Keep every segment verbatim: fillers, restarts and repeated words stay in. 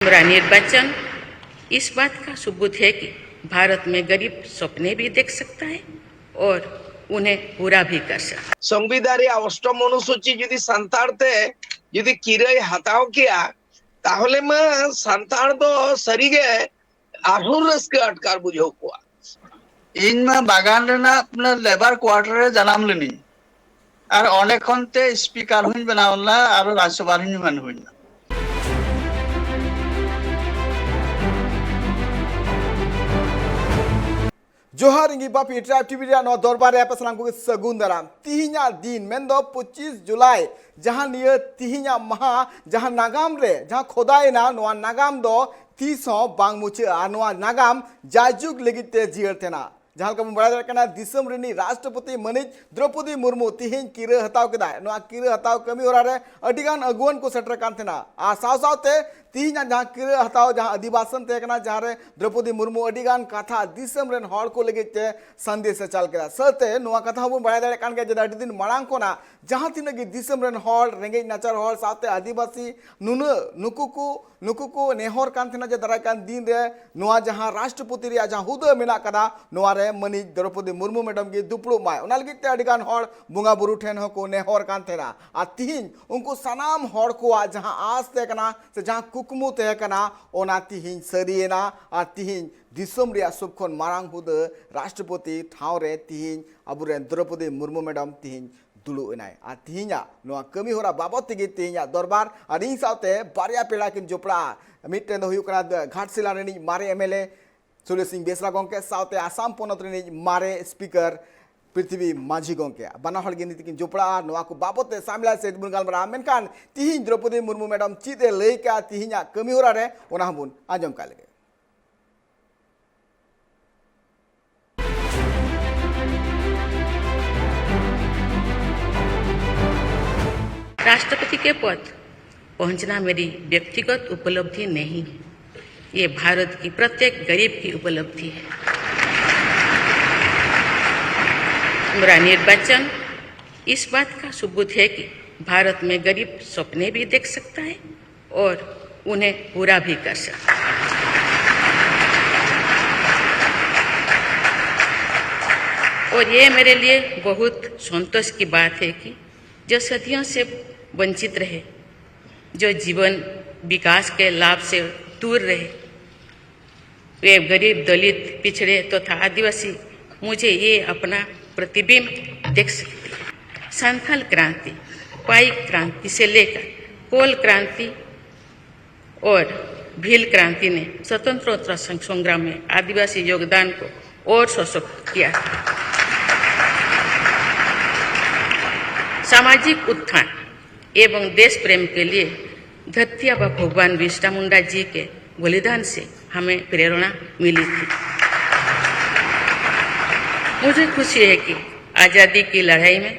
मेरा निर्वाचन इस बात का सबूत है कि भारत में गरीब सपने भी देख सकता है और उन्हें पूरा भी कर सकता है। संविधान ᱨᱮᱭᱟᱜ ᱚᱥᱴᱚᱢ ᱚᱱᱩᱥᱩᱪᱤ ᱡᱩᱫᱤ ᱥᱟᱱᱛᱟᱲ ᱛᱮ ᱡᱩᱫᱤ ᱠᱤᱨᱟᱹᱭ ᱦᱟᱛᱟᱣ ᱠᱮᱭᱟ, ᱛᱟᱦᱚᱞᱮ ᱢᱟ ᱥᱟᱱᱛᱟᱲ ᱫᱚ ᱥᱟᱹᱨᱤᱜᱮ ᱟᱨᱦᱚᱸ ᱨᱟᱹᱥᱠᱟᱹ ᱟᱴᱠᱟᱨ ᱵᱩᱡᱷᱟᱹᱣ ᱠᱚᱣᱟ᱾ ᱤᱧ ᱢᱟ ᱵᱟᱜᱟᱱ ᱨᱮᱱᱟᱜ ᱞᱮᱵᱟᱨ ᱠᱣᱟᱨᱴᱟᱨ ᱨᱮ ᱡᱟᱱᱟᱢ ᱞᱮᱱᱟᱹᱧ, ᱟᱨ ᱚᱸᱰᱮ ᱠᱷᱚᱱ ᱛᱮ ᱥᱯᱤᱠᱟᱨ ᱦᱚᱸᱧ ᱵᱮᱱᱟᱣ ᱞᱮᱱᱟ ᱟᱨ ᱨᱟᱡᱽᱥᱚᱵᱷᱟ ᱨᱮᱦᱚᱸᱧ ᱢᱮᱱ ᱦᱩᱭ ᱞᱮᱱᱟ᱾ ᱡᱚᱦᱟᱨ, ᱤᱧ ᱜᱮ ᱵᱟᱯᱤ, ᱴᱨᱟᱭᱤᱵᱽ ᱴᱤᱵᱷᱤ ᱨᱮᱭᱟᱜ ᱱᱚᱣᱟ ᱫᱚᱨᱵᱟᱨ ᱨᱮ ᱟᱯᱮ ᱥᱟᱱᱟᱢ ᱠᱚᱜᱮ ᱥᱟᱹᱜᱩᱱ ᱫᱟᱨᱟᱢ᱾ ᱛᱤᱦᱤᱧᱟᱜ ᱫᱤᱱ ᱢᱮᱱᱫᱚ ᱯᱚᱸᱪᱤᱥ ᱡᱩᱞᱟᱭ, ᱡᱟᱦᱟᱸ ᱱᱤᱭᱟᱹ ᱛᱤᱦᱤᱧᱟᱜ ᱢᱟᱦᱟ, ᱡᱟᱦᱟᱸ ᱱᱟᱜᱟᱢ ᱨᱮ ᱡᱟᱦᱟᱸ ᱠᱷᱚᱫᱟᱭᱮᱱᱟ, ᱱᱚᱣᱟ ᱱᱟᱜᱟᱢ ᱫᱚ ᱛᱤᱥ ᱦᱚᱸ ᱵᱟᱝ ᱢᱩᱪᱟᱹᱫᱼᱟ᱾ ᱟᱨ ᱱᱚᱣᱟ ᱱᱟᱜᱟᱢ ᱡᱟᱭᱡᱩᱜᱽ ᱞᱟᱹᱜᱤᱫ ᱛᱮ ᱡᱤᱭᱟᱹᱲ ᱛᱟᱦᱮᱱᱟ᱾ ᱡᱟᱦᱟᱸ ᱞᱮᱠᱟ ᱵᱚᱱ ᱵᱟᱲᱟᱭ ᱫᱟᱲᱮᱭᱟᱜ ᱠᱟᱱᱟ, ᱫᱤᱥᱚᱢ ᱨᱤᱱᱤᱡ ᱨᱟᱥᱴᱨᱚᱯᱚᱛᱤ ᱢᱟᱹᱱᱤᱡ ᱫᱨᱚᱯᱚᱫᱤ ᱢᱩᱨᱢᱩ ᱛᱤᱦᱤᱧ ᱠᱤᱨᱟᱹ ᱦᱟᱛᱟᱣ ᱠᱮᱫᱟᱭ᱾ ᱱᱚᱣᱟ ᱠᱤᱨᱟᱹ ᱦᱟᱛᱟᱣ ᱠᱟᱹᱢᱤ ᱦᱚᱨᱟ ᱨᱮ ᱟᱹᱰᱤᱜᱟᱱ ᱟᱹᱜᱩᱣᱟᱹᱱ ᱠᱚ ᱥᱮᱴᱮᱨ ᱟᱠᱟᱱ ᱛᱟᱦᱮᱱᱟ᱾ ᱟᱨ ᱥᱟᱶ ᱥᱟᱶᱛᱮ ᱛᱤᱦᱤᱧᱟᱜ ᱡᱟᱦᱟᱸ ᱠᱤᱨᱟᱹ ᱦᱟᱛᱟᱣ, ᱡᱟᱦᱟᱸ ᱚᱫᱷᱤᱵᱟᱥᱚᱱ ᱛᱟᱦᱮᱸ ᱠᱟᱱᱟ, ᱡᱟᱦᱟᱸ ᱨᱮ ᱫᱨᱚᱯᱚᱫᱤ ᱢᱩᱨᱢᱩ ᱟᱹᱰᱤᱜᱟᱱ ᱠᱟᱛᱷᱟ ᱫᱤᱥᱚᱢ ᱨᱮᱱ ᱦᱚᱲ ᱠᱚ ᱞᱟᱹᱜᱤᱫ ᱛᱮ ᱥᱟᱸᱫᱮᱥ ᱮ ᱪᱟᱞ ᱠᱮᱫᱟ᱾ ᱥᱟᱶᱛᱮ ᱱᱚᱣᱟ ᱠᱟᱛᱷᱟ ᱦᱚᱸᱵᱚᱱ ᱵᱟᱲᱟᱭ ᱫᱟᱲᱮᱭᱟᱜ ᱠᱟᱱ ᱜᱮᱭᱟ ᱡᱮ ᱟᱹᱰᱤ ᱫᱤᱱ ᱢᱟᱲᱟᱝ ᱠᱷᱚᱱᱟᱜ ᱡᱟᱦᱟᱸ ᱛᱤᱱᱟᱹᱜ ᱜᱮ ᱫᱤᱥᱚᱢ ᱨᱮᱱ ᱦᱚᱲ, ᱨᱮᱸᱜᱮᱡ ᱱᱟᱪᱟᱨ ᱦᱚᱲ ᱥᱟᱶᱛᱮ ᱟᱹᱫᱤᱵᱟᱹᱥᱤ, ᱱᱩᱱᱟᱹᱜ ᱱᱩᱠᱩ ᱠᱚ, ᱱᱩᱠᱩ ᱠᱚ ᱱᱮᱦᱚᱨ ᱠᱟᱱ ᱛᱟᱦᱮᱱᱟ ᱡᱮ ᱫᱟᱨᱟᱭ ᱠᱟᱱ ᱫᱤᱱ ᱨᱮ ᱱᱚᱣᱟ ᱡᱟᱦᱟᱸ ᱨᱟᱥᱴᱨᱚᱯᱚᱛᱤ ᱨᱮᱭᱟᱜ ᱡᱟᱦᱟᱸ ᱦᱩᱫᱟᱹ ᱢᱮᱱᱟᱜ ᱠᱟᱫᱟ, ᱱᱚᱣᱟ ᱨᱮ ᱢᱟᱹᱱᱤᱡ ᱫᱨᱚᱯᱚᱫᱤ ᱢᱩᱨᱢᱩ ᱢᱮᱰᱟᱢ ᱜᱮ ᱫᱩᱯᱲᱩᱵ ᱢᱟᱭ᱾ ᱚᱱᱟ ᱞᱟᱹᱜᱤᱫ ᱛᱮ ᱟᱹᱰᱤᱜᱟᱱ ᱦᱚᱲ ᱵᱚᱸᱜᱟ ᱵᱩᱨᱩ ᱴᱷᱮᱱ ᱦᱚᱸᱠᱚ ᱱᱮᱦᱚᱨ ᱠᱟᱱ ᱛᱟᱦᱮᱱᱟ᱾ ᱟᱨ ᱛᱤᱦᱤᱧ ᱩᱱᱠᱩ ᱥᱟᱱᱟᱢ ᱦᱚᱲ ᱠᱚᱣᱟᱜ ᱡᱟᱦᱟᱸ ᱟᱸᱥ ᱛᱟᱦᱮᱸ ᱠᱟᱱᱟ ᱥᱮ ᱡᱟᱦᱟᱸ ᱠᱩᱠᱢᱩ ᱛᱟᱦᱮᱸ ᱠᱟᱱᱟ, ᱚᱱᱟ ᱛᱤᱦᱤᱧ ᱥᱟᱹᱨᱤᱭᱮᱱᱟ᱾ ᱟᱨ ᱛᱤᱦᱤᱧ ᱫᱤᱥᱚᱢ ᱨᱮᱭᱟᱜ ᱥᱚᱵ ᱠᱷᱚᱱ ᱢᱟᱨᱟᱝ ᱦᱩᱫᱟᱹ ᱨᱟᱥᱴᱨᱚᱯᱚᱛᱤ ᱴᱷᱟᱶ ᱨᱮ ᱛᱤᱦᱤᱧ ᱟᱵᱚᱨᱮᱱ ᱫᱨᱚᱯᱚᱫᱤ ᱢᱩᱨᱢᱩ ᱢᱮᱰᱟᱢ ᱛᱤᱦᱤᱧ ᱫᱩᱲᱩᱵ ᱮᱱᱟᱭ᱾ ᱟᱨ ᱛᱤᱦᱤᱧᱟᱜ ᱱᱚᱣᱟ ᱠᱟᱹᱢᱤ ᱦᱚᱨᱟ ᱵᱟᱵᱚᱫ ᱛᱮᱜᱮ ᱛᱤᱦᱤᱧᱟᱜ ᱫᱚᱨᱵᱟᱨ ᱟᱨ ᱤᱧ ᱥᱟᱶᱛᱮ ᱵᱟᱨᱭᱟ ᱯᱮᱲᱟ ᱠᱤᱱ ᱡᱚᱯᱲᱟᱜᱼᱟ᱾ ᱢᱤᱫᱴᱮᱱ ᱫᱚ ᱦᱩᱭᱩᱜ ᱠᱟᱱᱟ ᱜᱷᱟᱴᱥᱤᱞᱟ ᱨᱤᱱᱤᱡ ᱢᱟᱨᱮ ᱮᱢ ᱮᱞ ᱮ ᱥᱩᱨᱮᱥ ᱥᱤᱝ ᱵᱮᱥᱨᱟ ᱜᱚᱢᱠᱮ ᱥᱟᱶᱛᱮ ᱟᱥᱟᱢ ᱯᱚᱱᱚᱛ ᱨᱤᱱᱤᱡ ᱢᱟᱨᱮ ᱥᱯᱤᱠᱟᱨ ᱯᱨᱤᱛᱷᱤᱵᱤ ᱢᱟᱹᱡᱷᱤ ᱜᱚᱢᱠᱮ᱾ ᱵᱟᱱᱟ ᱦᱚᱲ ᱜᱮ ᱱᱤᱛ ᱠᱤᱱ ᱡᱚᱯᱲᱟᱜᱼᱟ᱾ ᱱᱚᱣᱟ ᱠᱚ ᱵᱟᱵᱚᱫ ᱛᱮ ᱥᱟᱢᱮᱞᱟᱭ ᱥᱮᱫ ᱵᱚᱱ ᱜᱟᱞᱢᱟᱨᱟᱜᱼᱟ᱾ ᱢᱮᱱᱠᱷᱟᱱ ᱛᱤᱦᱤᱧ ᱫᱨᱚᱯᱚᱫᱤ ᱢᱩᱨᱢᱩ ᱢᱮᱰᱟᱢ ᱪᱮᱫ ᱮ ᱞᱟᱹᱭ ᱠᱟᱜᱼᱟ ᱛᱤᱦᱤᱧᱟᱜ ᱠᱟᱹᱢᱤ ᱦᱚᱨᱟ ᱨᱮ, ᱚᱱᱟ ᱦᱚᱸᱵᱚᱱ ᱟᱸᱡᱚᱢ ᱠᱟᱜ ᱞᱮᱜᱮ᱾ राष्ट्रपति के पद पहुंचना मेरी व्यक्तिगत उपलब्धि नहीं है, ये भारत की प्रत्येक गरीब की उपलब्धि है। मेरा निर्वाचन इस बात का सबूत है कि भारत में गरीब सपने भी देख सकता है और उन्हें पूरा भी कर सके। और ये मेरे लिए बहुत संतोष की बात है कि जो सदियों से वंचित रहे, जो जीवन विकास के लाभ से दूर रहे, वे गरीब, दलित, पिछड़े तथा आदिवासी मुझे ये अपना प्रतिबिंब देख सकते हैं। संथाल क्रांति, पाइक क्रांति से लेकर कोल क्रांति और भील क्रांति ने स्वतंत्रता संग्राम में आदिवासी योगदान को और सशक्त किया। सामाजिक उत्थान एवं देश प्रेम के लिए धरती आबा भगवान बिरसा मुंडा जी के बलिदान से हमें प्रेरणा मिली थी। मुझे खुशी है कि आज़ादी की लड़ाई में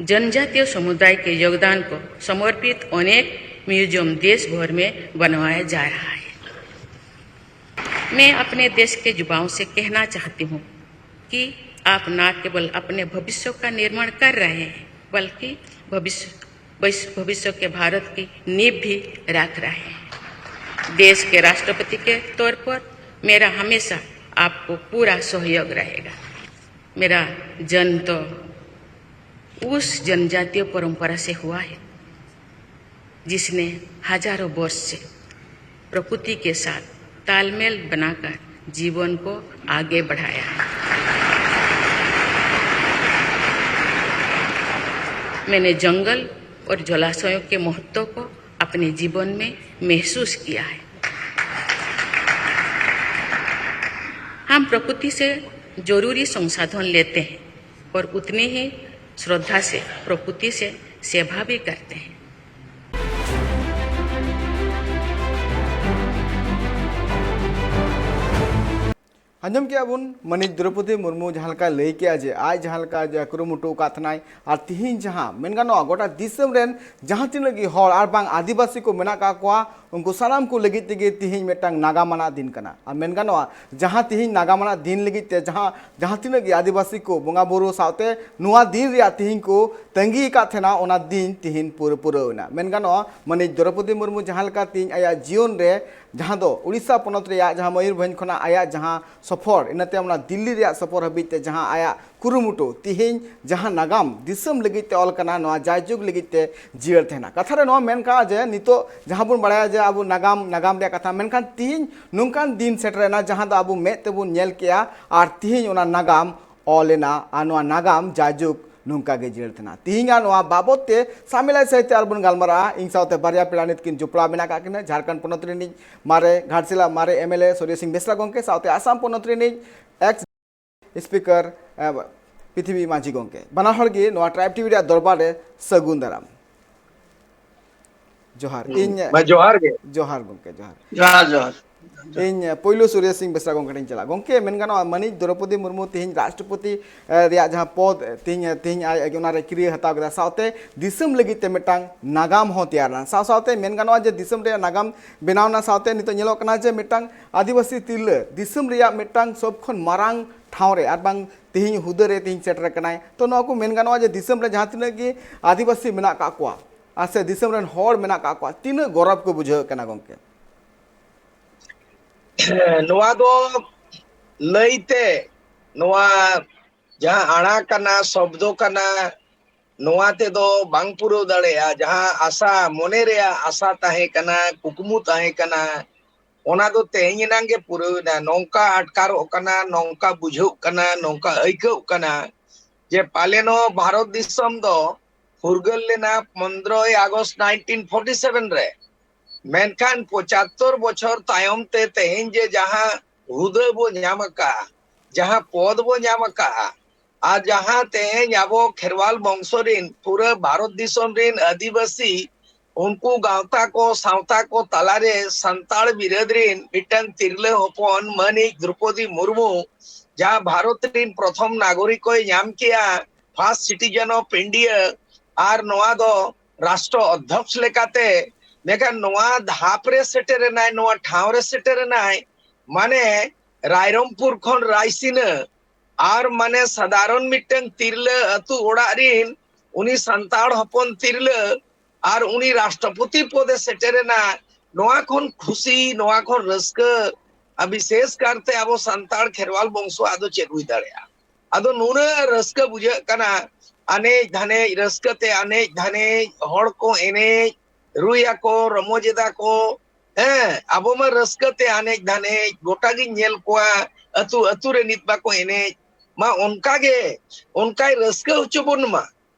जनजातीय समुदाय के योगदान को समर्पित अनेक म्यूजियम देश भर में बनवाया जा रहा है। मैं अपने देश के युवाओं से कहना चाहती हूँ कि आप न केवल अपने भविष्य का निर्माण कर रहे हैं, बल्कि भविष्य भविष्य के भारत की नींव भी रख रहे हैं। देश के राष्ट्रपति के तौर पर मेरा हमेशा आपको पूरा सहयोग रहेगा। मेरा जन्म तो उस जनजातीय परंपरा से हुआ है, जिसने हजारों वर्ष से प्रकृति के साथ तालमेल बनाकर जीवन को आगे बढ़ाया है। मैंने जंगल और जलाशयों के महत्व को अपने जीवन में महसूस किया है। हम प्रकृति से जरूरी संसाधन लेते हैं और उतनी ही श्रद्धा से प्रकृति से सेवा भी करते हैं। ᱟᱸᱡᱚᱢ ᱠᱮᱜᱼᱟ ᱵᱚᱱ, ᱢᱟᱹᱱᱤᱡ ᱫᱨᱚᱯᱚᱫᱤ ᱢᱩᱨᱢᱩ ᱡᱟᱦᱟᱸ ᱞᱮᱠᱟᱭ ᱞᱟᱹᱭ ᱠᱮᱜᱼᱟ ᱡᱮ ᱟᱡ ᱡᱟᱦᱟᱸ ᱞᱮᱠᱟ ᱡᱮ ᱠᱩᱨᱩᱢᱩᱴᱩ ᱟᱠᱟᱫ ᱛᱟᱦᱮᱱᱟᱭ, ᱟᱨ ᱛᱤᱦᱤᱧ ᱡᱟᱦᱟᱸ ᱢᱮᱱ ᱜᱟᱱᱚᱜᱼᱟ, ᱜᱚᱴᱟ ᱫᱤᱥᱚᱢ ᱨᱮᱱ ᱡᱟᱦᱟᱸ ᱛᱤᱱᱟᱹᱜ ᱜᱮ ᱦᱚᱲ ᱟᱨ ᱵᱟᱝ ᱟᱹᱫᱤᱵᱟᱹᱥᱤ ᱠᱚ ᱢᱮᱱᱟᱜ ᱟᱠᱟᱫ ᱠᱚᱣᱟ, ᱩᱱᱠᱩ ᱥᱟᱱᱟᱢ ᱠᱚ ᱞᱟᱹᱜᱤᱫ ᱛᱮᱜᱮ ᱛᱤᱦᱤᱧ ᱢᱤᱫᱴᱟᱝ ᱱᱟᱜᱟᱢ ᱟᱱᱟᱜ ᱫᱤᱱ ᱠᱟᱱᱟ᱾ ᱟᱨ ᱢᱮᱱ ᱜᱟᱱᱚᱜᱼᱟ, ᱡᱟᱦᱟᱸ ᱛᱤᱦᱤᱧ ᱱᱟᱜᱟᱢ ᱟᱱᱟᱜ ᱫᱤᱱ ᱞᱟᱹᱜᱤᱫ ᱛᱮ ᱡᱟᱦᱟᱸ, ᱡᱟᱦᱟᱸ ᱛᱤᱱᱟᱹᱜ ᱜᱮ ᱟᱹᱫᱤᱵᱟᱹᱥᱤ ᱠᱚ ᱵᱚᱸᱜᱟ ᱵᱩᱨᱩ ᱥᱟᱶᱛᱮ ᱱᱚᱣᱟ ᱫᱤᱱ ᱨᱮᱭᱟᱜ ᱛᱤᱦᱤᱧ ᱠᱚ ᱛᱟᱺᱜᱤ ᱟᱠᱟᱫ ᱛᱟᱦᱮᱱᱟ, ᱚᱱᱟ ᱫᱤᱱ ᱛᱤᱦᱤᱧ ᱯᱩᱨᱟᱹ ᱯᱩᱨᱟᱹᱣ ᱮᱱᱟ᱾ ᱢᱮᱱ ᱜᱟᱱᱚᱜᱼᱟ, ᱢᱟᱹᱱᱤᱡ ᱫᱨᱚᱣᱯᱚᱫᱤ ᱢᱩᱨᱢᱩ ᱡᱟᱦᱟᱸ ᱞᱮᱠᱟ ᱛᱤᱦᱤᱧ ᱟᱭᱟᱜ ᱡᱤᱭᱚᱱ ᱨᱮ, ᱡᱟᱦᱟᱸ ᱫᱚ ᱩᱲᱤᱥᱥᱟ ᱯᱚᱱᱚᱛ ᱨᱮᱭᱟᱜ ᱡᱟᱦᱟᱸ ᱢᱚᱭᱩᱨᱵᱷᱚᱸᱡᱽ ᱠᱷᱚᱱᱟᱜ ᱟᱭᱟᱜ ᱡᱟᱦᱟᱸ ᱥᱚᱯᱷᱚᱨ, ᱤᱱᱟᱹ ᱛᱟᱭᱚᱢ ᱚᱱᱟ ᱫᱤᱞᱞᱤ ᱨᱮᱭᱟᱜ ᱥᱚᱯᱷᱚᱨ ᱦᱟᱹᱵᱤᱡ ᱛᱮ ᱡᱟᱦᱟᱸ ᱟᱭᱟᱜ ᱠᱩᱨᱩᱢᱩᱴᱩ, ᱛᱤᱦᱤᱧ ᱡᱟᱦᱟᱸ ᱱᱟᱜᱟᱢ ᱫᱤᱥᱚᱢ ᱞᱟᱹᱜᱤᱫ ᱛᱮ ᱚᱞ ᱠᱟᱱᱟ, ᱱᱚᱣᱟ ᱡᱟᱭᱡᱩᱜᱽ ᱞᱟᱹᱜᱤᱫ ᱛᱮ ᱡᱤᱭᱟᱹᱲ ᱛᱟᱦᱮᱱᱟ᱾ ᱠᱟᱛᱷᱟ ᱨᱮ ᱱᱚᱣᱟ ᱢᱮᱱ ᱠᱟᱜᱼᱟ ᱡᱮ ᱱᱤᱛᱚᱜ ᱡᱟᱦᱟᱸ ᱵᱚᱱ ᱵᱟᱲᱟᱭᱟ ᱡᱮ ᱟᱵᱚ ᱱᱟᱜᱟᱢ, ᱱᱟᱜᱟᱢ ᱨᱮᱭᱟᱜ ᱠᱟᱛᱷᱟ, ᱢᱮᱱᱠᱷᱟᱱ ᱛᱤᱦᱤᱧ ᱱᱚᱝᱠᱟᱱ ᱫᱤᱱ ᱥᱮᱴᱮᱨᱮᱱᱟ ᱡᱟᱦᱟᱸ ᱫᱚ ᱟᱵᱚ ᱢᱮᱫ ᱛᱮᱵᱚᱱ ᱧᱮᱞ ᱠᱮᱜᱼᱟ ᱟᱨ ᱛᱤᱦᱤᱧ ᱚᱱᱟ ᱱᱟᱜᱟᱢ ᱚᱞ ᱮᱱᱟ ᱟᱨ ᱱᱚᱣᱟ ᱱᱟᱜᱟᱢ ᱡᱟᱭᱡᱩᱜᱽ ᱱᱚᱝᱠᱟ ᱜᱮ ᱡᱤᱭᱟᱹᱲ ᱛᱟᱦᱮᱱᱟ᱾ ᱛᱤᱦᱤᱧᱟᱜ ᱱᱚᱣᱟ ᱵᱟᱵᱚᱛ ᱛᱮ ᱥᱟᱢᱮᱞᱟᱭ ᱥᱟᱹᱦᱤᱛ ᱟᱨ ᱵᱚᱱ ᱜᱟᱞᱢᱟᱨᱟᱜᱼᱟ᱾ ᱤᱧ ᱥᱟᱶᱛᱮ ᱵᱟᱨᱭᱟ ᱯᱮᱲᱟ ᱱᱤᱛ ᱠᱤᱱ ᱡᱚᱯᱲᱟᱣ ᱢᱮᱱᱟᱜ ᱟᱠᱟᱫ ᱠᱤᱱᱟ, ᱡᱷᱟᱲᱠᱷᱚᱸᱰ ᱯᱚᱱᱚᱛ ᱨᱤᱱᱤᱡ ᱢᱟᱨᱮ ᱜᱷᱟᱴᱥᱤᱞᱟ ᱢᱟᱨᱮ ᱮᱢ ᱮᱞ ᱮ ᱥᱩᱨᱭᱚ ᱥᱤᱝ ᱵᱮᱥᱨᱟ ᱜᱚᱢᱠᱮ ᱥᱟᱶᱛᱮ ᱟᱥᱟᱢ ᱯᱚᱱᱚᱛ ᱨᱤᱱᱤᱡ ᱮᱠᱥ ᱥᱯᱤᱠᱟᱨ, ᱮ, ᱯᱨᱤᱛᱷᱤᱵᱤ ᱢᱟᱹᱡᱷᱤ ᱜᱚᱢᱠᱮ᱾ ᱵᱟᱱᱟ ᱦᱚᱲ ᱜᱮ ᱱᱚᱣᱟ ᱴᱨᱟᱭᱤᱵ ᱴᱤᱵᱷᱤ ᱨᱮᱭᱟᱜ ᱫᱚᱨᱵᱟᱨ ᱨᱮ ᱥᱟᱹᱜᱩᱱ ᱫᱟᱨᱟᱢ᱾ ᱡᱚᱦᱟᱨ᱾ ᱦᱩᱸ, ᱤᱧ ᱢᱟ ᱡᱚᱦᱟᱨ ᱜᱮ᱾ ᱡᱚᱦᱟᱨ ᱜᱚᱢᱠᱮ, ᱡᱚᱦᱟᱨ᱾ ᱡᱚᱦᱟᱨ, ᱡᱚᱦᱟᱨ᱾ ᱤᱧ, ᱮ, ᱯᱳᱭᱞᱳ ᱥᱩᱨᱭᱚ ᱥᱤᱝ ᱵᱮᱥᱨᱟ ᱜᱚᱢᱠᱮ ᱴᱷᱮᱱ ᱤᱧ ᱪᱟᱞᱟᱜᱼᱟ᱾ ᱜᱚᱢᱠᱮ, ᱢᱮᱱ ᱜᱟᱱᱚᱜᱼᱟ, ᱢᱟᱹᱱᱤᱡ ᱫᱨᱚᱣᱯᱚᱫᱤ ᱢᱩᱨᱢᱩ ᱛᱤᱦᱤᱧ ᱨᱟᱥᱴᱨᱚᱯᱚᱛᱤ, ᱮ, ᱨᱮᱭᱟᱜ ᱡᱟᱦᱟᱸ ᱯᱚᱫᱽ, ᱛᱤᱦᱤᱧ, ᱛᱤᱦᱤᱧ ᱟᱡ ᱚᱱᱟ ᱨᱮ ᱠᱤᱨᱭᱟᱹ ᱦᱟᱛᱟᱣ ᱠᱮᱫᱟ, ᱥᱟᱶᱛᱮ ᱫᱤᱥᱚᱢ ᱞᱟᱹᱜᱤᱫ ᱛᱮ ᱢᱤᱫᱴᱟᱝ ᱱᱟᱜᱟᱢ ᱦᱚᱸ ᱛᱮᱭᱟᱨ ᱞᱮᱱᱟ᱾ ᱥᱟᱶ ᱥᱟᱶᱛᱮ ᱢᱮᱱ ᱜᱟᱱᱚᱜᱼᱟ ᱡᱮ ᱫᱤᱥᱚᱢ ᱨᱮᱭᱟᱜ ᱱᱟᱜᱟᱢ ᱵᱮᱱᱟᱣ ᱮᱱᱟ, ᱥᱟᱶᱛᱮ ᱱᱤᱛᱚᱜ ᱧᱮᱞᱚᱜ ᱠᱟᱱᱟ ᱡᱮ ᱢᱤᱫᱴᱟᱝ ᱟᱹᱫᱤᱵᱟᱹᱥᱤ ᱛᱤᱨᱞᱟᱹ ᱫᱤᱥᱚᱢ ᱨᱮᱭᱟᱜ ᱢᱤᱫᱴᱟᱝ ᱥᱚᱵ ᱠᱷᱚᱱ ᱢᱟᱨᱟᱝ ᱴᱷᱟᱶ ᱨᱮ ᱟᱨ ᱵᱟᱝ ᱛᱤᱦᱤᱧ ᱦᱩᱫᱟᱹ ᱨᱮ ᱛᱤᱦᱤᱧ ᱥᱮᱴᱮᱨ ᱟᱠᱟᱱᱟᱭ᱾ ᱛᱚ ᱱᱚᱣᱟ ᱠᱚ ᱢᱮᱱ ᱜᱟᱱᱚᱜᱼᱟ ᱡᱮ ᱫᱤᱥᱚᱢ ᱨᱮ ᱡᱟᱦᱟᱸ ᱛᱤᱱᱟᱹᱜ ᱜᱮ ᱟᱹᱫᱤᱵᱟᱹᱥᱤ ᱢᱮᱱᱟᱜ ᱟᱠᱟᱫ ᱠᱚᱣᱟ ᱟᱨ ᱥᱮ ᱫᱤᱥᱚᱢ ᱨᱮᱱ ᱦᱚᱲ ᱢᱮᱱᱟᱜ ᱟᱠᱟᱫ ᱠᱚᱣᱟ, ᱛᱤᱱᱟᱹᱜ ᱜᱚᱨᱚᱵᱽ ᱠᱚ ᱵᱩᱡᱷᱟᱹᱣᱮᱫ ᱠᱟᱱᱟ ᱜᱚᱢᱠᱮ᱾ ᱱᱚᱣᱟ ᱫᱚ ᱞᱟᱹᱭᱛᱮ, ᱱᱚᱣᱟ ᱡᱟᱦᱟᱸ ᱟᱲᱟ ᱠᱟᱱᱟ, ᱥᱚᱵᱫᱚ ᱠᱟᱱᱟ, ᱱᱚᱣᱟ ᱛᱮᱫᱚ ᱵᱟᱝ ᱯᱩᱨᱟᱹᱣ ᱫᱟᱲᱮᱭᱟᱜᱼᱟ᱾ ᱡᱟᱦᱟᱸ ᱟᱥᱟ, ᱢᱚᱱᱮ ᱨᱮᱭᱟᱜ ᱟᱥᱟ ᱛᱟᱦᱮᱸ ᱠᱟᱱᱟ, ᱠᱩᱠᱢᱩ ᱛᱟᱦᱮᱸ ᱠᱟᱱᱟ, ᱚᱱᱟ ᱫᱚ ᱛᱮᱦᱮᱧ ᱮᱱᱟᱝ ᱜᱮ ᱯᱩᱨᱟᱹᱣ ᱮᱱᱟ᱾ ᱱᱚᱝᱠᱟ ᱟᱴᱠᱟᱨᱚᱜ ᱠᱟᱱᱟ, ᱱᱚᱝᱠᱟ ᱵᱩᱡᱷᱟᱹᱜ ᱠᱟᱱᱟ, ᱱᱚᱝᱠᱟ ᱟᱹᱭᱠᱟᱹᱜ ᱠᱟᱱᱟ ᱡᱮ ᱯᱟᱞᱮᱱᱚ ᱵᱷᱟᱨᱚᱛ ᱫᱤᱥᱚᱢ ᱫᱚ ᱯᱷᱩᱨᱜᱟᱹᱞ ᱞᱮᱱᱟ ᱯᱚᱱᱫᱽᱨᱚᱭ ᱟᱜᱚᱥᱴ ᱱᱟᱭᱤᱱᱴᱤᱱ ᱯᱷᱳᱨᱴᱤ ᱥᱮᱵᱷᱮᱱ ᱨᱮ᱾ ᱢᱮᱱᱠᱷᱟᱱ ᱯᱚᱸᱪᱟᱛᱛᱳᱨ ᱵᱚᱪᱷᱚᱨ ᱛᱟᱭᱚᱢ ᱛᱮ ᱛᱮᱦᱮᱧ ᱡᱮ ᱡᱟᱦᱟᱸ ᱦᱩᱫᱟᱹ ᱵᱚ ᱧᱟᱢ ᱟᱠᱟᱫᱼᱟ, ᱡᱟᱦᱟᱸ ᱯᱚᱫᱽ ᱵᱚ ᱧᱟᱢ ᱟᱠᱟᱫᱼᱟ, ᱟᱨ ᱡᱟᱦᱟᱸ ᱛᱮᱦᱮᱧ ᱟᱵᱚ ᱠᱷᱮᱨᱣᱟᱞ ᱵᱚᱝᱥᱚ ᱨᱤᱱ ᱯᱩᱨᱟᱹ ᱵᱷᱟᱨᱚᱛ ᱫᱤᱥᱚᱢ ᱨᱤᱱ ᱟᱹᱫᱤᱵᱟᱹᱥᱤ ᱩᱱᱠᱩ ᱜᱟᱶᱛᱟ ᱠᱚ, ᱥᱟᱶᱛᱟ ᱠᱚ ᱛᱟᱞᱟᱨᱮ ᱥᱟᱱᱛᱟᱲ ᱵᱤᱨᱟᱹᱫ ᱨᱤᱱ ᱢᱤᱫᱴᱟᱝ ᱛᱤᱨᱞᱟᱹ ᱦᱚᱯᱚᱱ ᱢᱟᱹᱱᱤᱡ ᱫᱨᱚᱯᱚᱫᱤ ᱢᱩᱨᱢᱩ ᱡᱟᱦᱟᱸ ᱵᱷᱟᱨᱚᱛ ᱨᱤᱱ ᱯᱨᱚᱛᱷᱚᱢ ᱱᱟᱜᱚᱨᱤᱠ ᱠᱚᱭ ᱧᱟᱢ ᱠᱮᱜᱼᱟ, first citizen of India, ᱟᱨ ᱱᱚᱣᱟ ᱫᱚ ᱨᱟᱥᱴᱨᱚ ᱚᱫᱽᱫᱷᱚᱠᱥ ᱞᱮᱠᱟᱛᱮ᱾ ᱢᱮᱱᱠᱷᱟᱱ ᱱᱚᱣᱟ ᱫᱷᱟᱯ ᱨᱮ ᱥᱮᱴᱮᱨ ᱮᱱᱟᱭ, ᱱᱚᱣᱟ ᱴᱷᱟᱶ ᱨᱮ ᱥᱮᱴᱮᱨ ᱮᱱᱟᱭ, ᱢᱟᱱᱮ ᱨᱟᱭᱨᱚᱝᱯᱩᱨ ᱠᱷᱚᱱ ᱨᱟᱭᱥᱤᱱᱟᱹ, ᱟᱨ ᱢᱟᱱᱮ ᱥᱟᱫᱷᱟᱨᱚᱱ ᱢᱤᱫᱴᱟᱝ ᱛᱤᱨᱞᱟᱹ ᱟᱹᱛᱩ ᱚᱲᱟᱜ ᱨᱤᱱ ᱩᱱᱤ ᱥᱟᱱᱛᱟᱲ ᱦᱚᱯᱚᱱ ᱛᱤᱨᱞᱟᱹ ᱟᱨ ᱩᱱᱤ ᱨᱟᱥᱴᱨᱚᱯᱚᱛᱤ ᱯᱚᱫᱮ ᱥᱮᱴᱮᱨᱮᱱᱟ, ᱱᱚᱣᱟ ᱠᱷᱚᱱ ᱠᱷᱩᱥᱤ, ᱱᱚᱣᱟ ᱠᱷᱚᱱ ᱨᱟᱹᱥᱠᱟᱹ, ᱟᱨ ᱵᱤᱥᱮᱥ ᱠᱟᱨᱛᱮ ᱟᱵᱚ ᱥᱟᱱᱛᱟᱲ ᱠᱷᱮᱨᱣᱟᱞ ᱵᱚᱝᱥᱚ ᱟᱫᱚ ᱪᱮᱫ ᱦᱩᱭ ᱫᱟᱲᱮᱭᱟᱜᱼᱟ? ᱟᱫᱚ ᱱᱩᱱᱟᱹᱜ ᱨᱟᱹᱥᱠᱟᱹ ᱵᱩᱡᱷᱟᱹᱜ ᱠᱟᱱᱟ, ᱟᱱᱮᱡ ᱫᱷᱟᱱᱮᱡ, ᱨᱟᱹᱥᱠᱟᱹ ᱛᱮ ᱟᱱᱮᱡ ᱫᱷᱟᱱᱮᱡ, ᱦᱚᱲ ᱠᱚ ᱮᱱᱮᱡ, ᱨᱩᱭᱟᱠᱚ, ᱨᱚᱢᱚᱡᱽ ᱮᱫᱟ ᱠᱚ᱾ ᱦᱮᱸ, ᱟᱵᱚ ᱢᱟ ᱨᱟᱹᱥᱠᱟᱹ ᱛᱮ ᱟᱱᱮᱡ ᱫᱷᱟᱱᱮᱡ, ᱜᱚᱴᱟ ᱜᱤᱧ ᱧᱮᱞ ᱠᱚᱣᱟ, ᱟᱹᱛᱩ ᱟᱹᱛᱩ ᱨᱮ ᱱᱤᱛ ᱵᱟᱠᱚ ᱮᱱᱮᱡ᱾ ᱢᱟ ᱚᱱᱠᱟ ᱜᱮ, ᱚᱱᱠᱟᱭ ᱨᱟᱹᱥᱠᱟᱹ ᱦᱚᱪᱚ ᱵᱚᱱ ᱢᱟ᱾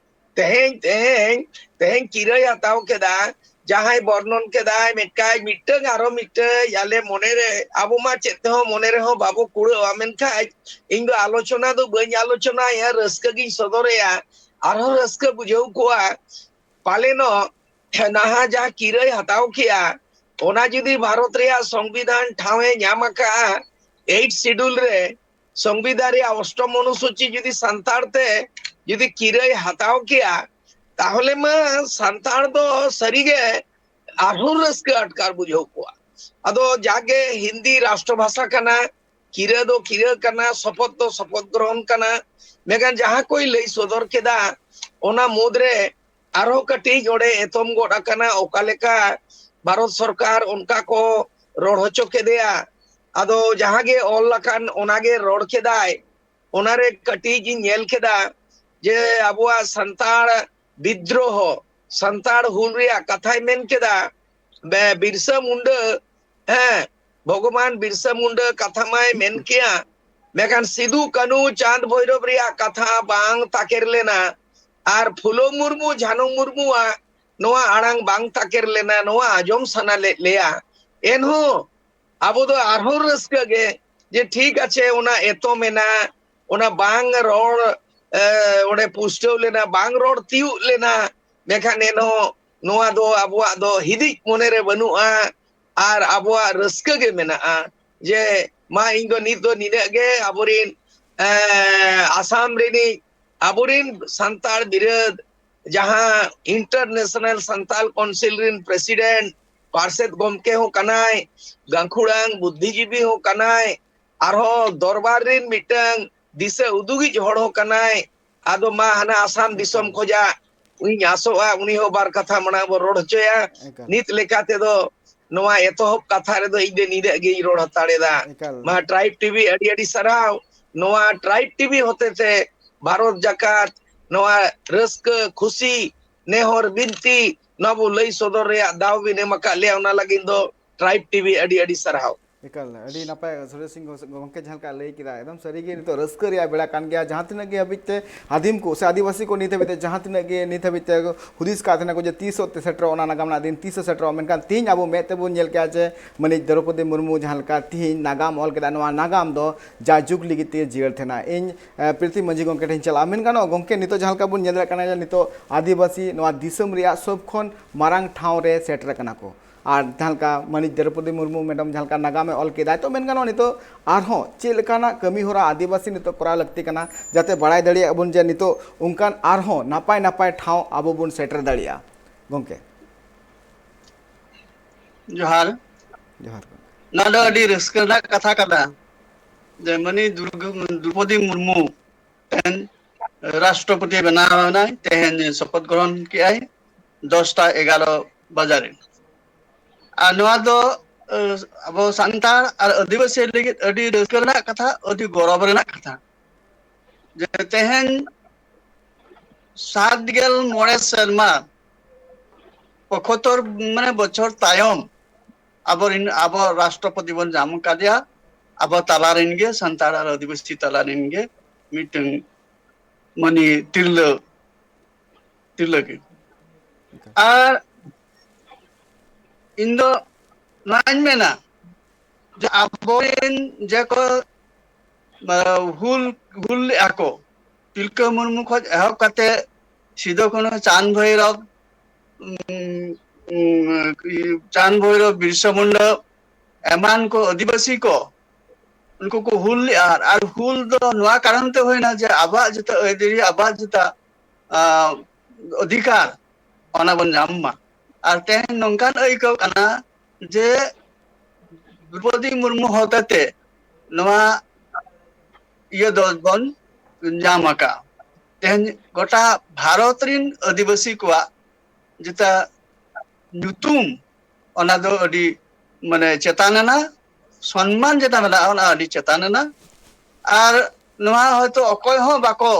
ᱛᱮᱦᱮᱧ, ᱛᱮᱦᱮᱧ, ᱛᱮᱦᱮᱧ ᱠᱤᱨᱟᱹᱭ ᱦᱟᱛᱟᱣ ᱠᱮᱫᱟ, ᱡᱟᱦᱟᱸᱭ ᱵᱚᱨᱱᱚᱱ ᱠᱮᱫᱟᱭ, ᱢᱤᱫᱴᱟᱝ, ᱢᱤᱫᱴᱟᱝ ᱟᱨᱚ ᱢᱤᱫᱴᱟᱝ, ᱟᱞᱮ ᱢᱚᱱᱮᱨᱮ, ᱟᱵᱚ ᱢᱟ ᱪᱮᱫ ᱛᱮᱦᱚᱸ ᱢᱚᱱᱮ ᱨᱮᱦᱚᱸ ᱵᱟᱵᱚ ᱠᱩᱲᱟᱹᱣᱟ, ᱢᱮᱱᱠᱷᱟᱡ ᱤᱧ ᱫᱚ ᱟᱞᱳᱪᱚᱱᱟ ᱫᱚ ᱵᱟᱹᱧ ᱟᱞᱳᱪᱚᱱᱟᱭᱟ, ᱨᱟᱹᱥᱠᱟᱹ ᱜᱤᱧ ᱥᱚᱫᱚᱨᱮᱭᱟ᱾ ᱟᱨᱦᱚᱸ ᱨᱟᱹᱥᱠᱟᱹ ᱵᱩᱡᱷᱟᱹᱣ ᱠᱚᱣᱟ, ᱯᱟᱞᱮᱱᱚᱜ ᱱᱟᱦᱟ ᱡᱟᱦᱟᱸ ᱠᱤᱨᱟᱹᱭ ᱦᱟᱛᱟᱣ ᱠᱮᱜᱼᱟ, ᱚᱱᱟ ᱡᱩᱫᱤ ᱵᱷᱟᱨᱚᱛ ᱨᱮᱭᱟᱜ ᱥᱚᱝᱵᱤᱫᱷᱟᱱ ᱴᱷᱟᱶ ᱮ ᱧᱟᱢ ᱟᱠᱟᱜᱼᱟ, ᱮᱭᱤᱴ ᱥᱤᱰᱩᱞ ᱨᱮ, ᱥᱚᱝᱵᱤᱫᱷᱟᱱ ᱨᱮᱭᱟᱜ ᱚᱥᱴᱚᱢ ᱚᱱᱩᱥᱩᱪᱤ ᱡᱩᱫᱤ ᱥᱟᱱᱛᱟᱲ ᱛᱮ ᱡᱩᱫᱤ ᱠᱤᱨᱟᱹᱭ ᱦᱟᱛᱟᱣ ᱠᱮᱭᱟ, ᱛᱟᱦᱚᱞᱮ ᱢᱟ ᱥᱟᱱᱛᱟᱲ ᱫᱚ ᱥᱟᱹᱨᱤᱜᱮ ᱟᱨᱦᱚᱸ ᱨᱟᱹᱥᱠᱟᱹ ᱟᱴᱠᱟᱨ ᱵᱩᱡᱷᱟᱹᱣ ᱠᱚᱜᱼᱟ᱾ ᱟᱫᱚ ᱡᱟᱜᱮ ᱦᱤᱱᱫᱤ ᱨᱟᱥᱴᱨᱚ ᱵᱷᱟᱥᱟ ᱠᱟᱱᱟ, ᱠᱤᱨᱟᱹ ᱫᱚ ᱠᱤᱨᱟᱹ ᱠᱟᱱᱟ, ᱥᱚᱯᱚᱛ ᱫᱚ ᱥᱚᱯᱚᱛ ᱜᱨᱚᱦᱚᱱ ᱠᱟᱱᱟ᱾ ᱢᱮᱱᱠᱷᱟᱱ ᱡᱟᱦᱟᱸ ᱠᱚᱭ ᱞᱟᱹᱭ ᱥᱚᱫᱚᱨ ᱠᱮᱫᱟ, ᱚᱱᱟ ᱢᱩᱫᱽᱨᱮ ᱟᱨᱦᱚᱸ ᱠᱟᱹᱴᱤᱡ ᱚᱸᱰᱮ ᱮᱛᱚᱢ ᱜᱚᱫ ᱟᱠᱟᱱᱟ, ᱚᱠᱟ ᱞᱮᱠᱟ ᱵᱷᱟᱨᱚᱛ ᱥᱚᱨᱠᱟᱨ ᱚᱱᱠᱟ ᱠᱚ ᱨᱚᱲ ᱦᱚᱪᱚ ᱠᱮᱫᱮᱭᱟ᱾ ᱟᱫᱚ ᱡᱟᱦᱟᱸ ᱜᱮ ᱚᱞ ᱟᱠᱟᱱ ᱚᱱᱟ ᱜᱮ ᱨᱚᱲ ᱠᱮᱫᱟᱭ᱾ ᱚᱱᱟᱨᱮ ᱠᱟᱹᱴᱤᱡ ᱤᱧ ᱧᱮᱞ ᱠᱮᱫᱟ ᱡᱮ ᱟᱵᱚᱣᱟᱜ ᱥᱟᱱᱛᱟᱲ ᱵᱤᱫᱽᱫᱨᱳᱦᱚ, ᱥᱟᱱᱛᱟᱲ ᱦᱩᱞ ᱨᱮᱭᱟᱜ ᱠᱟᱛᱷᱟᱭ ᱢᱮᱱ ᱠᱮᱫᱟ᱾ ᱵᱮ-, ᱵᱤᱨᱥᱟ ᱢᱩᱱᱰᱟᱹ, ᱦᱮᱸ, ᱵᱷᱚᱜᱚᱵᱟᱱ ᱵᱤᱨᱥᱟ ᱢᱩᱱᱰᱟᱹ ᱠᱟᱛᱷᱟ ᱢᱟᱭ ᱢᱮᱱ ᱠᱮᱭᱟ, ᱢᱮᱱᱠᱷᱟᱱ ᱥᱤᱫᱩ ᱠᱟᱹᱱᱩ ᱪᱟᱸᱫ ᱵᱷᱳᱭᱨᱚᱵ ᱨᱮᱭᱟᱜ ᱠᱟᱛᱷᱟ ᱵᱟᱝ ᱛᱟᱠᱮᱨ ᱞᱮᱱᱟ᱾ ᱟᱨ ᱯᱷᱩᱞᱳ ᱢᱩᱨᱢᱩ ᱡᱷᱟᱱᱩ ᱢᱩᱨᱢᱩᱣᱟᱜ ᱱᱚᱣᱟ ᱟᱲᱟᱝ ᱵᱟᱝ ᱛᱟᱠᱮᱨ ᱞᱮᱱᱟ, ᱱᱚᱣᱟ ᱟᱸᱡᱚᱢ ᱥᱟᱱᱟ ᱞᱮᱫ ᱞᱮᱭᱟ᱾ ᱮᱱᱦᱚᱸ ᱟᱵᱚ ᱫᱚ ᱟᱨᱦᱚᱸ ᱨᱟᱹᱥᱠᱟᱹ ᱜᱮ ᱡᱮ ᱴᱷᱤᱠ ᱟᱪᱷᱮ ᱚᱱᱟ ᱮᱛᱚᱢ ᱮᱱᱟ, ᱚᱱᱟ ᱵᱟᱝ ᱨᱚᱲ, ᱮ, ᱚᱸᱰᱮ ᱯᱩᱥᱴᱟᱹᱣ ᱞᱮᱱᱟ, ᱵᱟᱝ ᱨᱚᱲ ᱛᱤᱭᱩᱜ ᱞᱮᱱᱟ, ᱢᱮᱱᱠᱷᱟᱱ ᱮᱱᱦᱚᱸ ᱱᱚᱣᱟ ᱫᱚ ᱟᱵᱚᱣᱟᱜ ᱫᱚ ᱦᱤᱫᱤᱡ ᱢᱚᱱᱮᱨᱮ ᱵᱟᱹᱱᱩᱜᱼᱟ᱾ ᱟᱨ ᱟᱵᱚᱣᱟᱜ ᱨᱟᱹᱥᱠᱟᱹ ᱜᱮ ᱢᱮᱱᱟᱜᱼᱟ ᱡᱮ ᱢᱟ ᱤᱧ ᱫᱚ ᱱᱤᱛ ᱫᱚ ᱱᱤᱱᱟᱹᱜ ᱜᱮ ᱟᱵᱚᱨᱤᱱ, ᱮ, ᱟᱥᱟᱢ ᱨᱤᱱᱤᱡ ᱟᱵᱚᱨᱤᱱ ᱥᱟᱱᱛᱟᱲ ᱵᱤᱨᱟᱹᱫ ᱡᱟᱦᱟᱸ ᱤᱱᱴᱟᱨᱱᱮᱥᱱᱟᱞ ᱥᱟᱱᱛᱟᱲ ᱠᱟᱣᱩᱱᱥᱤᱞ ᱨᱤᱱ ᱯᱨᱮᱥᱤᱰᱮᱱᱴ ᱯᱟᱨᱥᱮᱛ ᱜᱚᱢᱠᱮ ᱦᱚᱸ ᱠᱟᱱᱟᱭ, ᱜᱟᱹᱠᱷᱩᱲᱟᱱ ᱵᱩᱫᱽᱫᱷᱤᱡᱤᱵᱤ ᱦᱚᱸ ᱠᱟᱱᱟᱭ, ᱟᱨᱦᱚᱸ ᱫᱚᱨᱵᱟᱨ ᱨᱤᱱ ᱢᱤᱫᱴᱟᱝ ᱫᱤᱥᱟᱹ ᱩᱫᱩᱜᱤᱡ ᱦᱚᱲ ᱦᱚᱸ ᱠᱟᱱᱟᱭ᱾ ᱟᱫᱚ ᱢᱟ ᱦᱟᱱᱟ ᱟᱥᱟᱢ ᱫᱤᱥᱚᱢ ᱮᱠᱟᱞ᱾ ᱠᱷᱚᱡᱟᱜ ᱤᱧ ᱟᱥᱚᱜᱼᱟ, ᱩᱱᱤ ᱦᱚᱸ ᱵᱟᱨ ᱠᱟᱛᱷᱟ ᱢᱟᱲᱟᱝ ᱵᱚ ᱨᱚᱲ ᱦᱚᱪᱚᱭᱟ᱾ ᱮᱠᱟᱞ᱾ ᱱᱤᱛ ᱞᱮᱠᱟ ᱛᱮᱫᱚ ᱱᱚᱣᱟ ᱮᱛᱚᱦᱚᱵ ᱠᱟᱛᱷᱟ ᱨᱮᱫᱚ ᱤᱧ ᱫᱚ ᱱᱤᱱᱟᱹᱜ ᱜᱮᱧ ᱨᱚᱲ ᱦᱟᱛᱟᱲ ᱮᱫᱟ᱾ ᱮᱠᱟᱞ᱾ ᱢᱟ ᱴᱨᱟᱭᱤᱵ ᱴᱤᱵᱷᱤ ᱟᱹᱰᱤ ᱟᱹᱰᱤ ᱥᱟᱨᱦᱟᱣ᱾ ᱱᱚᱣᱟ ᱴᱨᱟᱭᱤᱵ ᱴᱤᱵᱷᱤ ᱦᱚᱛᱮ ᱛᱮ ᱵᱷᱟᱨᱚᱛ ᱡᱟᱠᱟᱛ ᱱᱚᱣᱟ ᱨᱟᱹᱥᱠᱟᱹ, ᱠᱷᱩᱥᱤ, ᱱᱮᱦᱚᱨ, ᱵᱤᱱᱛᱤ ᱱᱚᱣᱟ ᱵᱚ ᱞᱟᱹᱭ ᱥᱚᱫᱚᱨ ᱨᱮᱭᱟᱜ ᱫᱟᱣ ᱵᱤᱱ ᱮᱢ ᱟᱠᱟᱫ ᱞᱮᱭᱟ, ᱚᱱᱟ ᱞᱟᱹᱜᱤᱫ ᱫᱚ ᱴᱨᱟᱭᱤᱵ ᱴᱤᱵᱷᱤ ᱟᱹᱰᱤ ᱟᱹᱰᱤ ᱥᱟᱨᱦᱟᱣ᱾ ᱮᱠᱟᱞ, ᱟᱹᱰᱤ ᱱᱟᱯᱟᱭ ᱥᱩᱨᱮᱥ ᱥᱤᱝ ᱜᱚ-, ᱜᱚᱢᱠᱮ ᱡᱟᱦᱟᱸ ᱞᱮᱠᱟ ᱞᱟᱹᱭ ᱠᱮᱫᱟ, ᱮᱠᱫᱚᱢ ᱥᱟᱹᱨᱤᱜᱮ ᱱᱤᱛᱚᱜ ᱨᱟᱹᱥᱠᱟᱹ ᱨᱮᱭᱟᱜ ᱵᱮᱲᱟ ᱠᱟᱱ ᱜᱮᱭᱟ᱾ ᱡᱟᱦᱟᱸ ᱛᱤᱱᱟᱹᱜ ᱜᱮ ᱦᱟᱹᱵᱤᱡ ᱛᱮ ᱟᱹᱫᱤᱢ ᱠᱚ ᱥᱮ ᱟᱹᱫᱤᱵᱟᱹᱥᱤ ᱠᱚ ᱱᱤᱛ ᱦᱟᱹᱵᱤᱡ ᱛᱮ ᱡᱟᱦᱟᱸ ᱛᱤᱱᱟᱹᱜ ᱜᱮ ᱱᱤᱛ ᱦᱟᱹᱵᱤᱡ ᱛᱮ ᱦᱩᱫᱤᱥ ᱠᱟᱜ ᱛᱟᱦᱮᱱᱟ ᱠᱚ ᱡᱮ ᱛᱤᱥᱚᱜ ᱛᱮ ᱥᱮᱴᱮᱨᱚᱜᱼᱟ, ᱚᱱᱟ ᱱᱟᱜᱟᱢ ᱨᱮᱱᱟᱜ ᱫᱤᱱ ᱛᱤᱥᱚᱜ ᱥᱮᱴᱮᱨᱚᱜᱼᱟ, ᱢᱮᱱᱠᱷᱟᱱ ᱛᱤᱦᱤᱧ ᱟᱵᱚ ᱢᱮᱫ ᱛᱮᱵᱚᱱ ᱧᱮᱞ ᱠᱮᱜᱼᱟ ᱡᱮ ᱢᱟᱹᱱᱤᱡ ᱫᱨᱚᱯᱚᱫᱤ ᱢᱩᱨᱢᱩ ᱡᱟᱦᱟᱸ ᱞᱮᱠᱟ ᱛᱤᱦᱤᱧ ᱱᱟᱜᱟᱢ ᱚᱞ ᱠᱮᱫᱟ, ᱱᱚᱣᱟ ᱱᱟᱜᱟᱢ ᱫᱚ ᱡᱟᱭᱡᱩᱜᱽ ᱞᱟᱹᱜᱤᱫ ᱛᱮ ᱡᱤᱭᱟᱹᱲ ᱛᱟᱦᱮᱱᱟ᱾ ᱤᱧ, ᱮ, ᱯᱨᱤᱛᱤ ᱢᱟᱹᱡᱷᱤ ᱜᱚᱢᱠᱮ ᱴᱷᱮᱱ ᱪᱟᱞᱟᱜᱼᱟ᱾ ᱢᱮᱱ ᱜᱟᱱᱚᱜᱼᱟ ᱜᱚᱢᱠᱮ, ᱱᱤᱛᱚᱜ ᱡᱟᱦᱟᱸ ᱞᱮᱠᱟ ᱵᱚᱱ ᱧᱮᱞ ᱫᱟᱲᱮᱭᱟᱜ ᱠᱟᱱᱟ ᱡᱮ ᱱᱤᱛᱚᱜ ᱟᱹᱫᱤᱵᱟᱹᱥᱤ ᱱᱚᱣᱟ ᱫᱤᱥᱚᱢ ᱨᱮᱭᱟᱜ ᱥᱚᱵ ᱠᱷᱚᱱ ᱢᱟᱨᱟᱝ ᱴᱷᱟᱶ ᱨᱮ ᱥᱮᱴᱮᱨ ᱟᱠᱟᱱᱟ ᱠᱚ᱾ ᱟᱨ ᱡᱟᱦᱟᱸ ᱞᱮᱠᱟ ᱢᱟᱹᱱᱤᱡ ᱫᱨᱚᱯᱚᱫᱤ ᱢᱩᱨᱢᱩ ᱢᱮᱰᱟᱢ ᱡᱟᱦᱟᱸ ᱞᱮᱠᱟ ᱱᱟᱜᱟᱢᱮ ᱚᱞ ᱠᱮᱫᱟ, ᱛᱚ ᱢᱮᱱ ᱜᱟᱱᱚᱜᱼᱟ ᱱᱤᱛᱚᱜ ᱟᱨᱦᱚᱸ ᱪᱮᱫ ᱞᱮᱠᱟᱱᱟᱜ ᱠᱟᱹᱢᱤ ᱦᱚᱨᱟ ᱟᱹᱫᱤᱵᱟᱹᱥᱤ ᱱᱤᱛᱚᱜ ᱠᱚᱨᱟᱣ ᱞᱟᱹᱠᱛᱤ ᱠᱟᱱᱟ, ᱡᱟᱛᱮ ᱵᱟᱲᱟᱭ ᱫᱟᱲᱮᱭᱟᱜ ᱵᱚᱱ ᱡᱮ ᱱᱤᱛᱚᱜ ᱚᱱᱠᱟᱱ ᱟᱨᱦᱚᱸ ᱱᱟᱯᱟᱭ ᱱᱟᱯᱟᱭ ᱴᱷᱟᱶ ᱟᱵᱚ ᱵᱚᱱ ᱥᱮᱴᱮᱨ ᱫᱟᱲᱮᱭᱟᱜᱼᱟ᱾ ᱜᱚᱢᱠᱮ᱾ ᱡᱚᱦᱟᱨ᱾ ᱡᱚᱦᱟᱨ ᱜᱚᱢᱠᱮ᱾ ᱱᱚᱣᱟ ᱫᱚ ᱟᱹᱰᱤ ᱨᱟᱹᱥᱠᱟᱹ ᱨᱮᱱᱟᱜ ᱠᱟᱛᱷᱟ ᱠᱟᱱᱟ ᱡᱮ ᱢᱟᱹᱱᱤᱡ ᱫᱨᱩᱜ-, ᱫᱨᱩᱯᱚᱫᱤ ᱢᱩᱨᱢᱩ ᱛᱮᱦᱮᱧ ᱨᱟᱥᱴᱨᱚᱯᱚᱛᱤ ᱵᱮᱱᱟᱣ ᱮᱱᱟᱭ, ᱛᱮᱦᱮᱧ ᱥᱚᱯᱚᱛ ᱜᱨᱚᱦᱚᱱ ᱠᱮᱜᱼᱟᱭ ᱫᱚᱥᱴᱟ ᱮᱜᱟᱨᱚ ᱵᱟᱡᱟᱨ ᱨᱮ᱾ ᱟᱨ ᱱᱚᱣᱟ ᱫᱚ, ᱟᱹ, ᱟᱵᱚ ᱥᱟᱱᱛᱟᱲ ᱟᱨ ᱟᱹᱫᱤᱵᱟᱹᱥᱤ ᱞᱟᱹᱜᱤᱫ ᱟᱹᱰᱤ ᱨᱟᱹᱥᱠᱟᱹ ᱨᱮᱱᱟᱜ ᱠᱟᱛᱷᱟ, ᱟᱹᱰᱤ ᱜᱚᱨᱚᱵᱽ ᱨᱮᱱᱟᱜ ᱠᱟᱛᱷᱟ᱾ ᱡᱮ ᱛᱮᱦᱮᱧ ᱥᱟᱛ ᱜᱮᱞ ᱢᱚᱬᱮ ᱥᱮᱨᱢᱟ, ᱯᱚᱸᱪᱟᱛᱛᱳᱨ, ᱢᱟᱱᱮ, ᱵᱚᱪᱷᱚᱨ ᱛᱟᱭᱚᱢ ᱟᱵᱚᱨᱮᱱ, ᱟᱵᱚ ᱨᱟᱥᱴᱨᱚᱯᱚᱛᱤ ᱵᱚᱱ ᱧᱟᱢ ᱟᱠᱟᱫᱮᱭᱟ᱾ ᱟᱵᱚ ᱛᱟᱞᱟ ᱨᱮᱱ ᱜᱮ, ᱥᱟᱱᱛᱟᱲ ᱟᱨ ᱟᱹᱫᱤᱵᱟᱹᱥᱤ ᱛᱟᱞᱟ ᱨᱮᱱ ᱜᱮ ᱢᱤᱫᱴᱟᱝ ᱢᱟᱱᱮ ᱛᱤᱨᱞᱟᱹ, ᱛᱤᱨᱞᱟᱹ ᱜᱮ᱾ ᱮᱠᱟᱞ᱾ ᱟᱨ ᱤᱧ ᱫᱚ ᱱᱚᱣᱟᱧ ᱢᱮᱱᱟ ᱡᱮ ᱟᱵᱚᱨᱮᱱ ᱡᱮ ᱠᱚ, ᱟᱸ, ᱦᱩᱞ, ᱦᱩᱞ ᱞᱮᱜᱼᱟ ᱠᱚ, ᱛᱤᱞᱠᱟᱹ ᱢᱩᱨᱢᱩ ᱠᱷᱚᱱ ᱮᱦᱚᱵ ᱠᱟᱛᱮ ᱥᱤᱫᱩ ᱠᱟᱹᱱᱦᱩ, ᱪᱟᱸᱫᱽ ᱵᱷᱳᱭᱨᱚᱵ, ᱩᱸ, ᱩᱸ, ᱪᱟᱸᱫᱽ ᱵᱷᱳᱭᱨᱚᱵ, ᱵᱤᱨᱥᱟ ᱢᱩᱱᱰᱟ, ᱮᱢᱟᱱ ᱠᱚ ᱟᱹᱫᱤᱵᱟᱹᱥᱤ ᱠᱚ, ᱩᱱᱠᱩ ᱠᱚ ᱦᱩᱞ ᱞᱮᱜᱼᱟ᱾ ᱟᱨ ᱦᱩᱞ ᱫᱚ ᱱᱚᱣᱟ ᱠᱟᱨᱚᱱ ᱛᱮ ᱦᱩᱭᱱᱟ ᱡᱮ ᱟᱵᱚᱣᱟᱜ ᱡᱮᱴᱟ ᱟᱹᱭᱫᱟᱹᱨᱤ, ᱟᱵᱚᱣᱟᱜ ᱡᱮᱴᱟ, ᱟᱸ, ᱚᱫᱷᱤᱠᱟᱨ, ᱚᱱᱟ ᱵᱚᱱ ᱧᱟᱢ ᱢᱟ᱾ ᱟᱨ ᱛᱮᱦᱮᱧ ᱱᱚᱝᱠᱟᱱ ᱟᱹᱭᱠᱟᱹᱣ ᱠᱟᱱᱟ ᱡᱮ ᱫᱨᱚᱯᱚᱫᱤ ᱢᱩᱨᱢᱩ ᱦᱚᱛᱮᱛᱮ ᱱᱚᱣᱟ ᱤᱭᱟᱹ ᱫᱚ ᱵᱚᱱ ᱧᱟᱢ ᱟᱠᱟᱫᱼᱟ᱾ ᱛᱮᱦᱮᱧ ᱜᱚᱴᱟ ᱵᱷᱟᱨᱚᱛ ᱨᱤᱱ ᱟᱹᱫᱤᱵᱟᱹᱥᱤ ᱠᱚᱣᱟᱜ ᱡᱮᱴᱟ ᱧᱩᱛᱩᱢ, ᱚᱱᱟ ᱫᱚ ᱟᱹᱰᱤ, ᱢᱟᱱᱮ, ᱪᱮᱛᱟᱱ ᱮᱱᱟ, ᱥᱚᱱᱢᱟᱱ ᱡᱮᱴᱟ ᱢᱮᱱᱟᱜᱼᱟ, ᱚᱱᱟ ᱟᱹᱰᱤ ᱪᱮᱛᱟᱱ ᱮᱱᱟ᱾ ᱟᱨ ᱱᱚᱣᱟ ᱦᱚᱭᱛᱳ ᱚᱠᱚᱭ ᱦᱚᱸ ᱵᱟᱠᱚ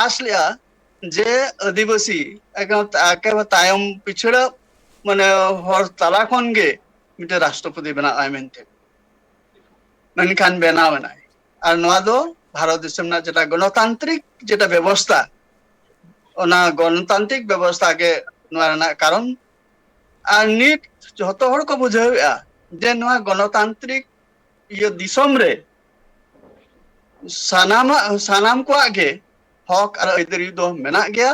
ᱟᱸᱥ ᱞᱮᱜᱼᱟ ᱡᱮ ᱟᱹᱫᱤᱵᱟᱹᱥᱤ ᱮᱠᱮᱱ ᱛᱟ-, ᱮᱠᱮᱵᱟᱨᱮ ᱛᱟᱭᱚᱢ ᱯᱤᱪᱷᱲᱟᱹ, ᱢᱟᱱᱮ, ᱦᱚᱲ ᱛᱟᱞᱟ ᱠᱷᱚᱱ ᱜᱮ ᱢᱤᱫᱴᱮᱱ ᱨᱟᱥᱴᱨᱚᱯᱚᱛᱤ ᱵᱮᱱᱟᱜᱼᱟᱭ ᱢᱮᱱᱛᱮ᱾ ᱢᱮᱱᱠᱷᱟᱱ ᱵᱮᱱᱟᱣ ᱮᱱᱟᱭ᱾ ᱟᱨ ᱱᱚᱣᱟ ᱫᱚ ᱵᱷᱟᱨᱚᱛ ᱫᱤᱥᱚᱢ ᱨᱮᱱᱟᱜ ᱡᱮᱴᱟ ᱜᱚᱱᱚᱛᱟᱱᱛᱨᱤᱠ ᱡᱮᱴᱟ ᱵᱮᱵᱚᱥᱛᱷᱟ, ᱚᱱᱟ ᱜᱚᱱᱚᱛᱟᱱᱛᱨᱤᱠ ᱵᱮᱵᱚᱥᱛᱷᱟ ᱜᱮ ᱱᱚᱣᱟ ᱨᱮᱱᱟᱜ ᱠᱟᱨᱚᱱ᱾ ᱟᱨ ᱱᱤᱛ ᱡᱷᱚᱛᱚ ᱦᱚᱲ ᱠᱚ ᱵᱩᱡᱷᱟᱹᱣᱮᱫᱼᱟ ᱡᱮ ᱱᱚᱣᱟ ᱜᱚᱱᱚᱛᱟᱱᱛᱨᱤᱠ ᱤᱭᱟᱹ ᱫᱤᱥᱚᱢ ᱨᱮ ᱥᱟᱱᱟᱢᱟᱜ, ᱥᱟᱱᱟᱢ ᱠᱚᱣᱟᱜ ᱜᱮ ᱦᱚᱠ ᱟᱨ ᱟᱹᱭᱫᱟᱹᱨᱤ ᱫᱚ ᱢᱮᱱᱟᱜ ᱜᱮᱭᱟ᱾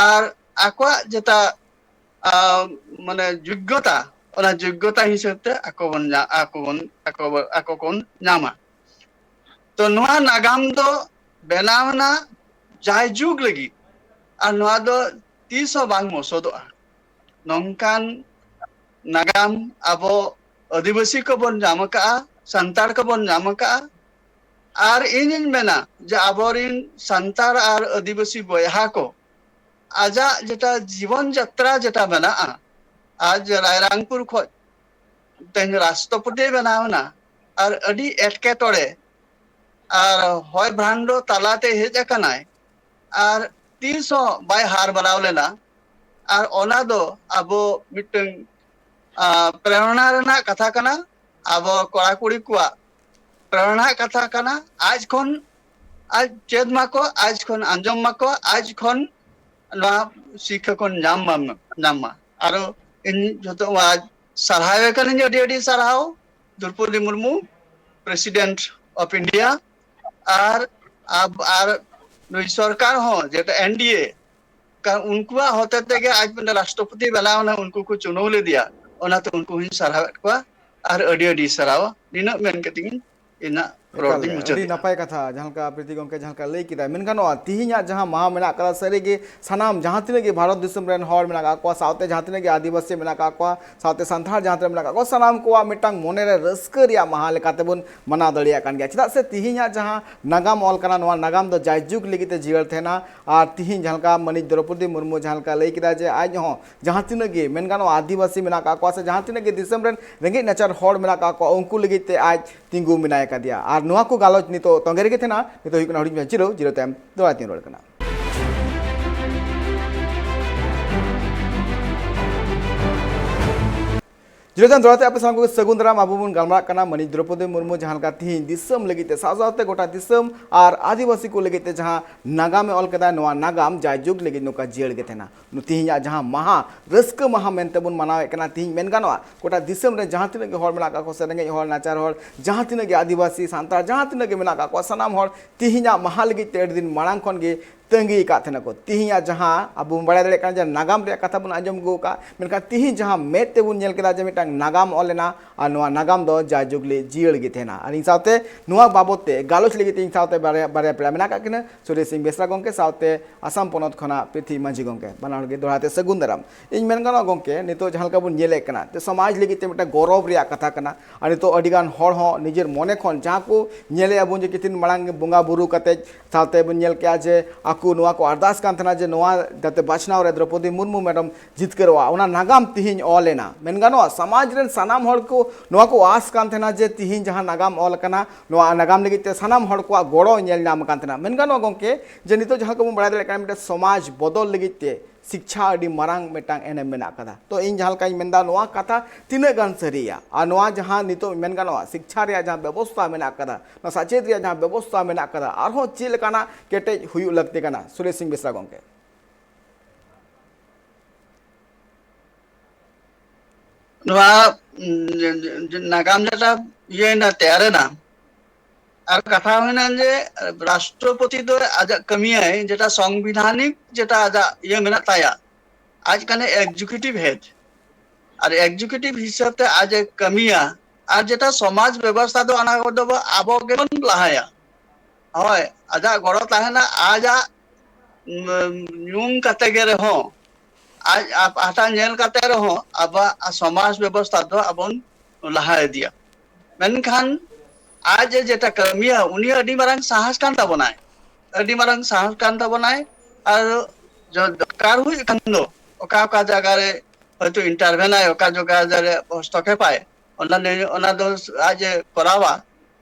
ᱟᱨ ᱟᱠᱚᱣᱟᱜ ᱡᱮᱴᱟ, ᱟᱸ, ᱢᱟᱱᱮ, ᱡᱳᱜᱽᱜᱚᱛᱟ, ᱚᱱᱟ ᱡᱳᱜᱽᱜᱚᱛᱟ ᱦᱤᱥᱟᱹᱵ ᱛᱮ ᱟᱠᱚ ᱵᱚᱱ ᱧᱟ-, ᱟᱠᱚ ᱵᱚᱱ, ᱟᱠᱚ ᱵᱚ-, ᱟᱠᱚ ᱠᱚ ᱧᱟᱢᱟ᱾ ᱛᱚ, ᱱᱚᱣᱟ ᱱᱟᱜᱟᱢ ᱫᱚ ᱵᱮᱱᱟᱣ ᱮᱱᱟ ᱡᱟᱭᱡᱩᱜᱽ ᱞᱟᱹᱜᱤᱫ, ᱟᱨ ᱱᱚᱣᱟ ᱫᱚ ᱛᱤᱥ ᱦᱚᱸ ᱵᱟᱝ ᱢᱚᱥᱚᱫᱚᱜᱼᱟ᱾ ᱱᱚᱝᱠᱟᱱ ᱱᱟᱜᱟᱢ ᱟᱵᱚ ᱟᱹᱫᱤᱵᱟᱹᱥᱤ ᱠᱚᱵᱚᱱ ᱧᱟᱢ ᱟᱠᱟᱫᱼᱟ, ᱥᱟᱱᱛᱟᱲ ᱠᱚᱵᱚᱱ ᱧᱟᱢ ᱟᱠᱟᱫᱼᱟ᱾ ᱟᱨ ᱤᱧᱤᱧ ᱢᱮᱱᱟ ᱡᱮ ᱟᱵᱚᱨᱤᱱ ᱥᱟᱱᱛᱟᱲ ᱟᱨ ᱟᱹᱫᱤᱵᱟᱹᱥᱤ ᱵᱚᱭᱦᱟ ᱠᱚ ᱟᱡᱟᱜ ᱡᱮᱴᱟ ᱡᱤᱵᱚᱱ ᱡᱟᱛᱨᱟ ᱡᱮᱴᱟ ᱢᱮᱱᱟᱜᱼᱟ, ᱟᱡ ᱨᱟᱭᱨᱟᱝᱯᱩᱨ ᱠᱷᱚᱡ ᱛᱮᱦᱮᱧ ᱨᱟᱥᱴᱨᱚᱯᱚᱛᱤ ᱵᱮᱱᱟᱣ ᱮᱱᱟ, ᱟᱨ ᱟᱹᱰᱤ ᱮᱴᱠᱮᱴᱚᱬᱮ ᱟᱨ ᱦᱚᱭ ᱵᱷᱟᱱᱰᱚ ᱛᱟᱞᱟᱛᱮ ᱦᱮᱡ ᱟᱠᱟᱱᱟᱭ, ᱟᱨ ᱛᱤᱥ ᱦᱚᱸ ᱵᱟᱭ ᱦᱟᱨ ᱵᱟᱲᱟᱣ ᱞᱮᱱᱟ᱾ ᱟᱨ ᱚᱱᱟ ᱫᱚ ᱟᱵᱚ ᱢᱤᱫᱴᱟᱝ, ᱟᱸ, ᱯᱨᱮᱨᱚᱱᱟ ᱨᱮᱱᱟᱜ ᱠᱟᱛᱷᱟ ᱠᱟᱱᱟ᱾ ᱟᱵᱚ ᱠᱚᱲᱟ ᱠᱩᱲᱤ ᱠᱚᱣᱟᱜ ᱯᱨᱮᱨᱚᱱᱟ ᱨᱮᱱᱟᱜ ᱠᱟᱛᱷᱟ ᱠᱟᱱᱟ᱾ ᱟᱡ ᱠᱷᱚᱱ ᱟᱡ ᱪᱮᱫ ᱢᱟᱠᱚ, ᱟᱡ ᱠᱷᱚᱱ ᱟᱸᱡᱚᱢ ᱢᱟᱠᱚ, ᱟᱡ ᱠᱷᱚᱱ ᱱᱚᱣᱟ ᱥᱤᱠᱷᱟ ᱠᱚ ᱧᱟᱢ ᱢᱟ, ᱧᱟᱢ ᱢᱟ᱾ ᱟᱨᱚ ᱤᱧ ᱡᱚᱛᱚ ᱟᱡ ᱥᱟᱨᱦᱟᱣᱮ ᱠᱟᱹᱱᱟᱹᱧ, ᱟᱹᱰᱤ ᱟᱹᱰᱤ ᱥᱟᱨᱦᱟᱣ Droupadi Murmu, President of India, ᱟᱨ ᱟᱵ-, ᱟᱨ ᱱᱩᱭ ᱥᱚᱨᱠᱟᱨ ᱦᱚᱸ, ᱡᱮᱴᱟ NDA, ᱠᱟᱨᱚᱱ ᱩᱱᱠᱩᱣᱟᱜ ᱦᱚᱛᱮ ᱛᱮᱜᱮ ᱟᱡ ᱢᱤᱫᱴᱮᱱ ᱨᱟᱥᱴᱨᱚᱯᱚᱛᱤ ᱵᱮᱱᱟᱣ ᱮᱱᱟ, ᱩᱱᱠᱩ ᱠᱚ ᱪᱩᱱᱟᱹᱣ ᱞᱮᱫᱮᱭᱟ, ᱚᱱᱟᱛᱮ ᱩᱱᱠᱩ ᱦᱚᱸᱧ ᱥᱟᱨᱦᱟᱣᱮᱫ ᱠᱚᱣᱟ᱾ ᱟᱨ ᱟᱹᱰᱤ ᱟᱹᱰᱤ ᱥᱟᱨᱦᱟᱣ᱾ ᱱᱤᱱᱟᱹᱜ ᱢᱮᱱ ᱠᱟᱛᱮ ᱤᱧ ᱤᱧᱟᱹᱜ ᱨᱚᱲ ᱫᱚᱧ ᱢᱩᱪᱟᱹᱫ ᱮᱫᱟ᱾ ᱟᱹᱰᱤ ᱱᱟᱯᱟᱭ ᱠᱟᱛᱷᱟ, ᱡᱟᱦᱟᱸ ᱞᱮᱠᱟ ᱯᱨᱤᱛᱤ ᱜᱚᱢᱠᱮ ᱡᱟᱦᱟᱸ ᱞᱮᱠᱟ ᱞᱟᱹᱭ ᱠᱮᱫᱟ᱾ ᱢᱮᱱ ᱜᱟᱱᱚᱜᱼᱟ, ᱛᱤᱦᱤᱧᱟᱜ ᱡᱟᱦᱟᱸ ᱢᱟᱦᱟ ᱢᱮᱱᱟᱜ ᱟᱠᱟᱫᱟ, ᱥᱟᱹᱨᱤᱜᱮ ᱥᱟᱱᱟᱢ ᱡᱟᱦᱟᱸ ᱛᱤᱱᱟᱹᱜ ᱜᱮ ᱵᱷᱟᱨᱚᱛ ᱫᱤᱥᱚᱢ ᱨᱮᱱ ᱦᱚᱲ ᱢᱮᱱᱟᱜ ᱟᱠᱟᱫ ᱠᱚᱣᱟ, ᱥᱟᱶᱛᱮ ᱡᱟᱦᱟᱸ ᱛᱤᱱᱟᱹᱜ ᱜᱮ ᱟᱹᱫᱤᱵᱟᱹᱥᱤ ᱢᱮᱱᱟᱜ ᱟᱠᱟᱫ ᱠᱚᱣᱟ, ᱥᱟᱶᱛᱮ ᱥᱟᱱᱛᱟᱲ ᱡᱟᱦᱟᱸ ᱛᱤᱱᱟᱹᱜ ᱢᱮᱱᱟᱜ ᱟᱠᱟᱫ ᱠᱚᱣᱟ, ᱥᱟᱱᱟᱢ ᱠᱚᱣᱟᱜ ᱢᱤᱫᱴᱟᱝ ᱢᱚᱱᱮᱨᱮ ᱨᱟᱹᱥᱠᱟᱹ ᱨᱮᱭᱟᱜ ᱢᱟᱦᱟ ᱞᱮᱠᱟᱛᱮᱵᱚᱱ ᱢᱟᱱᱟᱣ ᱫᱟᱲᱮᱭᱟᱜ ᱠᱟᱱ ᱜᱮᱭᱟ᱾ ᱪᱮᱫᱟᱜ ᱥᱮ ᱛᱤᱦᱤᱧᱟᱜ ᱡᱟᱦᱟᱸ ᱱᱟᱜᱟᱢ ᱚᱞ ᱠᱟᱱᱟ, ᱱᱚᱣᱟ ᱱᱟᱜᱟᱢ ᱫᱚ ᱡᱟᱭᱡᱩᱜᱽ ᱞᱟᱹᱜᱤᱫ ᱛᱮ ᱡᱤᱭᱟᱹᱲ ᱛᱟᱦᱮᱱᱟ᱾ ᱟᱨ ᱛᱤᱦᱤᱧ ᱡᱟᱦᱟᱸ ᱞᱮᱠᱟ ᱢᱟᱹᱱᱤᱡ ᱫᱨᱚᱯᱚᱫᱤ ᱢᱩᱨᱢᱩ ᱡᱟᱦᱟᱸ ᱞᱮᱠᱟ ᱞᱟᱹᱭ ᱠᱮᱫᱟ ᱡᱮ ᱟᱡ ᱦᱚᱸ ᱡᱟᱦᱟᱸ ᱛᱤᱱᱟᱹᱜ ᱜᱮ, ᱢᱮᱱ ᱜᱟᱱᱚᱜᱼᱟ, ᱟᱹᱫᱤᱵᱟᱹᱥᱤ ᱢᱮᱱᱟᱜ ᱟᱠᱟᱫ ᱠᱚᱣᱟ ᱥᱮ ᱡᱟᱦᱟᱸ ᱛᱤᱱᱟᱹᱜ ᱜᱮ ᱫᱤᱥᱚᱢ ᱨᱮᱱ ᱨᱮᱸᱜᱮᱡ ᱱᱟᱪᱟᱨ ᱦᱚᱲ ᱢᱮᱱᱟᱜ ᱟᱠᱟᱫ ᱠᱚᱣᱟ, ᱩᱱᱠᱩ ᱞᱟᱹᱜᱤᱫ ᱛᱮ ᱟᱡ ᱛᱤᱸᱜᱩ ᱢᱮᱱᱟᱭ ᱟᱠᱟᱫᱮᱭᱟ᱾ ᱟᱨ ᱱᱚᱣᱟ ᱠᱚ ᱜᱟᱞᱚᱪ ᱱᱤᱛᱚᱜ ᱛᱚᱸᱜᱮ ᱨᱮᱜᱮ ᱛᱟᱦᱮᱱᱟ᱾ ᱱᱤᱛᱚᱜ ᱦᱩᱭᱩᱜ ᱠᱟᱱᱟ ᱦᱩᱰᱤᱧ ᱢᱟᱪᱷᱟ ᱡᱤᱨᱟᱹᱣ, ᱡᱤᱨᱟᱹᱣ ᱛᱟᱭᱚᱢ ᱫᱚᱦᱲᱟ ᱛᱤᱧ ᱨᱚᱲ ᱠᱟᱱᱟ᱾ ᱡᱤᱨᱟᱹᱣ ᱛᱟᱭᱚᱢ ᱫᱚᱦᱲᱟ ᱛᱮ ᱟᱯᱮ ᱥᱟᱱᱟᱢ ᱠᱚᱜᱮ ᱥᱟᱹᱜᱩᱱ ᱫᱟᱨᱟᱢ᱾ ᱟᱵᱚ ᱵᱚᱱ ᱜᱟᱞᱢᱟᱨᱟᱜ ᱠᱟᱱᱟ ᱢᱟᱹᱱᱤᱡ ᱫᱨᱚᱯᱚᱫᱤ ᱢᱩᱨᱢᱩ ᱡᱟᱦᱟᱸ ᱞᱮᱠᱟ ᱛᱤᱦᱤᱧ ᱫᱤᱥᱚᱢ ᱞᱟᱹᱜᱤᱫ ᱛᱮ, ᱥᱟᱶ ᱥᱟᱶᱛᱮ ᱜᱚᱴᱟ ᱫᱤᱥᱚᱢ ᱟᱨ ᱟᱹᱫᱤᱵᱟᱹᱥᱤ ᱠᱚ ᱞᱟᱹᱜᱤᱫ ᱛᱮ ᱡᱟᱦᱟᱸ ᱱᱟᱜᱟᱢᱮ ᱚᱞ ᱠᱮᱫᱟ, ᱱᱚᱣᱟ ᱱᱟᱜᱟᱢ ᱡᱟᱭᱡᱩᱜᱽ ᱞᱟᱹᱜᱤᱫ ᱱᱚᱝᱠᱟ ᱡᱤᱭᱟᱹᱲ ᱜᱮ ᱛᱟᱦᱮᱱᱟ᱾ ᱛᱤᱦᱤᱧᱟᱜ ᱡᱟᱦᱟᱸ ᱢᱟᱦᱟ, ᱨᱟᱹᱥᱠᱟᱹ ᱢᱟᱦᱟ ᱢᱮᱱᱛᱮ ᱵᱚᱱ ᱢᱟᱱᱟᱣᱮᱫ ᱠᱟᱱᱟ, ᱛᱤᱦᱤᱧ ᱢᱮᱱ ᱜᱟᱱᱚᱜᱼᱟ, ᱜᱚᱴᱟ ᱫᱤᱥᱚᱢ ᱨᱮ ᱡᱟᱦᱟᱸ ᱛᱤᱱᱟᱹᱜ ᱜᱮ ᱦᱚᱲ ᱢᱮᱱᱟᱜ ᱟᱠᱟᱫ ᱠᱚ, ᱥᱮ ᱨᱮᱸᱜᱮᱡ ᱦᱚᱲ, ᱱᱟᱪᱟᱨ ᱦᱚᱲ, ᱡᱟᱦᱟᱸ ᱛᱤᱱᱟᱹᱜ ᱜᱮ ᱟᱹᱫᱤᱵᱟᱹᱥᱤ, ᱥᱟᱱᱛᱟᱲ, ᱡᱟᱦᱟᱸ ᱛᱤᱱᱟᱹᱜ ᱜᱮ ᱢᱮᱱᱟᱜ ᱟᱠᱟᱫ ᱠᱚᱣᱟ, ᱥᱟᱱᱟᱢ ᱦᱚᱲ ᱛᱤᱦᱤᱧᱟᱜ ᱢᱟᱦᱟ ᱞᱟᱹᱜᱤᱫ ᱛᱮ ᱟᱹᱰᱤ ᱫᱤᱱ ᱢᱟᱲᱟᱝ ᱠᱷᱚᱱ ᱜᱮ ᱛᱟᱺᱜᱤ ᱟᱠᱟᱫ ᱛᱟᱦᱮᱱᱟ ᱠᱚ᱾ ᱛᱤᱦᱤᱧᱟᱜ ᱡᱟᱦᱟᱸ ᱟᱵᱚ ᱵᱚᱱ ᱵᱟᱲᱟᱭ ᱫᱟᱲᱮᱭᱟᱜ ᱠᱟᱱᱟ ᱡᱮ ᱱᱟᱜᱟᱢ ᱨᱮᱭᱟᱜ ᱠᱟᱛᱷᱟ ᱵᱚᱱ ᱟᱸᱡᱚᱢ ᱟᱹᱜᱩ ᱟᱠᱟᱫ, ᱢᱮᱱᱠᱷᱟᱱ ᱛᱤᱦᱤᱧ ᱡᱟᱦᱟᱸ ᱢᱮᱫ ᱛᱮᱵᱚᱱ ᱧᱮᱞ ᱠᱮᱫᱟ ᱡᱮ ᱢᱤᱫᱴᱟᱝ ᱱᱟᱜᱟᱢ ᱚᱞ ᱞᱮᱱᱟ, ᱟᱨ ᱱᱚᱣᱟ ᱱᱟᱜᱟᱢ ᱫᱚ ᱡᱟᱭᱡᱩᱜᱽ ᱞᱮ ᱡᱤᱭᱟᱹᱲ ᱜᱮ ᱛᱟᱦᱮᱱᱟ᱾ ᱟᱨ ᱤᱧ ᱥᱟᱶᱛᱮ ᱱᱚᱣᱟ ᱵᱟᱵᱚᱛ ᱛᱮ ᱜᱟᱞᱚᱪ ᱞᱟᱹᱜᱤᱫ ᱛᱮ ᱤᱧ ᱥᱟᱶᱛᱮ ᱵᱟᱨᱭᱟ, ᱵᱟᱨᱭᱟ ᱯᱮᱲᱟ ᱢᱮᱱᱟᱜ ᱟᱠᱟᱫ ᱠᱤᱱᱟ, ᱥᱩᱨᱮᱥ ᱥᱤᱝ ᱵᱮᱥᱨᱟ ᱜᱚᱢᱠᱮ ᱥᱟᱶᱛᱮ ᱟᱥᱟᱢ ᱯᱚᱱᱚᱛ ᱠᱷᱚᱱᱟᱜ ᱯᱨᱤᱛᱷᱤ ᱢᱟᱹᱡᱷᱤ ᱜᱚᱢᱠᱮ᱾ ᱵᱟᱱᱟ ᱦᱚᱲ ᱜᱮ ᱫᱚᱦᱲᱟ ᱛᱮ ᱥᱟᱹᱜᱩᱱ ᱫᱟᱨᱟᱢ᱾ ᱤᱧ ᱢᱮᱱ ᱜᱟᱱᱚᱜᱼᱟ ᱜᱚᱢᱠᱮ, ᱱᱤᱛᱚᱜ ᱡᱟᱦᱟᱸ ᱞᱮᱠᱟ ᱵᱚᱱ ᱧᱮᱞᱮᱫ ᱠᱟᱱᱟ, ᱛᱮ ᱥᱚᱢᱟᱡᱽ ᱞᱟᱹᱜᱤᱫ ᱛᱮ ᱢᱤᱫᱴᱟᱝ ᱜᱚᱨᱚᱵᱽ ᱨᱮᱭᱟᱜ ᱠᱟᱛᱷᱟ ᱠᱟᱱᱟ᱾ ᱟᱨ ᱱᱤᱛᱚᱜ ᱟᱹᱰᱤ ᱜᱟᱱ ᱦᱚᱲ ᱦᱚᱸ ᱱᱤᱡᱮᱨ ᱢᱚᱱᱮ ᱠᱷᱚᱱ ᱡᱟᱦᱟᱸ ᱠᱚ ᱧᱮᱞᱮᱫᱼᱟ ᱵᱚᱱ ᱡᱮ ᱠᱤᱪᱷᱩ ᱫᱤᱱ ᱢᱟᱲᱟᱝ ᱵᱚᱸᱜᱟ ᱵᱩᱨᱩ ᱠᱟᱛᱮ ᱥᱟᱶᱛᱮ ᱵᱚᱱ ᱧᱮᱞ ᱠᱮᱜᱼᱟ ᱡᱮ ᱟᱠᱚ ᱱᱚᱣᱟ ᱠᱚ ᱟᱨᱫᱟᱥ ᱠᱟᱱ ᱛᱟᱦᱮᱱᱟ ᱡᱮ ᱱᱚᱣᱟ ᱡᱟᱛᱮ ᱵᱟᱪᱷᱱᱟᱣ ᱨᱮ ᱫᱨᱚᱯᱚᱫᱤ ᱢᱩᱨᱢᱩ ᱢᱮᱰᱚᱢ ᱡᱤᱛᱠᱟᱹᱨᱚᱜᱼᱟ, ᱚᱱᱟ ᱱᱟᱜᱟᱢ ᱛᱤᱦᱤᱧ ᱚᱞ ᱮᱱᱟ᱾ ᱢᱮᱱ ᱜᱟᱱᱚᱜᱼᱟ, ᱥᱚᱢᱟᱡᱽ ᱨᱮᱱ ᱥᱟᱱᱟᱢ ᱦᱚᱲ ᱠᱚ ᱱᱚᱣᱟ ᱠᱚ ᱟᱸᱥ ᱠᱟᱱ ᱛᱟᱦᱮᱱᱟ ᱡᱮ ᱛᱤᱦᱤᱧ ᱡᱟᱦᱟᱸ ᱱᱟᱜᱟᱢ ᱚᱞ ᱟᱠᱟᱱᱟ, ᱱᱚᱣᱟ ᱱᱟᱜᱟᱢ ᱞᱟᱹᱜᱤᱫ ᱛᱮ ᱥᱟᱱᱟᱢ ᱦᱚᱲ ᱠᱚᱣᱟᱜ ᱜᱚᱲᱚ ᱧᱮᱞ ᱧᱟᱢ ᱠᱟᱱ ᱛᱟᱦᱮᱱᱟ᱾ ᱢᱮᱱ ᱜᱟᱱᱚᱜᱼᱟ ᱜᱚᱢᱠᱮ, ᱡᱮ ᱱᱤᱛᱚᱜ ᱡᱟᱦᱟᱸ ᱠᱚᱵᱚᱱ ᱵᱟᱲᱟᱭ ᱫᱟᱲᱮᱭᱟᱜ ᱠᱟᱱᱟ, ᱢᱤᱫᱴᱮᱱ ᱥᱚᱢᱟᱡᱽ ᱵᱚᱫᱚᱞ ᱞᱟᱹᱜᱤᱫ ᱛᱮ ᱥᱤᱠᱪᱷᱟ ᱟᱹᱰᱤ ᱢᱟᱨᱟᱝ ᱢᱤᱫᱴᱟᱝ ᱮᱱᱮᱢ ᱢᱮᱱᱟᱜ ᱟᱠᱟᱫᱟ᱾ ᱛᱚ ᱤᱧ ᱡᱟᱦᱟᱸ ᱞᱮᱠᱟᱧ ᱢᱮᱱᱫᱟ, ᱱᱚᱣᱟ ᱠᱟᱛᱷᱟ ᱛᱤᱱᱟᱹᱜ ᱜᱟᱱ ᱥᱟᱹᱨᱤᱭᱟ? ᱟᱨ ᱱᱚᱣᱟ ᱡᱟᱦᱟᱸ ᱱᱤᱛᱚᱜ ᱢᱮᱱ ᱜᱟᱱᱚᱜᱼᱟ, ᱥᱤᱠᱪᱷᱟ ᱨᱮᱭᱟᱜ ᱡᱟᱦᱟᱸ ᱵᱮᱵᱚᱥᱛᱷᱟ ᱢᱮᱱᱟᱜ ᱟᱠᱟᱫᱟ, ᱱᱚᱣᱟ ᱥᱮᱪᱮᱫ ᱨᱮᱭᱟᱜ ᱡᱟᱦᱟᱸ ᱵᱮᱵᱚᱥᱛᱷᱟ ᱢᱮᱱᱟᱜ ᱟᱠᱟᱫᱟ, ᱟᱨᱦᱚᱸ ᱪᱮᱫ ᱞᱮᱠᱟᱱᱟᱜ ᱠᱮᱴᱮᱡ ᱦᱩᱭᱩᱜ ᱞᱟᱹᱠᱛᱤ ᱠᱟᱱᱟ? ᱥᱩᱨᱮᱥ ᱥᱤᱝ ᱵᱮᱥᱨᱟ ᱜᱚᱢᱠᱮ᱾ ᱱᱚᱣᱟ, ᱩᱸ, ᱱᱟᱜᱟᱢ ᱡᱮᱴᱟ ᱤᱭᱟᱹᱭᱮᱱᱟ, ᱛᱮᱭᱟᱨᱮᱱᱟ, ᱟᱨ ᱠᱟᱛᱷᱟ ᱦᱩᱭᱱᱟ ᱡᱮ ᱨᱟᱥᱴᱨᱚᱯᱚᱛᱤ ᱫᱚ ᱟᱡᱟᱜ ᱠᱟᱹᱢᱤᱭᱟᱭ, ᱡᱮᱴᱟ ᱥᱚᱝᱵᱤᱫᱷᱟᱱᱤᱠ, ᱡᱮᱴᱟ ᱟᱡᱟᱜ ᱤᱭᱟᱹ ᱢᱮᱱᱟᱜ ᱛᱟᱭᱟ, ᱟᱡ ᱠᱟᱱᱟᱭ executive head᱾ ᱟᱨ executive ᱦᱤᱥᱟᱹᱵ ᱛᱮ ᱟᱡ ᱮ ᱠᱟᱹᱢᱤᱭᱟ, ᱟᱨ ᱡᱮᱴᱟ ᱥᱚᱢᱟᱡᱽ ᱵᱮᱵᱚᱥᱛᱷᱟ ᱫᱚ ᱚᱱᱟ ᱠᱚᱫᱚ ᱟᱵᱚ ᱜᱮᱵᱚᱱ ᱞᱟᱦᱟᱭᱟ᱾ ᱦᱳᱭ, ᱟᱡᱟᱜ ᱜᱚᱲᱚ ᱛᱟᱦᱮᱱᱟ, ᱟᱡᱟᱜ, ᱩᱢ, ᱧᱩᱢ ᱠᱟᱛᱮ ᱜᱮ ᱨᱮᱦᱚᱸ, ᱟᱡ ᱟ-, ᱯᱟᱦᱴᱟ ᱧᱮᱞ ᱠᱟᱛᱮ ᱨᱮᱦᱚᱸ ᱟᱵᱚᱣᱟᱜ ᱥᱚᱢᱟᱡᱽ ᱵᱮᱵᱚᱥᱛᱷᱟ ᱫᱚ ᱟᱵᱚᱱ ᱞᱟᱦᱟ ᱤᱫᱤᱭᱟ᱾ ᱢᱮᱱᱠᱷᱟᱱ ᱟᱡ ᱮ ᱡᱮᱴᱟ ᱠᱟᱹᱢᱤᱭᱟ, ᱩᱱᱤ ᱟᱹᱰᱤ ᱢᱟᱨᱟᱝ ᱥᱟᱦᱚᱥ ᱠᱟᱱ ᱛᱟᱵᱚᱱᱟᱭ, ᱟᱹᱰᱤ ᱢᱟᱨᱟᱝ ᱥᱟᱦᱚᱥ ᱠᱟᱱ ᱛᱟᱵᱚᱱᱟᱭ᱾ ᱟᱨ ᱡᱚ-, ᱫᱚᱨᱠᱟᱨ ᱦᱩᱭᱩᱜ ᱠᱷᱟᱱ ᱫᱚ ᱚᱠᱟ ᱚᱠᱟ ᱡᱟᱭᱜᱟ ᱨᱮ ᱦᱚᱭᱛᱳ intervene ᱟᱭ, ᱚᱠᱟ ᱡᱟᱭᱜᱟ ᱨᱮ ᱦᱚᱥᱛᱚᱠᱷᱮᱯ ᱟᱭ, ᱚᱱᱟ ᱱᱤᱭᱮ, ᱚᱱᱟ ᱫᱚ ᱟᱡ ᱮ ᱠᱚᱨᱟᱣᱟ᱾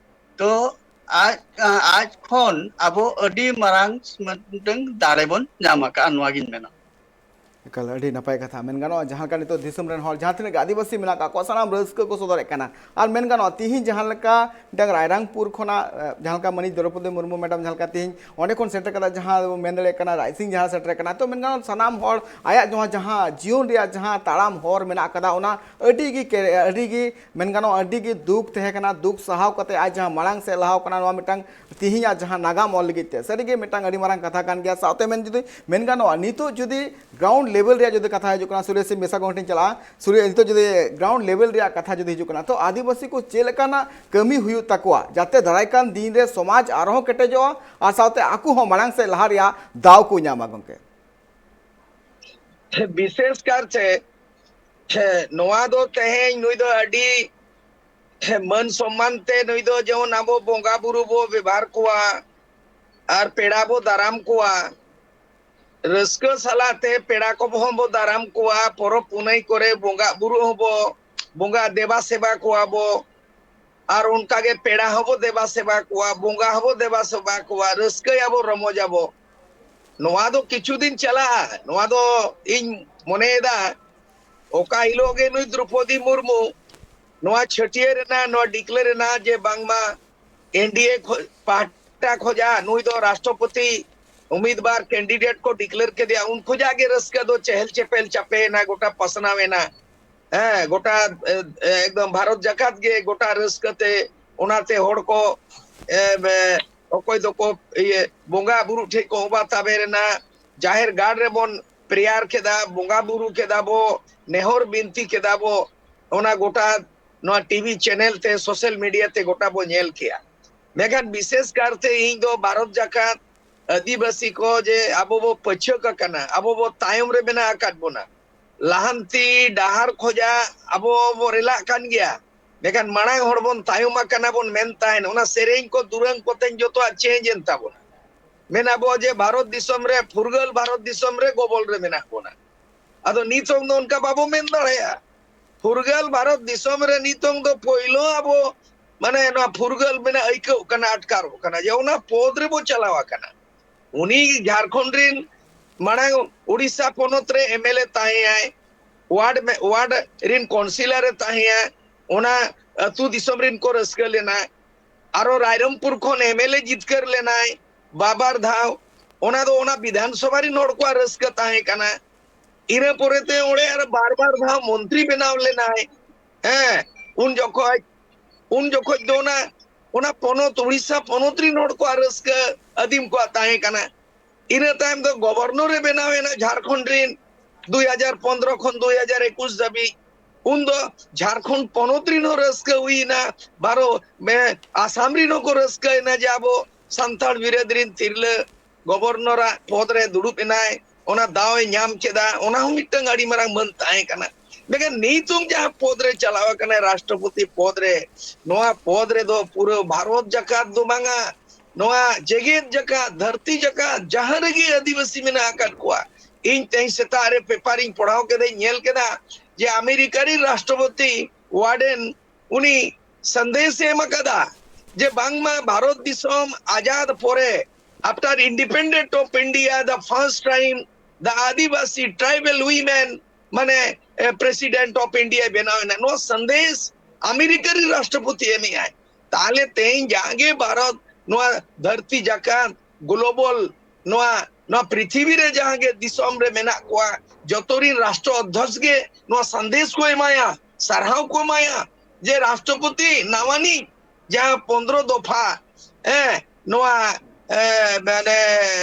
ᱛᱚ ᱟᱡ, ᱟᱡ ᱠᱷᱚᱱ ᱟᱵᱚ ᱟᱹᱰᱤ ᱢᱟᱨᱟᱝ ᱢᱤᱫᱴᱟᱝ ᱫᱟᱲᱮ ᱵᱚᱱ ᱧᱟᱢ ᱟᱠᱟᱫᱼᱟ, ᱱᱚᱣᱟ ᱜᱤᱧ ᱢᱮᱱᱟ᱾ ᱮᱠᱟᱞ, ᱟᱹᱰᱤ ᱱᱟᱯᱟᱭ ᱠᱟᱛᱷᱟ᱾ ᱢᱮᱱ ᱜᱟᱱᱚᱜᱼᱟ, ᱡᱟᱦᱟᱸ ᱞᱮᱠᱟ ᱱᱤᱛᱚᱜ ᱫᱤᱥᱚᱢ ᱨᱮᱱ ᱦᱚᱲ, ᱡᱟᱦᱟᱸ ᱛᱤᱱᱟᱹᱜ ᱜᱮ ᱟᱹᱫᱤᱵᱟᱹᱥᱤ ᱢᱮᱱᱟᱜ ᱟᱠᱟᱫ ᱠᱚᱣᱟ, ᱥᱟᱱᱟᱢ ᱨᱟᱹᱥᱠᱟᱹ ᱠᱚ ᱥᱚᱫᱚᱨᱮᱫ ᱠᱟᱱᱟ᱾ ᱟᱨ ᱢᱮᱱ ᱜᱟᱱᱚᱜᱼᱟ, ᱛᱤᱦᱤᱧ ᱡᱟᱦᱟᱸ ᱞᱮᱠᱟ ᱢᱤᱫᱴᱟᱝ ᱨᱟᱭᱨᱟᱝᱯᱩᱨ ᱠᱷᱚᱱᱟᱜ, ᱮ, ᱡᱟᱦᱟᱸ ᱞᱮᱠᱟ ᱢᱟᱹᱱᱤᱡ ᱫᱨᱚᱯᱚᱫᱤ ᱢᱩᱨᱢᱩ ᱢᱮᱰᱟᱢ ᱡᱟᱦᱟᱸ ᱞᱮᱠᱟ ᱛᱤᱦᱤᱧ ᱚᱸᱰᱮ ᱠᱷᱚᱱ ᱥᱮᱴᱮᱨ ᱠᱟᱛᱮ ᱡᱟᱦᱟᱸ ᱵᱚ ᱢᱮᱱ ᱫᱟᱲᱮᱭᱟᱜ ᱠᱟᱱᱟ, ᱨᱟᱭᱥᱤᱝ ᱡᱟᱦᱟᱸ ᱥᱮᱴᱮᱨ ᱠᱟᱱᱟ, ᱛᱚ ᱢᱮᱱ ᱜᱟᱱᱚᱜᱼᱟ, ᱥᱟᱱᱟᱢ ᱦᱚᱲ ᱟᱭᱟᱜ ᱱᱚᱣᱟ ᱡᱟᱦᱟᱸ ᱡᱤᱭᱚᱱ ᱨᱮᱭᱟᱜ ᱡᱟᱦᱟᱸ ᱛᱟᱲᱟᱢ ᱦᱚᱨ ᱢᱮᱱᱟᱜ ᱟᱠᱟᱫᱟ, ᱚᱱᱟ ᱟᱹᱰᱤ ᱜᱮ ᱠᱮ-, ᱟᱹᱰᱤ ᱜᱮ ᱢᱮᱱ ᱜᱟᱱᱚᱜᱼᱟ, ᱟᱹᱰᱤ ᱜᱮ ᱫᱩᱠ ᱛᱟᱦᱮᱸ ᱠᱟᱱᱟ, ᱫᱩᱠ ᱥᱟᱦᱟᱣ ᱠᱟᱛᱮ ᱟᱡ ᱡᱟᱦᱟᱸ ᱢᱟᱲᱟᱝ ᱥᱮᱫ ᱞᱟᱦᱟᱣ ᱠᱟᱱᱟ, ᱱᱚᱣᱟ ᱢᱤᱫᱴᱟᱝ ᱛᱤᱦᱤᱧᱟᱜ ᱡᱟᱦᱟᱸ ᱱᱟᱜᱟᱢ ᱚᱞ ᱞᱟᱹᱜᱤᱫ ᱛᱮ ᱥᱟᱹᱨᱤᱜᱮ ᱢᱤᱫᱴᱟᱝ ᱟᱹᱰᱤ ᱢᱟᱨᱟᱝ ᱠᱟᱛᱷᱟ ᱠᱟᱱ ᱜᱮᱭᱟ᱾ ᱥᱟᱶᱛᱮ ᱢᱮᱱ ᱡᱩᱫᱤ ᱢᱮᱱ ᱜᱟᱱᱚᱜᱼᱟ, ᱱᱤᱛᱚᱜ ᱡᱩᱫᱤ ground level ᱨᱮᱭᱟᱜ ᱡᱩᱫᱤ ᱠᱟᱛᱷᱟ ᱦᱤᱡᱩᱜ ᱠᱟᱱᱟ, ᱥᱩᱨᱮᱥ ᱥᱤᱝ ᱵᱮᱥᱟ ᱜᱚᱝ ᱴᱷᱮᱱ ᱪᱟᱞᱟᱜᱼᱟ, ᱥᱩᱨᱮᱥ, ᱱᱤᱛᱚᱜ ᱡᱩᱫᱤ ground level ᱨᱮᱭᱟᱜ ᱠᱟᱛᱷᱟ ᱡᱩᱫᱤ ᱦᱤᱡᱩᱜ ᱠᱟᱱᱟ, ᱛᱚ ᱟᱹᱫᱤᱵᱟᱹᱥᱤ ᱠᱚ ᱪᱮᱫ ᱞᱮᱠᱟᱱᱟᱜ ᱠᱟᱹᱢᱤ ᱦᱩᱭᱩᱜ ᱛᱟᱠᱚᱣᱟ, ᱡᱟᱛᱮ ᱫᱟᱨᱟᱭ ᱠᱟᱱ ᱫᱤᱱ ᱨᱮ ᱥᱚᱢᱟᱡᱽ ᱟᱨᱦᱚᱸ ᱠᱮᱴᱮᱡᱚᱜᱼᱟ ᱟᱨ ᱥᱟᱶᱛᱮ ᱟᱠᱚ ᱦᱚᱸ ᱢᱟᱲᱟᱝ ᱥᱮᱫ ᱞᱟᱦᱟ ᱨᱮᱭᱟᱜ ᱫᱟᱣ ᱠᱚ ᱧᱟᱢᱟ, ᱜᱚᱝᱠᱮ? ᱵᱤᱥᱮᱥ ᱠᱟᱨᱛᱮ ᱱᱚᱣᱟ ᱫᱚ ᱛᱮᱦᱮᱧ ᱱᱩᱭ ᱫᱚ ᱟᱹᱰᱤ ᱢᱟᱹᱱ ᱥᱚᱢᱢᱟᱱ ᱛᱮ ᱱᱩᱭ ᱫᱚ ᱡᱮᱢᱚᱱ ᱟᱵᱚ ᱵᱚᱸᱜᱟ ᱵᱩᱨᱩ ᱵᱚ ᱵᱮᱵᱷᱟᱨ ᱠᱚᱣᱟ ᱟᱨ ᱯᱮᱲᱟ ᱵᱚ ᱫᱟᱨᱟᱢ ᱠᱚᱣᱟ, ᱨᱟᱹᱥᱠᱟᱹ ᱥᱟᱞᱟᱜ ᱛᱮ ᱯᱮᱲᱟ ᱠᱚᱦᱚᱸ ᱵᱚ ᱫᱟᱨᱟᱢ ᱠᱚᱣᱟ, ᱯᱚᱨᱚᱵᱽ ᱯᱩᱱᱟᱹᱭ ᱠᱚᱨᱮ ᱵᱚᱸᱜᱟ ᱵᱩᱨᱩ ᱦᱚᱸᱵᱚ ᱵᱚᱸᱜᱟ ᱫᱮᱵᱟ ᱥᱮᱵᱟ ᱠᱚᱣᱟ ᱵᱚ, ᱟᱨ ᱚᱱᱠᱟᱜᱮ ᱯᱮᱲᱟ ᱦᱚᱸᱵᱚ ᱫᱮᱵᱟ ᱥᱮᱵᱟ ᱠᱚᱣᱟ, ᱵᱚᱸᱜᱟ ᱦᱚᱸᱵᱚ ᱫᱮᱵᱟ ᱥᱮᱵᱟ ᱠᱚᱣᱟ, ᱨᱟᱹᱥᱠᱟᱹᱭᱟᱵᱚ, ᱨᱚᱢᱚᱡᱟᱵᱚ᱾ ᱱᱚᱣᱟ ᱫᱚ ᱠᱤᱪᱷᱩ ᱫᱤᱱ ᱪᱟᱞᱟᱜᱼᱟ᱾ ᱱᱚᱣᱟ ᱫᱚ ᱤᱧ ᱢᱚᱱᱮᱭᱮᱫᱟ, ᱚᱠᱟ ᱦᱤᱞᱳᱜ ᱜᱮ ᱱᱩᱭ ᱫᱨᱚᱯᱚᱫᱤ ᱢᱩᱨᱢᱩ ᱱᱚᱣᱟ ᱪᱷᱟᱹᱴᱭᱟᱹᱨ ᱮᱱᱟ, ᱱᱚᱣᱟ declare ᱮᱱᱟ ᱡᱮ ᱵᱟᱝᱢᱟ N D A ᱠᱷᱚ-, ᱯᱟᱦᱴᱟ ᱠᱷᱚᱱᱟᱜ ᱱᱩᱭ ᱫᱚ ᱨᱟᱥᱴᱨᱚᱯᱚᱛᱤ ᱩᱢᱤᱫᱵᱟᱨ candidate ᱠᱚ declare ᱠᱮᱫᱮᱭᱟ, ᱩᱱ ᱠᱷᱚᱱᱟᱜ ᱜᱮ ᱨᱟᱹᱥᱠᱟᱹ ᱫᱚ ᱪᱮᱦᱮᱞ ᱪᱮᱯᱮᱞ ᱪᱟᱯᱮ ᱮᱱᱟ, ᱜᱚᱴᱟ ᱯᱟᱥᱱᱟᱣ ᱮᱱᱟ᱾ ᱦᱮᱸ, ᱜᱚᱴᱟ, ᱮ, ᱮ, ᱮᱠᱫᱚᱢ ᱵᱷᱟᱨᱚᱛ ᱡᱟᱠᱟᱛ ᱜᱮ ᱜᱚᱴᱟ ᱨᱟᱹᱥᱠᱟᱹ ᱛᱮ, ᱚᱱᱟᱛᱮ ᱦᱚᱲ ᱠᱚ, ᱮ, ᱮ, ᱚᱠᱚᱭ ᱫᱚᱠᱚ, ᱤᱭᱟᱹ, ᱵᱚᱸᱜᱟ ᱵᱩᱨᱩ ᱴᱷᱮᱡ ᱠᱚ ᱚᱵᱟ ᱛᱟᱵᱮᱨ ᱮᱱᱟ, ᱡᱟᱦᱮᱨ ᱜᱟᱲ ᱨᱮᱵᱚᱱ prayer ᱠᱮᱫᱟ, ᱵᱚᱸᱜᱟ ᱵᱩᱨᱩ ᱠᱮᱫᱟ ᱵᱚ, ᱱᱮᱦᱚᱨ ᱵᱤᱱᱛᱤ ᱠᱮᱫᱟ ᱵᱚ, ᱚᱱᱟ ᱜᱚᱴᱟ ᱱᱚᱣᱟ ᱴᱤᱵᱷᱤ ᱪᱮᱱᱮᱞ ᱛᱮ, ᱥᱳᱥᱟᱞ ᱢᱤᱰᱤᱭᱟ ᱛᱮ ᱜᱚᱴᱟ ᱵᱚ ᱧᱮᱞ ᱠᱮᱜᱼᱟ᱾ ᱢᱮᱱᱠᱷᱟᱱ ᱵᱤᱥᱮᱥ ᱠᱟᱨᱛᱮ ᱤᱧ ᱫᱚ ᱵᱷᱟᱨᱚᱛ ᱡᱟᱠᱟᱛ ᱟᱹᱫᱤᱵᱟᱹᱥᱤ ᱠᱚ ᱡᱮ ᱟᱵᱚ ᱵᱚ ᱯᱟᱹᱪᱷᱟᱹᱠ ᱟᱠᱟᱱᱟ, ᱟᱵᱚ ᱵᱚ ᱛᱟᱭᱚᱢ ᱨᱮ ᱢᱮᱱᱟᱜ ᱟᱠᱟᱫ ᱵᱚᱱᱟ, ᱞᱟᱦᱟᱱᱛᱤ ᱰᱟᱦᱟᱨ ᱠᱷᱚᱡᱟᱜ ᱟᱵᱚ ᱵᱚ ᱨᱮᱞᱟᱜ ᱠᱟᱱ ᱜᱮᱭᱟ, ᱢᱮᱱᱠᱷᱟᱱ ᱢᱟᱲᱟᱝ ᱦᱚᱲ ᱵᱚᱱ ᱛᱟᱭᱚᱢ ᱟᱠᱟᱱᱟ ᱵᱚᱱ ᱢᱮᱱ ᱛᱟᱦᱮᱱ, ᱚᱱᱟ ᱥᱮᱨᱮᱧ ᱠᱚ ᱫᱩᱨᱟᱹᱝ ᱠᱚᱛᱮᱧ ᱡᱚᱛᱚᱣᱟᱜ ᱪᱮᱧᱡᱽ ᱮᱱ ᱛᱟᱵᱚᱱᱟ᱾ ᱢᱮᱱ ᱟᱵᱚ ᱡᱮ ᱵᱷᱟᱨᱚᱛ ᱫᱤᱥᱚᱢ ᱨᱮ, ᱯᱷᱩᱨᱜᱟᱹᱞ ᱵᱷᱟᱨᱚᱛ ᱫᱤᱥᱚᱢ ᱨᱮ ᱜᱚᱵᱚᱞ ᱨᱮ ᱢᱮᱱᱟᱜ ᱵᱚᱱᱟ᱾ ᱟᱫᱚ ᱱᱤᱛᱚᱝ ᱫᱚ ᱚᱱᱠᱟ ᱵᱟᱵᱚ ᱢᱮᱱ ᱫᱟᱲᱮᱭᱟᱜᱼᱟ᱾ ᱯᱷᱩᱨᱜᱟᱹᱞ ᱵᱷᱟᱨᱚᱛ ᱫᱤᱥᱚᱢ ᱨᱮ ᱱᱤᱛᱚᱝ ᱫᱚ ᱯᱳᱭᱞᱳ ᱟᱵᱚ, ᱢᱟᱱᱮ, ᱱᱚᱣᱟ ᱯᱷᱩᱨᱜᱟᱹᱞ ᱢᱮᱱᱟᱜ ᱟᱹᱭᱠᱟᱹᱜ ᱠᱟᱱᱟ, ᱟᱴᱠᱟᱨᱚᱜ ᱠᱟᱱᱟ ᱡᱮ ᱚᱱᱟ ᱯᱚᱫ ᱨᱮᱵᱚ ᱪᱟᱞᱟᱣ ᱟᱠᱟᱱᱟ᱾ ᱩᱱᱤ ᱡᱷᱟᱲᱠᱷᱚᱸᱰ ᱨᱤᱱ, ᱢᱟᱲᱟᱝ ᱩᱲᱤᱥᱥᱟ ᱯᱚᱱᱚᱛ ᱨᱮ ᱮᱢ ᱮᱞ ᱮ ᱛᱟᱦᱮᱸᱭᱟᱭ, ᱣᱟᱨᱰ ᱢᱮ-, ᱣᱟᱨᱰ ᱨᱤᱱ ᱠᱚᱱᱥᱤᱞᱟᱨ ᱮ ᱛᱟᱦᱮᱸᱭᱟ, ᱚᱱᱟ ᱟᱹᱛᱩ ᱫᱤᱥᱚᱢ ᱨᱤᱱ ᱠᱚ ᱨᱟᱹᱥᱠᱟᱹ ᱞᱮᱱᱟ᱾ ᱟᱨᱚ ᱨᱟᱭᱨᱚᱝᱯᱩᱨ ᱠᱷᱚᱱ ᱮᱢ ᱮᱞ ᱮ ᱡᱤᱛᱠᱟᱹᱨ ᱞᱮᱱᱟᱭ ᱵᱟᱵᱟᱨ ᱫᱷᱟᱣ, ᱚᱱᱟ ᱫᱚ ᱚᱱᱟ ᱵᱤᱫᱷᱟᱱ ᱥᱚᱵᱷᱟ ᱨᱤᱱ ᱦᱚᱲ ᱠᱚᱣᱟᱜ ᱨᱟᱹᱥᱠᱟᱹ ᱛᱟᱦᱮᱸ ᱠᱟᱱᱟ᱾ ᱤᱱᱟᱹ ᱯᱚᱨᱮᱛᱮ ᱚᱸᱰᱮ ᱟᱨ ᱵᱟᱨ ᱵᱟᱨ ᱫᱷᱟᱣ ᱢᱚᱱᱛᱨᱤ ᱵᱮᱱᱟᱣ ᱞᱮᱱᱟᱭ᱾ ᱦᱮᱸ, ᱩᱱ ᱡᱚᱠᱷᱚᱡ, ᱩᱱ ᱡᱚᱠᱷᱚᱡ ᱫᱚ ᱚᱱᱟ, ᱚᱱᱟ ᱯᱚᱱᱚᱛ, ᱩᱲᱤᱥᱥᱟ ᱯᱚᱱᱚᱛ ᱨᱤᱱ ᱦᱚᱲ ᱠᱚᱣᱟᱜ ᱨᱟᱹᱥᱠᱟᱹ ᱟᱹᱫᱤᱢ ᱠᱚᱣᱟᱜ ᱛᱟᱦᱮᱸ ᱠᱟᱱᱟ᱾ ᱤᱱᱟᱹ ᱛᱟᱭᱚᱢ ᱫᱚ ᱜᱚᱵᱚᱨᱱᱚᱨ ᱮ ᱵᱮᱱᱟᱣ ᱮᱱᱟ ᱡᱷᱟᱲᱠᱷᱚᱸᱰ ᱨᱤᱱ, ᱫᱩᱭ ᱦᱟᱡᱟᱨ ᱯᱚᱱᱫᱽᱨᱚ ᱠᱷᱚᱱ ᱫᱩᱭ ᱦᱟᱡᱟᱨ ᱮᱠᱩᱥ ᱫᱷᱟᱹᱵᱤᱡ᱾ ᱩᱱ ᱫᱚ ᱡᱷᱟᱲᱠᱷᱚᱸᱰ ᱯᱚᱱᱚᱛ ᱨᱤᱱ ᱦᱚᱸ ᱨᱟᱹᱥᱠᱟᱹ ᱦᱩᱭ ᱮᱱᱟ, ᱵᱟᱨᱚ, ᱢᱮ-, ᱟᱥᱟᱢ ᱨᱤᱱ ᱦᱚᱸᱠᱚ ᱨᱟᱹᱥᱠᱟᱹᱭᱮᱱᱟ ᱡᱮ ᱟᱵᱚ ᱥᱟᱱᱛᱟᱲ ᱵᱤᱨᱟᱹᱫ ᱨᱤᱱ ᱛᱤᱨᱞᱟᱹ ᱜᱚᱵᱚᱨᱱᱚᱨᱟᱜ ᱯᱚᱫ ᱨᱮ ᱫᱩᱲᱩᱵ ᱮᱱᱟᱭ, ᱚᱱᱟ ᱫᱟᱣ ᱮ ᱧᱟᱢ ᱠᱮᱫᱟ, ᱚᱱᱟ ᱦᱚᱸ ᱢᱤᱫᱴᱟᱝ ᱟᱹᱰᱤ ᱢᱟᱨᱟᱝ ᱢᱟᱹᱱ ᱛᱟᱦᱮᱸ ᱠᱟᱱᱟ᱾ ᱢᱮᱱᱠᱷᱟᱱ ᱱᱤᱛᱚᱝ ᱡᱟᱦᱟᱸ ᱯᱚᱫ ᱨᱮ ᱪᱟᱞᱟᱣ ᱟᱠᱟᱱᱟᱭ, ᱨᱟᱥᱴᱨᱚᱯᱚᱛᱤ ᱯᱚᱫ ᱨᱮ, ᱱᱚᱣᱟ ᱯᱚᱫ ᱨᱮᱫᱚ ᱯᱩᱨᱟᱹ ᱵᱷᱟᱨᱚᱛ ᱡᱟᱠᱟᱛ ᱫᱚ ᱵᱟᱝᱟ, ᱱᱚᱣᱟ ᱡᱮᱜᱮᱛ ᱡᱟᱠᱟᱛ, ᱫᱷᱟᱹᱨᱛᱤ ᱡᱟᱠᱟᱛ, ᱡᱟᱦᱟᱸ ᱨᱮᱜᱮ ᱟᱹᱫᱤᱵᱟᱹᱥᱤ ᱢᱮᱱᱟᱜ ᱟᱠᱟᱫ ᱠᱚᱣᱟ᱾ ᱤᱧ ᱛᱮᱦᱮᱧ ᱥᱮᱛᱟᱜ ᱨᱮ ᱯᱮᱯᱟᱨ ᱤᱧ ᱯᱚᱲᱦᱟᱣ ᱠᱮᱫᱟᱧ, ᱧᱮᱞ ᱠᱮᱫᱟ ᱡᱮ ᱟᱢᱮᱨᱤᱠᱟ ᱨᱤᱱ ᱨᱟᱥᱴᱨᱚᱯᱚᱛᱤ ᱣᱟᱨᱰᱮᱱ ᱩᱱᱤ ᱥᱟᱸᱫᱮᱥ ᱮ ᱮᱢ ᱟᱠᱟᱫᱟ ᱡᱮ ᱵᱟᱝᱢᱟ ᱵᱷᱟᱨᱚᱛ ᱫᱤᱥᱚᱢ ᱟᱡᱟᱫ ᱯᱚᱨᱮ, after independent of India, the first time the Adivasi tribal women, ᱢᱟᱱᱮ, ᱮ, president of India ᱵᱮᱱᱟᱣ ᱮᱱᱟ᱾ ᱱᱚᱣᱟ ᱥᱟᱸᱫᱮᱥ ᱟᱢᱮᱨᱤᱠᱟ ᱨᱤᱱ ᱨᱟᱥᱴᱨᱚᱯᱚᱛᱤ ᱮᱢᱮᱜᱼᱟᱭ᱾ ᱛᱟᱦᱞᱮ ᱛᱮᱦᱮᱧ ᱡᱟᱦᱟᱸ ᱜᱮ ᱵᱷᱟᱨᱚᱛ ᱱᱚᱣᱟ ᱫᱷᱟᱹᱨᱛᱤ ᱡᱟᱠᱟᱛ, global, ᱱᱚᱣᱟ, ᱱᱚᱣᱟ ᱯᱨᱤᱛᱷᱤᱵᱤ ᱨᱮ ᱡᱟᱦᱟᱸ ᱜᱮ ᱫᱤᱥᱚᱢ ᱨᱮ ᱢᱮᱱᱟᱜ ᱠᱚᱣᱟ, ᱡᱚᱛᱚ ᱨᱤᱱ ᱨᱟᱥᱴᱨᱚ ᱚᱫᱷᱭᱚᱠᱥ ᱜᱮ ᱱᱚᱣᱟ ᱥᱟᱸᱫᱮᱥ ᱠᱚ ᱮᱢᱟᱭᱟ, ᱥᱟᱨᱦᱟᱣ ᱠᱚ ᱮᱢᱟᱭᱟ ᱡᱮ ᱨᱟᱥᱴᱨᱚᱯᱚᱛᱤ ᱱᱟᱣᱟᱱᱤᱡ ᱡᱟᱦᱟᱸ ᱯᱚᱱᱫᱽᱨᱚ ᱫᱚᱯᱷᱟ, ᱦᱮᱸ, ᱱᱚᱣᱟ, ᱮ, ᱢᱟᱱᱮ,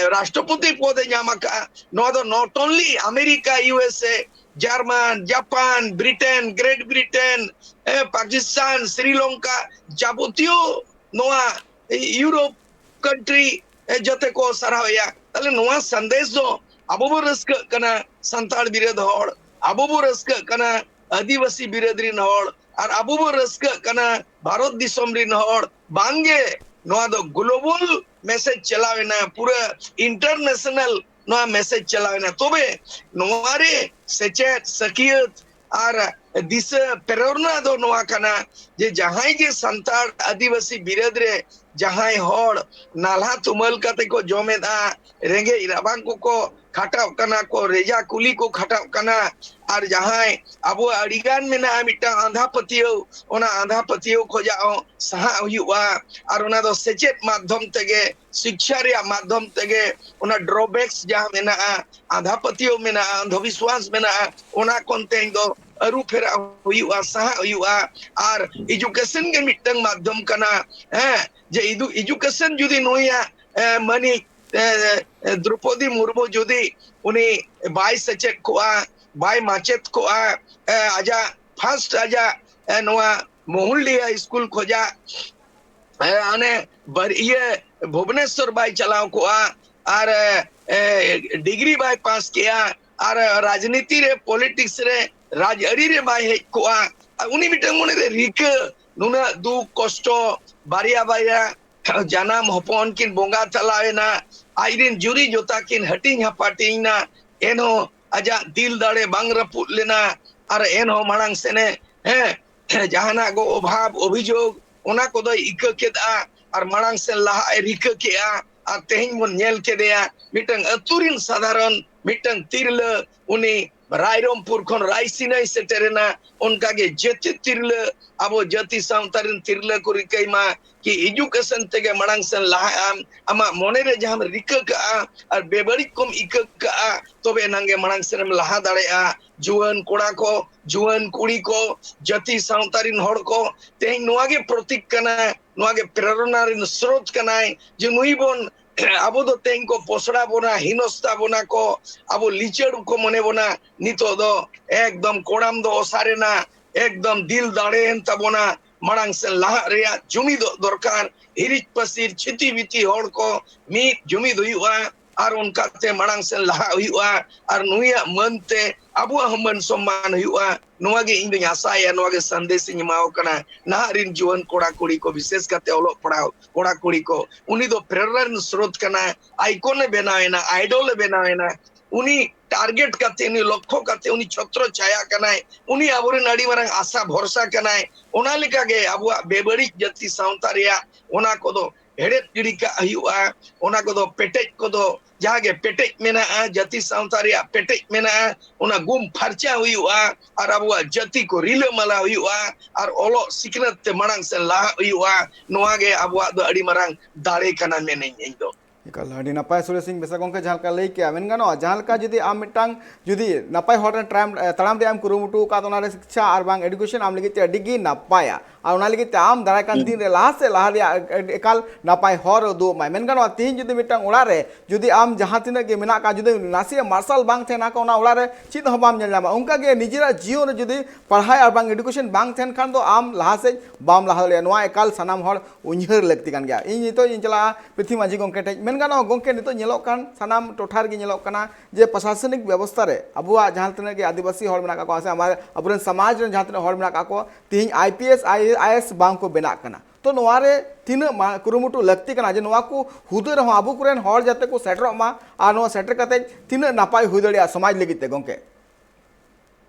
ᱨᱟᱥᱴᱨᱚᱯᱚᱛᱤ ᱯᱚᱫ ᱮ ᱧᱟᱢ ᱟᱠᱟᱫᱼᱟ, ᱱᱚᱣᱟ ᱫᱚ not only America, U S A, German, Japan, Britain, Great Britain, ᱮ, ᱯᱟᱠᱤᱥᱛᱟᱱ, ᱥᱨᱤᱞᱚᱝᱠᱟ, ᱡᱟᱵᱚᱛᱤᱭᱚ ᱱᱚᱣᱟ ᱤᱭᱩᱨᱳᱯ ᱠᱟᱱᱴᱨᱤ, ᱮ, ᱡᱚᱛᱚ ᱠᱚ ᱥᱟᱨᱦᱟᱣᱮᱭᱟ᱾ ᱛᱟᱦᱞᱮ ᱱᱚᱣᱟ ᱥᱟᱸᱫᱮᱥ ᱫᱚ ᱟᱵᱚ ᱵᱚ ᱨᱟᱹᱥᱠᱟᱹᱜ ᱠᱟᱱᱟ ᱥᱟᱱᱛᱟᱲ ᱵᱤᱨᱟᱹᱫ ᱦᱚᱲ, ᱟᱵᱚ ᱵᱚ ᱨᱟᱹᱥᱠᱟᱹᱜ ᱠᱟᱱᱟ ᱟᱹᱫᱤᱵᱟᱹᱥᱤ ᱵᱤᱨᱟᱹᱫ ᱨᱤᱱ ᱦᱚᱲ, ᱟᱨ ᱟᱵᱚ ᱵᱚ ᱨᱟᱹᱥᱠᱟᱹᱜ ᱠᱟᱱᱟ ᱵᱷᱟᱨᱚᱛ ᱫᱤᱥᱚᱢ ᱨᱤᱱ ᱦᱚᱲ᱾ ᱵᱟᱝᱜᱮ, ᱱᱚᱣᱟ ᱫᱚ global message ᱪᱟᱞᱟᱣ ᱮᱱᱟ, ᱯᱩᱨᱟᱹ international ᱱᱚᱣᱟ message ᱪᱟᱞᱟᱣ ᱮᱱᱟ᱾ ᱛᱚᱵᱮ ᱱᱚᱣᱟ ᱨᱮ ᱥᱮᱪᱮᱫ, ᱥᱟᱹᱠᱤᱭᱟᱹᱛ ᱟᱨ ᱫᱤᱥᱟᱹ ᱯᱨᱮᱨᱚᱱᱟ ᱫᱚ ᱱᱚᱣᱟ ᱠᱟᱱᱟ ᱡᱮ ᱡᱟᱦᱟᱸᱭ ᱜᱮ ᱥᱟᱱᱛᱟᱲ ᱟᱹᱫᱤᱵᱟᱹᱥᱤ ᱵᱤᱨᱟᱹᱫ ᱨᱮ ᱡᱟᱦᱟᱸᱭ ᱦᱚᱲ ᱱᱟᱞᱦᱟ ᱛᱩᱢᱟᱹᱞ ᱠᱟᱛᱮ ᱠᱚ ᱡᱚᱢᱮᱫᱼᱟ, ᱨᱮᱸᱜᱮᱡ ᱨᱟᱵᱟᱝ ᱠᱚᱠᱚ ᱠᱷᱟᱴᱟᱜ ᱠᱟᱱᱟ ᱠᱚ, ᱨᱮᱡᱟ ᱠᱩᱞᱤ ᱠᱚ ᱠᱷᱟᱴᱟᱜ ᱠᱟᱱᱟ, ᱟᱨ ᱡᱟᱦᱟᱸᱭ ᱟᱵᱚᱣᱟᱜ ᱟᱹᱰᱤᱜᱟᱱ ᱢᱮᱱᱟᱜᱼᱟ ᱢᱤᱫᱴᱟᱝ ᱟᱸᱫᱷᱟ ᱯᱟᱹᱛᱭᱟᱹᱣ, ᱚᱱᱟ ᱟᱸᱫᱷᱟ ᱯᱟᱹᱛᱭᱟᱹᱣ ᱠᱷᱚᱡᱟᱜ ᱦᱚᱸ ᱥᱟᱦᱟᱜ ᱦᱩᱭᱩᱜᱼᱟ᱾ ᱟᱨ ᱚᱱᱟ ᱫᱚ ᱥᱮᱪᱮᱫ ᱢᱟᱫᱽᱫᱷᱚᱢ ᱛᱮᱜᱮ, ᱥᱤᱠᱪᱷᱟ ᱨᱮᱭᱟᱜ ᱢᱟᱫᱽᱫᱷᱚᱢ ᱛᱮᱜᱮ, ᱚᱱᱟ drawbacks ᱡᱟᱦᱟᱸ ᱢᱮᱱᱟᱜᱼᱟ, ᱟᱸᱫᱷᱟ ᱯᱟᱹᱛᱭᱟᱹᱣ ᱢᱮᱱᱟᱜᱼᱟ, ᱟᱸᱫᱷᱚ ᱵᱤᱥᱣᱟᱥ ᱢᱮᱱᱟᱜᱼᱟ, ᱚᱱᱟ ᱠᱷᱚᱱ ᱛᱮᱦᱮᱧ ᱫᱚ ᱟᱹᱨᱩ ᱯᱷᱮᱨᱟᱜ ᱦᱩᱭᱩᱜᱼᱟ, ᱥᱟᱦᱟᱜ ᱦᱩᱭᱩᱜᱼᱟ᱾ ᱟᱨ education ᱜᱮ ᱢᱤᱫᱴᱟᱝ ᱢᱟᱫᱽᱫᱷᱚᱢ ᱠᱟᱱᱟ, ᱦᱮᱸ, ᱡᱮ edu-, education ᱡᱩᱫᱤ ᱱᱩᱭᱟᱜ, ᱮ, ᱢᱟᱹᱱᱤᱡ, ᱮ, ᱮ, ᱫᱨᱚᱯᱚᱫᱤ ᱢᱩᱨᱢᱩ ᱡᱩᱫᱤ ᱩᱱᱤ ᱵᱟᱭ ᱥᱮᱪᱮᱫ ᱠᱚᱜᱼᱟ, ᱵᱟᱭ ᱢᱟᱪᱮᱫ ᱠᱚᱜᱼᱟ, ᱮ, ᱟᱡᱟᱜ first ᱟᱡᱟᱜ, ᱮ, ᱱᱚᱣᱟ ᱢᱚᱦᱩᱞᱰᱤᱦᱟ ᱥᱠᱩᱞ ᱠᱷᱚᱡᱟᱜ, ᱮ, ᱚᱱᱮ ᱵᱟᱨ-, ᱤᱭᱟᱹ ᱵᱷᱩᱵᱽᱱᱮᱥᱚᱨ ᱵᱟᱭ ᱪᱟᱞᱟᱣ ᱠᱚᱜᱼᱟ, ᱟᱨ, ᱮ, ᱰᱤᱜᱽᱨᱤ ᱵᱟᱭ ᱯᱟᱥ ᱠᱮᱜᱼᱟ, ᱟᱨ ᱨᱟᱡᱽᱱᱤᱛᱤ ᱨᱮ, politics ᱨᱮ, ᱨᱟᱡᱽᱟᱹᱨᱤ ᱨᱮ ᱵᱟᱭ ᱦᱮᱡ ᱠᱚᱜᱼᱟ᱾ ᱟᱨ ᱩᱱᱤ ᱢᱤᱫᱴᱟᱝ ᱢᱚᱱᱮᱨᱮ ᱨᱤᱠᱟᱹ, ᱱᱩᱱᱟᱹᱜ ᱫᱩᱠ ᱠᱚᱥᱴᱚ, ᱵᱟᱨᱭᱟ ᱵᱟᱨᱭᱟ ᱡᱟᱱᱟᱢ ᱦᱚᱯᱚᱱ ᱠᱤᱱ ᱵᱚᱸᱜᱟ ᱛᱟᱞᱟᱣ ᱮᱱᱟ, ᱟᱡᱨᱤᱱ ᱡᱩᱨᱤ ᱡᱚᱛᱟ ᱠᱤᱱ ᱦᱟᱹᱴᱤᱧ ᱦᱟᱯᱟᱴᱤᱧ ᱮᱱᱟ, ᱮᱱᱦᱚᱸ ᱟᱡᱟᱜ ᱫᱤᱞ ᱫᱟᱲᱮ ᱵᱟᱝ ᱨᱟᱹᱯᱩᱫ ᱞᱮᱱᱟ, ᱟᱨ ᱮᱱᱦᱚᱸ ᱢᱟᱲᱟᱝ ᱥᱮᱱᱮ, ᱦᱮᱸ, ᱡᱟᱦᱟᱱᱟᱜ ᱜᱚ ᱚᱵᱷᱟᱵ ᱚᱵᱷᱤᱡᱳᱜᱽ ᱚᱱᱟ ᱠᱚᱫᱚᱭ ᱤᱠᱟᱹ ᱠᱮᱫᱼᱟ, ᱟᱨ ᱢᱟᱲᱟᱝ ᱥᱮᱱ ᱞᱟᱦᱟᱜ ᱮ ᱨᱤᱠᱟᱹ ᱠᱮᱫᱼᱟ᱾ ᱟᱨ ᱛᱮᱦᱮᱧ ᱵᱚᱱ ᱧᱮᱞ ᱠᱮᱫᱮᱭᱟ, ᱢᱤᱫᱴᱟᱝ ᱟᱹᱛᱩ ᱨᱤᱱ ᱥᱟᱫᱷᱟᱨᱚᱱ ᱢᱤᱫᱴᱟᱝ ᱛᱤᱨᱞᱟᱹ, ᱩᱱᱤ ᱨᱟᱭᱨᱚᱝᱯᱩᱨ ᱠᱷᱚᱱ ᱨᱟᱭᱥᱤᱱᱟᱭ ᱥᱮᱴᱮᱨᱮᱱᱟ᱾ ᱚᱱᱠᱟᱜᱮ ᱡᱟᱹᱛᱤ ᱛᱤᱨᱞᱟᱹ, ᱟᱵᱚ ᱡᱟᱹᱛᱤ ᱥᱟᱶᱛᱟ ᱨᱤᱱ ᱛᱤᱨᱞᱟᱹ ᱠᱚ ᱨᱤᱠᱟᱹᱭ ᱢᱟ ᱠᱤ education ᱛᱮᱜᱮ ᱢᱟᱲᱟᱝ ᱥᱮᱱ ᱞᱟᱦᱟᱜ ᱟᱢ, ᱟᱢᱟᱜ ᱢᱚᱱᱮ ᱨᱮ ᱡᱟᱦᱟᱸᱢ ᱨᱤᱠᱟᱹ ᱠᱟᱜᱼᱟ ᱟᱨ ᱵᱮᱵᱟᱹᱲᱤᱡ ᱠᱚᱢ ᱤᱠᱟᱹ ᱠᱟᱜᱼᱟ, ᱛᱚᱵᱮ ᱮᱱᱟᱝ ᱜᱮ ᱢᱟᱲᱟᱝ ᱥᱮᱱ ᱮᱢ ᱞᱟᱦᱟ ᱫᱟᱲᱮᱭᱟᱜᱼᱟ᱾ ᱡᱩᱣᱟᱹᱱ ᱠᱚᱲᱟ ᱠᱚ, ᱡᱩᱣᱟᱹᱱ ᱠᱩᱲᱤ ᱠᱚ, ᱡᱟᱹᱛᱤ ᱥᱟᱶᱛᱟ ᱨᱤᱱ ᱦᱚᱲ ᱠᱚ, ᱛᱮᱦᱮᱧ ᱱᱚᱣᱟ ᱜᱮ ᱯᱨᱚᱛᱤᱠ ᱠᱟᱱᱟ, ᱱᱚᱣᱟ ᱜᱮ ᱯᱨᱮᱨᱚᱱᱟ ᱨᱤᱱ ᱥᱨᱳᱛ ᱠᱟᱱᱟᱭ ᱡᱮ ᱱᱩᱭ ᱵᱚᱱ ᱟᱵᱚ ᱫᱚ ᱛᱮᱦᱮᱧ ᱠᱚ ᱯᱚᱥᱲᱟ ᱵᱚᱱᱟ, ᱦᱤᱱᱚᱥᱛᱟ ᱵᱚᱱᱟ ᱠᱚ, ᱟᱵᱚ ᱞᱤᱪᱟᱹᱲ ᱠᱚ ᱢᱚᱱᱮ ᱵᱚᱱᱟ᱾ ᱱᱤᱛᱚᱜ ᱫᱚ ᱮᱠᱫᱚᱢ ᱠᱚᱲᱟᱢ ᱫᱚ ᱚᱥᱟᱨᱮᱱᱟ, ᱮᱠᱫᱚᱢ ᱫᱤᱞ ᱫᱟᱲᱮᱭᱮᱱ ᱛᱟᱵᱚᱱᱟ᱾ ᱢᱟᱲᱟᱝ ᱥᱮᱱ ᱞᱟᱦᱟᱜ ᱨᱮᱭᱟᱜ ᱡᱩᱢᱤᱫᱚᱜ ᱫᱚᱨᱠᱟᱨ᱾ ᱦᱤᱨᱤᱡ ᱯᱟᱹᱥᱤᱨ ᱪᱷᱤᱛᱤ ᱵᱤᱛᱤ ᱦᱚᱲ ᱠᱚ ᱢᱤᱫ ᱡᱩᱢᱤᱫ ᱦᱩᱭᱩᱜᱼᱟ, ᱟᱨ ᱚᱱᱠᱟᱛᱮ ᱢᱟᱲᱟᱝ ᱥᱮᱱ ᱞᱟᱦᱟᱜ ᱦᱩᱭᱩᱜᱼᱟ᱾ ᱟᱨ ᱱᱩᱭᱟᱜ ᱢᱟᱹᱱ ᱛᱮ ᱟᱵᱚᱣᱟᱜ ᱦᱚᱸ ᱢᱟᱹᱱ ᱥᱚᱢᱢᱟᱱ ᱦᱩᱭᱩᱜᱼᱟ᱾ ᱱᱚᱣᱟ ᱜᱮ ᱤᱧ ᱫᱚᱧ ᱟᱥᱟᱭᱟ, ᱱᱚᱣᱟ ᱜᱮ ᱥᱟᱸᱫᱮᱥ ᱤᱧ ᱮᱢᱟᱣ ᱠᱟᱱᱟ ᱱᱟᱦᱟᱜ ᱨᱤᱱ ᱡᱩᱣᱟᱹᱱ ᱠᱚᱲᱟ ᱠᱩᱲᱤ ᱠᱚ, ᱵᱤᱥᱮᱥ ᱠᱟᱛᱮ ᱚᱞᱚᱜ ᱯᱟᱲᱦᱟᱣ ᱠᱚᱲᱟ ᱠᱩᱲᱤ ᱠᱚ᱾ ᱩᱱᱤ ᱫᱚ ᱯᱨᱮᱨᱚᱱᱟ ᱨᱮᱱ ᱥᱨᱳᱛ ᱠᱟᱱᱟ, ᱟᱭᱠᱚᱱ ᱮ ᱵᱮᱱᱟᱣ ᱮᱱᱟ, ᱟᱭᱰᱚᱞ ᱮ ᱵᱮᱱᱟᱣ ᱮᱱᱟ᱾ ᱩᱱᱤ ᱴᱟᱨᱜᱮᱴ ᱠᱟᱛᱮ, ᱩᱱᱤ ᱞᱚᱠᱠᱷᱚ ᱠᱟᱛᱮ, ᱩᱱᱤ ᱪᱷᱚᱛᱨᱚ ᱪᱷᱟᱭᱟ ᱠᱟᱱᱟᱭ, ᱩᱱᱤ ᱟᱵᱚᱨᱮᱱ ᱟᱹᱰᱤ ᱢᱟᱨᱟᱝ ᱟᱥᱟ ᱵᱷᱚᱨᱥᱟ ᱠᱟᱱᱟᱭ᱾ ᱚᱱᱟ ᱞᱮᱠᱟᱜᱮ ᱟᱵᱚᱣᱟᱜ ᱵᱮᱵᱟᱹᱲᱤᱡ ᱡᱟᱹᱛᱤ ᱥᱟᱶᱛᱟ ᱨᱮᱭᱟᱜ ᱚᱱᱟ ᱠᱚᱫᱚ ᱦᱮᱲᱮᱫ ᱜᱤᱰᱤ ᱠᱟᱜ ᱦᱩᱭᱩᱜᱼᱟ᱾ ᱚᱱᱟ ᱠᱚᱫᱚ ᱯᱮᱴᱮᱡ ᱠᱚᱫᱚ ᱡᱟᱦᱟᱸ ᱜᱮ ᱯᱮᱴᱮᱡ ᱢᱮᱱᱟᱜᱼᱟ, ᱡᱟᱹᱛᱤ ᱥᱟᱶᱛᱟ ᱨᱮᱭᱟᱜ ᱯᱮᱴᱮᱡ ᱢᱮᱱᱟᱜᱼᱟ, ᱚᱱᱟ ᱜᱩᱢ ᱯᱷᱟᱨᱪᱟ ᱦᱩᱭᱩᱜᱼᱟ᱾ ᱟᱨ ᱟᱵᱚᱣᱟᱜ ᱡᱟᱹᱛᱤ ᱠᱚ ᱨᱤᱞᱟᱹᱢᱟᱞᱟ ᱦᱩᱭᱩᱜᱼᱟ᱾ ᱟᱨ ᱚᱞᱚᱜ ᱥᱤᱠᱷᱱᱟᱹᱛ ᱛᱮ ᱢᱟᱲᱟᱝ ᱥᱮᱱ ᱞᱟᱦᱟᱜ ᱦᱩᱭᱩᱜᱼᱟ᱾ ᱱᱚᱣᱟ ᱜᱮ ᱟᱵᱚᱣᱟᱜ ᱫᱚ ᱟᱹᱰᱤ ᱢᱟᱨᱟᱝ ᱫᱟᱲᱮ ᱠᱟᱱᱟ ᱢᱮᱱᱟᱹᱧ ᱤᱧ ᱫᱚ᱾ ᱮᱠᱟᱞ, ᱟᱹᱰᱤ ᱱᱟᱯᱟᱭ ᱥᱩᱨᱮᱥ ᱥᱤᱝ ᱵᱮᱥᱨᱟ ᱜᱚᱢᱠᱮ, ᱡᱟᱦᱟᱸ ᱞᱮᱠᱟ ᱞᱟᱹᱭ ᱠᱮᱜᱼᱟ, ᱢᱮᱱ ᱜᱟᱱᱚᱜᱼᱟ, ᱡᱟᱦᱟᱸ ᱞᱮᱠᱟ ᱡᱩᱫᱤ ᱟᱢ ᱢᱤᱫᱴᱟᱝ ᱡᱩᱫᱤ ᱱᱟᱯᱟᱭ ᱦᱚᱨ ᱨᱮ ᱛᱟᱲᱟᱢ, ᱛᱟᱲᱟᱢ ᱨᱮᱭᱟᱜ ᱮᱢ ᱠᱩᱨᱩᱢᱩᱴᱩ ᱟᱠᱟᱫ, ᱚᱱᱟ ᱨᱮ ᱥᱤᱠᱪᱷᱟ ᱟᱨ ᱵᱟᱝ ᱮᱰᱩᱠᱮᱥᱚᱱ ᱟᱢ ᱞᱟᱹᱜᱤᱫ ᱛᱮ ᱟᱹᱰᱤ ᱜᱮ ᱱᱟᱯᱟᱭᱟ᱾ ᱟᱨ ᱚᱱᱟ ᱞᱟᱹᱜᱤᱫ ᱛᱮ ᱟᱢ ᱫᱟᱨᱟᱭ ᱠᱟᱱ ᱦᱩᱸ᱾ ᱫᱤᱱ ᱨᱮ ᱞᱟᱦᱟ ᱥᱮᱫ ᱞᱟᱦᱟ ᱨᱮᱭᱟᱜ ᱮᱠᱟᱞ ᱱᱟᱯᱟᱭ ᱦᱚᱨ ᱩᱫᱩᱜ ᱟᱢᱟᱭ᱾ ᱢᱮᱱ ᱜᱟᱱᱚᱜᱼᱟ, ᱛᱮᱦᱤᱧ ᱡᱩᱫᱤ ᱢᱤᱫᱴᱟᱝ ᱚᱲᱟᱜ ᱨᱮ ᱡᱩᱫᱤ ᱟᱢ ᱡᱟᱦᱟᱸ ᱛᱤᱱᱟᱹᱜ ᱜᱮ ᱢᱮᱱᱟᱜ ᱠᱟᱜ, ᱡᱩᱫᱤ ᱱᱟᱥᱮᱭᱟᱜ ᱢᱟᱨᱥᱟᱞ ᱵᱟᱝ ᱛᱟᱦᱮᱱᱟ, ᱚᱱᱟ ᱚᱲᱟᱜ ᱨᱮ ᱪᱮᱫ ᱦᱚᱸ ᱵᱟᱢ ᱧᱮᱞ ᱧᱟᱢᱟ᱾ ᱚᱱᱠᱟ ᱜᱮ ᱱᱤᱡᱮᱨᱟᱜ ᱡᱤᱭᱚᱱ ᱨᱮ ᱡᱩᱫᱤ ᱯᱟᱲᱦᱟᱣ ᱟᱨ ᱵᱟᱝ ᱮᱰᱩᱠᱮᱥᱚᱱ ᱵᱟᱝ ᱛᱟᱦᱮᱱ ᱠᱷᱟᱱ ᱫᱚ ᱟᱢ ᱞᱟᱦᱟ ᱥᱮᱫ ᱵᱟᱢ ᱞᱟᱦᱟ ᱫᱟᱲᱮᱭᱟᱜᱼᱟ᱾ ᱱᱚᱣᱟ ᱮᱠᱟᱞ ᱥᱟᱱᱟᱢ ᱦᱚᱲ ᱩᱭᱦᱟᱹᱨ ᱞᱟᱹᱠᱛᱤ ᱠᱟᱱ ᱜᱮᱭᱟ᱾ ᱤᱧ ᱱᱤᱛᱚᱜ ᱤᱧ ᱪᱟᱞᱟᱜᱼᱟ ᱯᱨᱤᱛᱷᱤ ᱢᱟᱹᱡᱷᱤ ᱜᱚᱢᱠᱮ ᱴᱷᱮᱱ᱾ ᱢᱮᱱ ᱜᱟᱱᱚᱜᱼᱟ, ᱜᱚᱢᱠᱮ, ᱱᱤᱛᱚᱜ ᱧᱮᱞᱚᱜ ᱠᱟᱱ ᱥᱟᱱᱟᱢ ᱴᱚᱴᱷᱟ ᱨᱮᱜᱮ ᱧᱮᱞᱚᱜ ᱠᱟᱱᱟ ᱡᱮ ᱯᱨᱚᱥᱟᱥᱚᱱᱤᱠ ᱵᱮᱵᱚᱥᱛᱷᱟ ᱨᱮ ᱟᱵᱚᱣᱟᱜ ᱡᱟᱦᱟᱸ ᱛᱤᱱᱟᱹᱜ ᱜᱮ ᱟᱹᱫᱤᱵᱟᱹᱥᱤ ᱦᱚᱲ ᱢᱮᱱᱟᱜ ᱠᱟᱜ ᱠᱚᱣᱟ ᱥᱮ ᱟᱢᱟᱜ, ᱟᱵᱚᱨᱮᱱ ᱥᱚᱢᱟᱡᱽ ᱨᱮᱱ ᱡᱟᱦᱟᱸ ᱛᱤᱱᱟᱹᱜ ᱦᱚᱲ ᱢᱮᱱᱟᱜ ᱠᱟᱜ ᱠᱚᱣᱟ, ᱛᱮᱦᱤᱧ I P S, I A S ᱵᱟᱝ ᱠᱚ ᱵᱮᱱᱟᱜ ᱠᱟᱱᱟ᱾ ᱛᱚ, ᱱᱚᱣᱟ ᱨᱮ ᱛᱤᱱᱟᱹᱜ ᱢᱟ-, ᱠᱩᱨᱩᱢᱩᱴᱩ ᱞᱟᱹᱠᱛᱤ ᱠᱟᱱᱟ ᱡᱮ ᱱᱚᱣᱟ ᱠᱚ ᱦᱩᱫᱟᱹ ᱨᱮᱦᱚᱸ ᱟᱵᱚ ᱠᱚᱨᱮᱱ ᱦᱚᱲ ᱡᱟᱛᱮ ᱠᱚ ᱥᱮᱴᱮᱨᱚᱜ ᱢᱟ, ᱟᱨ ᱱᱚᱣᱟ ᱥᱮᱴᱮᱨ ᱠᱟᱛᱮ ᱛᱤᱱᱟᱹᱜ ᱱᱟᱯᱟᱭ ᱦᱩᱭ ᱫᱟᱲᱮᱭᱟᱜᱼᱟ ᱥᱚᱢᱟᱡᱽ ᱞᱟᱹᱜᱤᱫ ᱛᱮ, ᱜᱚᱢᱠᱮ?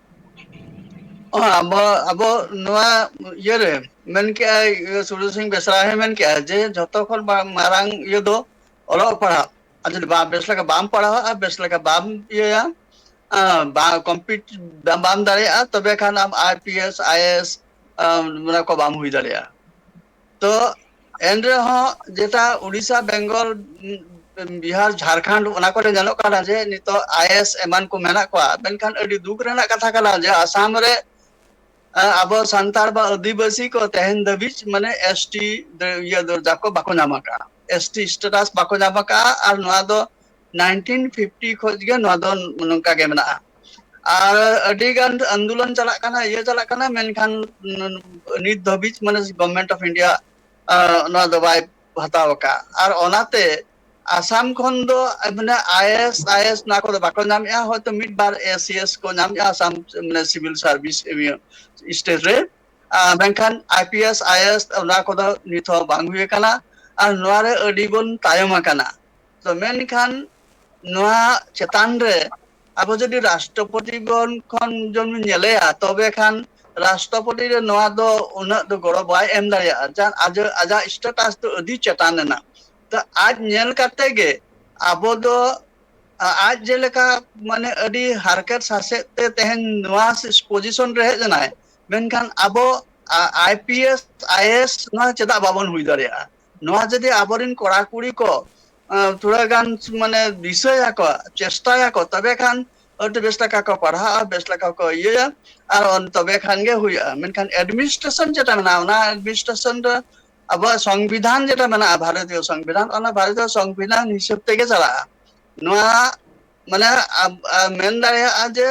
ᱚ, ᱟᱵᱚ, ᱟᱵᱚ ᱱᱚᱣᱟ ᱤᱭᱟᱹᱨᱮ ᱢᱮᱱ ᱠᱮᱜᱼᱟᱭ, ᱤᱭᱟᱹ, ᱥᱩᱨᱡᱚ ᱥᱤᱝ ᱵᱮᱥᱨᱟ ᱦᱚᱸᱭ ᱢᱮᱱ ᱠᱮᱜᱼᱟ ᱡᱮ ᱡᱷᱚᱛᱚ ᱠᱷᱚᱱ ᱵᱟ-, ᱢᱟᱨᱟᱝ ᱤᱭᱟᱹ ᱫᱚ ᱚᱞᱚᱜ ᱯᱟᱲᱦᱟᱜ᱾ ᱟᱨ ᱡᱩᱫᱤ ᱵᱟ-, ᱵᱮᱥ ᱞᱮᱠᱟ ᱵᱟᱢ ᱯᱟᱲᱦᱟᱜᱼᱟ, ᱵᱮᱥ ᱞᱮᱠᱟ ᱵᱟᱢ ᱤᱭᱟᱹᱭᱟ, ᱟ, ᱵᱟ-, ᱠᱚᱢᱯᱤᱴ ᱵᱟ-, ᱵᱟᱢ ᱫᱟᱲᱮᱭᱟᱜᱼᱟ, ᱛᱚᱵᱮ ᱠᱷᱟᱱ ᱟᱢ I P S, I A S, ᱟ, ᱚᱱᱟ ᱠᱚ ᱵᱟᱢ ᱦᱩᱭ ᱫᱟᱲᱮᱭᱟᱜᱼᱟ᱾ ᱛᱚ ᱮᱱ ᱨᱮᱦᱚᱸ ᱡᱮᱴᱟ ᱩᱲᱤᱥᱥᱟ, ᱵᱮᱝᱜᱚᱞ, ᱩᱸ, ᱵᱤᱦᱟᱨ, ᱡᱷᱟᱲᱠᱷᱚᱸᱰ, ᱚᱱᱟ ᱠᱚᱨᱮ ᱧᱮᱞᱚᱜ ᱠᱟᱱᱟ ᱡᱮ ᱱᱤᱛᱚᱜ ᱟᱭ ᱮ ᱮᱥ ᱮᱢᱟᱱ ᱠᱚ ᱢᱮᱱᱟᱜ ᱠᱚᱣᱟ, ᱢᱮᱱᱠᱷᱟᱱ ᱟᱹᱰᱤ ᱫᱩᱠ ᱨᱮᱱᱟᱜ ᱠᱟᱛᱷᱟ ᱠᱟᱱᱟ ᱡᱮ ᱟᱥᱟᱢ ᱨᱮ, ᱟ, ᱟᱵᱚ ᱥᱟᱱᱛᱟᱲ ᱵᱟ ᱟᱹᱫᱤᱵᱟᱹᱥᱤ ᱠᱚ ᱛᱮᱦᱮᱧ ᱫᱷᱟᱹᱵᱤᱡ ᱢᱟᱱᱮ ᱮᱥ ᱴᱤ ᱫᱚ, ᱤᱭᱟᱹ ᱫᱚᱨᱡᱟ ᱠᱚ ᱵᱟᱠᱚ ᱧᱟᱢ ᱟᱠᱟᱫᱼᱟ᱾ ᱮᱥ ᱴᱤ ᱥᱴᱮᱴᱟᱥ ᱵᱟᱠᱚ ᱧᱟᱢ ᱟᱠᱟᱫᱼᱟ᱾ ᱟᱨ ᱱᱚᱣᱟ ᱫᱚ ᱱᱟᱭᱤᱱᱴᱤᱱ ᱯᱷᱤᱯᱴᱤ ᱠᱷᱚᱱ ᱜᱮ ᱱᱚᱣᱟ ᱫᱚ ᱱᱚᱝᱠᱟ ᱜᱮ ᱢᱮᱱᱟᱜᱼᱟ᱾ ᱟᱨ ᱟᱹᱰᱤ ᱜᱟᱱ ᱟᱱᱫᱳᱞᱚᱱ ᱪᱟᱞᱟᱜ ᱠᱟᱱᱟ, ᱤᱭᱟᱹ ᱪᱟᱞᱟᱜ ᱠᱟᱱᱟ, ᱢᱮᱱᱠᱷᱟᱱ ᱱᱤᱛ ᱫᱷᱟᱹᱵᱤᱡ ᱢᱟᱱᱮ ᱜᱚᱵᱷᱢᱮᱱᱴ ᱚᱯᱷ ᱤᱱᱰᱤᱭᱟ ᱱᱚᱣᱟ ᱫᱚ ᱵᱟᱭ ᱦᱟᱛᱟᱣ ᱟᱠᱟᱫᱼᱟ᱾ ᱟᱨ ᱚᱱᱟᱛᱮ ᱟᱥᱟᱢ ᱠᱷᱚᱱ ᱫᱚ ᱢᱟᱱᱮ ᱟᱭ ᱮ ᱮᱥ, ᱟᱭ ᱮ ᱮᱥ ᱱᱚᱣᱟ ᱠᱚᱫᱚ ᱵᱟᱠᱚ ᱧᱟᱢᱮᱫᱼᱟ, ᱦᱚᱭᱛᱳ ᱢᱤᱫ ᱵᱟᱨ ᱮ ᱥᱤ ᱮᱥ ᱠᱚ ᱧᱟᱢᱮᱫᱼᱟ ᱟᱥᱟᱢ ᱢᱟᱱᱮ ᱥᱤᱵᱤᱞ ᱥᱟᱨᱵᱷᱤᱥ ᱥᱴᱮᱴ ᱨᱮ᱾ ᱟᱨ ᱢᱮᱱᱠᱷᱟᱱ I P S, I A S ᱚᱱᱟ ᱠᱚᱫᱚ ᱱᱤᱛ ᱦᱚᱸ ᱵᱟᱝ ᱦᱩᱭ ᱟᱠᱟᱱᱟ᱾ ᱟᱨ ᱱᱚᱣᱟ ᱨᱮ ᱟᱹᱰᱤ ᱵᱚᱱ ᱛᱟᱭᱚᱢ ᱟᱠᱟᱱᱟ᱾ ᱛᱚ ᱢᱮᱱᱠᱷᱟᱱ ᱱᱚᱣᱟ ᱪᱮᱛᱟᱱ ᱨᱮ ᱟᱵᱚ ᱡᱩᱫᱤ ᱨᱟᱥᱴᱨᱚᱯᱚᱛᱤ ᱵᱚᱱ ᱠᱷᱚᱱ ᱡᱚᱱ ᱧᱮᱞᱮᱭᱟ, ᱛᱚᱵᱮ ᱠᱷᱟᱱ ᱨᱟᱥᱴᱨᱚᱯᱚᱛᱤ ᱨᱮ ᱱᱚᱣᱟ ᱫᱚ ᱩᱱᱟᱹᱜ ᱫᱚ ᱜᱚᱲᱚ ᱵᱟᱭ ᱮᱢ ᱫᱟᱲᱮᱭᱟᱜᱼᱟ᱾ ᱡᱟᱦᱟᱸ ᱟᱡ, ᱟᱡᱟᱜ ᱥᱴᱮᱴᱟᱥ ᱫᱚ ᱟᱹᱰᱤ ᱪᱮᱛᱟᱱ ᱨᱮᱱᱟᱜ᱾ ᱛᱚ ᱟᱡ ᱧᱮᱞ ᱠᱟᱛᱮ ᱜᱮ ᱟᱵᱚ ᱫᱚ, ᱟ-, ᱟᱡ ᱡᱮᱞᱮᱠᱟ ᱢᱟᱱᱮ ᱟᱹᱰᱤ ᱦᱟᱨᱠᱮᱛ ᱥᱟᱥᱮᱛ ᱛᱮ ᱛᱮᱦᱮᱧ ᱱᱚᱣᱟ ᱯᱚᱡᱤᱥᱚᱱ ᱨᱮ ᱦᱮᱡ ᱮᱱᱟᱭ, ᱢᱮᱱᱠᱷᱟᱱ ᱟᱵᱚ I P S, I A S ᱱᱚᱣᱟ ᱪᱮᱫᱟᱜ ᱵᱟᱵᱚᱱ ᱦᱩᱭ ᱫᱟᱲᱮᱭᱟᱜᱼᱟ? ᱱᱚᱣᱟ ᱡᱩᱫᱤ ᱟᱵᱚᱨᱮᱱ ᱠᱚᱲᱟ ᱠᱩᱲᱤ ᱠᱚ, ᱟ, ᱛᱷᱚᱲᱟ ᱜᱟᱱ ᱢᱟᱱᱮ ᱫᱤᱥᱟᱹᱭᱟᱠᱚ, ᱪᱮᱥᱴᱟᱭᱟᱠᱚ, ᱛᱚᱵᱮ ᱠᱷᱟᱱ ᱟᱹᱰᱤ ᱵᱮᱥ ᱞᱮᱠᱟ ᱠᱚ ᱯᱟᱲᱦᱟᱜᱼᱟ, ᱵᱮᱥ ᱞᱮᱠᱟ ᱠᱚ ᱤᱭᱟᱹᱭᱟ, ᱟᱨ ᱚᱱ-, ᱛᱚᱵᱮ ᱠᱷᱟᱱ ᱜᱮ ᱦᱩᱭᱩᱜᱼᱟ᱾ ᱢᱮᱱᱠᱷᱟᱱ ᱮᱰᱢᱤᱱᱤᱥᱴᱨᱮᱥᱚᱱ ᱡᱮᱴᱟ ᱢᱮᱱᱟᱜᱼᱟ, ᱚᱱᱟ ᱮᱰᱢᱤᱱᱤᱥᱴᱨᱮᱥᱚᱱ ᱨᱮ ᱟᱵᱚᱣᱟᱜ ᱥᱚᱝᱵᱤᱫᱷᱟᱱ ᱡᱮᱴᱟ ᱢᱮᱱᱟᱜᱼᱟ, ᱵᱷᱟᱨᱚᱛᱤᱭᱚ ᱥᱚᱝᱵᱤᱫᱷᱟᱱ, ᱚᱱᱟ ᱵᱷᱟᱨᱚᱛᱤᱭᱚ ᱥᱚᱝᱵᱤᱫᱷᱟᱱ ᱦᱤᱥᱟᱹᱵ ᱛᱮᱜᱮ ᱪᱟᱞᱟᱜᱼᱟ᱾ ᱱᱚᱣᱟ ᱢᱟᱱᱮ ᱟᱵ-, ᱟ-, ᱢᱮᱱ ᱫᱟᱲᱮᱭᱟᱜᱼᱟ ᱡᱮ,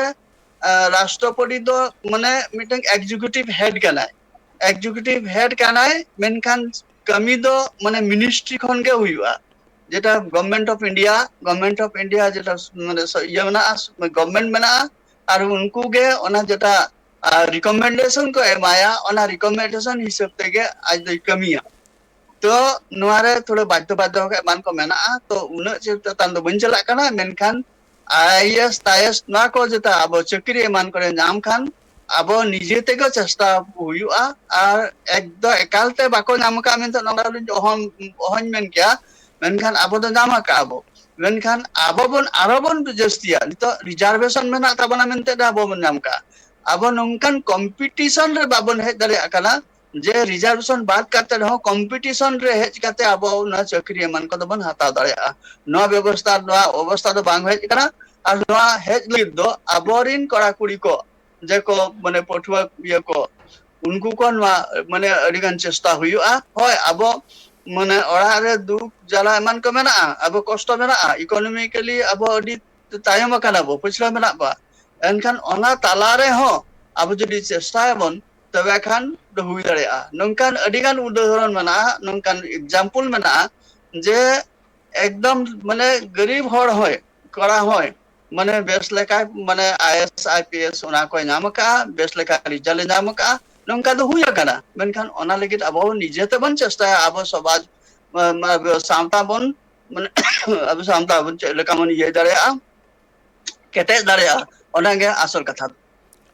ᱟ, ᱨᱟᱥᱴᱨᱚᱯᱚᱛᱤ ᱫᱚ ᱢᱟᱱᱮ ᱢᱤᱫᱴᱟᱝ ᱮᱠᱡᱤᱠᱤᱭᱩᱴᱤᱵᱷ ᱦᱮᱰ ᱠᱟᱱᱟᱭ, ᱮᱠᱡᱤᱠᱤᱭᱩᱴᱤᱵᱷ ᱦᱮᱰ ᱠᱟᱱᱟᱭ, ᱢᱮᱱᱠᱷᱟᱱ ᱠᱟᱹᱢᱤ ᱫᱚ ᱢᱟᱱᱮ ᱢᱤᱱᱤᱥᱴᱨᱤ ᱠᱷᱚᱱ ᱜᱮ ᱦᱩᱭᱩᱜᱼᱟ᱾ ᱡᱮᱴᱟ government of India, government of India ᱡᱮᱴᱟ ᱢᱟᱱᱮ ᱥᱚ-, ᱤᱭᱟᱹ ᱢᱮᱱᱟᱜᱼᱟ, ᱜᱚᱵᱷᱢᱮᱱᱴ ᱢᱮᱱᱟᱜᱼᱟ, ᱟᱨ ᱩᱱᱠᱩ ᱜᱮ ᱚᱱᱟ ᱡᱮᱴᱟ, ᱟ, ᱨᱤᱠᱚᱢᱮᱱᱰᱮᱥᱚᱱ ᱠᱚ ᱮᱢᱟᱭᱟ, ᱚᱱᱟ ᱨᱤᱠᱚᱢᱮᱱᱰᱮᱥᱚᱱ ᱦᱤᱥᱟᱹᱵ ᱛᱮᱜᱮ ᱟᱡ ᱫᱚᱭ ᱠᱟᱹᱢᱤᱭᱟ᱾ ᱛᱚ ᱱᱚᱣᱟ ᱨᱮ ᱛᱷᱚᱲᱟ ᱵᱟᱫᱽᱫᱷᱚ ᱵᱟᱫᱽᱫᱷᱚ ᱮᱢᱟᱱ ᱠᱚ ᱢᱮᱱᱟᱜᱼᱟ, ᱛᱚ ᱩᱱᱟᱹᱜ ᱪᱮᱛᱟᱱ ᱫᱚ ᱵᱟᱹᱧ ᱪᱟᱞᱟᱜ ᱠᱟᱱᱟ, ᱢᱮᱱᱠᱷᱟᱱ ᱟᱭ ᱮ ᱮᱥ, ᱟᱭ ᱮ ᱮᱥ ᱱᱚᱣᱟ ᱠᱚ ᱡᱮᱴᱟ ᱟᱵᱚ ᱪᱟᱹᱠᱨᱤ ᱮᱢᱟᱱ ᱠᱚᱨᱮ ᱧᱟᱢ ᱠᱷᱟᱱ ᱟᱵᱚ ᱱᱤᱡᱮ ᱛᱮᱜᱮ ᱪᱮᱥᱴᱟ ᱦᱩᱭᱩᱜᱼᱟ᱾ ᱟᱨ ᱮᱠᱫᱚᱢ ᱮᱠᱟᱞ ᱛᱮ ᱵᱟᱠᱚ ᱧᱟᱢ ᱟᱠᱟᱫ ᱢᱮᱱᱛᱮ ᱱᱚᱝᱠᱟ ᱫᱚ ᱚᱦᱚᱧ, ᱚᱦᱚᱧ ᱢᱮᱱ ᱠᱮᱭᱟ, ᱢᱮᱱᱠᱷᱟᱱ ᱟᱵᱚ ᱫᱚ ᱧᱟᱢ ᱟᱠᱟᱫ ᱟᱵᱚ᱾ ᱢᱮᱱᱠᱷᱟᱱ ᱟᱵᱚ ᱵᱚᱱ ᱟᱨᱚ ᱵᱚᱱ ᱡᱟᱹᱥᱛᱤᱭᱟ, ᱱᱤᱛᱚᱜ ᱨᱤᱡᱟᱨᱵᱷᱮᱥᱚᱱ ᱢᱮᱱᱟᱜ ᱛᱟᱵᱚᱱᱟ ᱢᱮᱱᱛᱮ ᱫᱚ ᱟᱵᱚ ᱵᱚᱱ ᱧᱟᱢ ᱟᱠᱟᱫᱼᱟ᱾ ᱟᱵᱚ ᱱᱚᱝᱠᱟᱱ ᱠᱚᱢᱯᱤᱴᱤᱥᱚᱱ ᱨᱮ ᱵᱟᱵᱚᱱ ᱦᱮᱡ ᱫᱟᱲᱮᱭᱟᱜ ᱠᱟᱱᱟ, ᱡᱮ ᱨᱤᱡᱟᱨᱵᱷᱮᱥᱚᱱ ᱵᱟᱫ ᱠᱟᱛᱮ ᱨᱮᱦᱚᱸ ᱠᱚᱢᱯᱤᱴᱤᱥᱚᱱ ᱨᱮ ᱦᱮᱡ ᱠᱟᱛᱮ ᱟᱵᱚ ᱚᱱᱟ ᱪᱟᱹᱠᱨᱤ ᱮᱢᱟᱱ ᱠᱚᱫᱚ ᱵᱚᱱ ᱦᱟᱛᱟᱣ ᱫᱟᱲᱮᱭᱟᱜᱼᱟ᱾ ᱱᱚᱣᱟ ᱵᱮᱵᱚᱥᱛᱷᱟ, ᱱᱚᱣᱟ ᱚᱵᱚᱥᱛᱷᱟ ᱫᱚ ᱵᱟᱝ ᱦᱮᱡ ᱟᱠᱟᱱᱟ᱾ ᱟᱨ ᱱᱚᱣᱟ ᱦᱮᱡ ᱞᱟᱹᱜᱤᱫ ᱫᱚ ᱟᱵᱚᱨᱤᱱ ᱠᱚᱲᱟ ᱠᱩᱲᱤ ᱠᱚ, ᱡᱮ ᱠᱚ ᱢᱟᱱᱮ ᱯᱟᱹᱴᱷᱩᱣᱟᱹ ᱤᱭᱟᱹ ᱠᱚ, ᱩᱱᱠᱩ ᱠᱚ ᱱᱚᱣᱟ ᱢᱟᱱᱮ ᱟᱹᱰᱤ ᱜᱟᱱ ᱪᱮᱥᱴᱟ ᱦᱩᱭᱩᱜᱼᱟ᱾ ᱦᱳᱭ, ᱟᱵᱚ ᱢᱟᱱᱮ ᱚᱲᱟᱜ ᱨᱮ ᱫᱩᱠ ᱡᱟᱞᱟ ᱮᱢᱟᱱ ᱠᱚ ᱢᱮᱱᱟᱜᱼᱟ, ᱟᱵᱚ ᱠᱚᱥᱴᱚ ᱢᱮᱱᱟᱜᱼᱟ, economically ᱟᱵᱚ ᱟᱹᱰᱤ ᱛᱟᱭᱚᱢ ᱟᱠᱟᱱᱟ ᱵᱚ, ᱯᱟᱹᱪᱷᱞᱟᱹ ᱢᱮᱱᱟᱜ ᱵᱚ᱾ ᱮᱱᱠᱷᱟᱱ ᱚᱱᱟ ᱛᱟᱞᱟ ᱨᱮᱦᱚᱸ ᱟᱵᱚ ᱡᱩᱫᱤ ᱪᱮᱥᱴᱟᱭᱟᱵᱚᱱ, ᱛᱚᱵᱮ ᱠᱷᱟᱱ ᱫᱚ ᱦᱩᱭ ᱫᱟᱲᱮᱭᱟᱜᱼᱟ᱾ ᱱᱚᱝᱠᱟᱱ ᱟᱹᱰᱤᱜᱟᱱ ᱩᱫᱟᱦᱚᱨᱚᱱ ᱢᱮᱱᱟᱜᱼᱟ, ᱱᱚᱝᱠᱟᱱ example ᱢᱮᱱᱟᱜᱼᱟ ᱡᱮ ᱮᱠᱫᱚᱢ ᱢᱟᱱᱮ ᱜᱟᱹᱨᱤᱵ ᱦᱚᱲ ᱦᱚᱸᱭ, ᱠᱚᱲᱟ ᱦᱚᱸᱭ, ᱢᱟᱱᱮ ᱵᱮᱥ ᱞᱮᱠᱟ ᱢᱟᱱᱮ ᱟᱭᱮᱥ, ᱟᱭᱯᱤᱮᱥ ᱚᱱᱟ ᱠᱚᱭ ᱧᱟᱢ ᱟᱠᱟᱫᱼᱟ, ᱵᱮᱥ ᱞᱮᱠᱟ ᱨᱮᱡᱟᱞᱴ ᱮ ᱧᱟᱢ ᱟᱠᱟᱫᱼᱟ, ᱱᱚᱝᱠᱟ ᱫᱚ ᱦᱩᱭ ᱟᱠᱟᱱᱟ᱾ ᱢᱮᱱᱠᱷᱟᱱ ᱚᱱᱟ ᱞᱟᱹᱜᱤᱫ ᱟᱵᱚ ᱱᱤᱡᱮ ᱛᱮᱵᱚᱱ ᱪᱮᱥᱴᱟᱭᱟ, ᱟᱵᱚ ᱥᱚᱢᱟᱡᱽ, ᱢᱟ-, ᱢᱟ-, ᱟᱵᱚ ᱥᱟᱶᱛᱟ ᱵᱚᱱ, ᱢᱟᱱᱮ ᱟᱵᱚ ᱥᱟᱶᱛᱟ ᱵᱚᱱ ᱪᱮᱫ ᱞᱮᱠᱟ ᱵᱚᱱ ᱤᱭᱟᱹ ᱫᱟᱲᱮᱭᱟᱜᱼᱟ, ᱠᱮᱴᱮᱡ ᱫᱟᱲᱮᱭᱟᱜᱼᱟ, ᱚᱱᱟᱜᱮ ᱟᱥᱚᱞ ᱠᱟᱛᱷᱟ ᱫᱚ᱾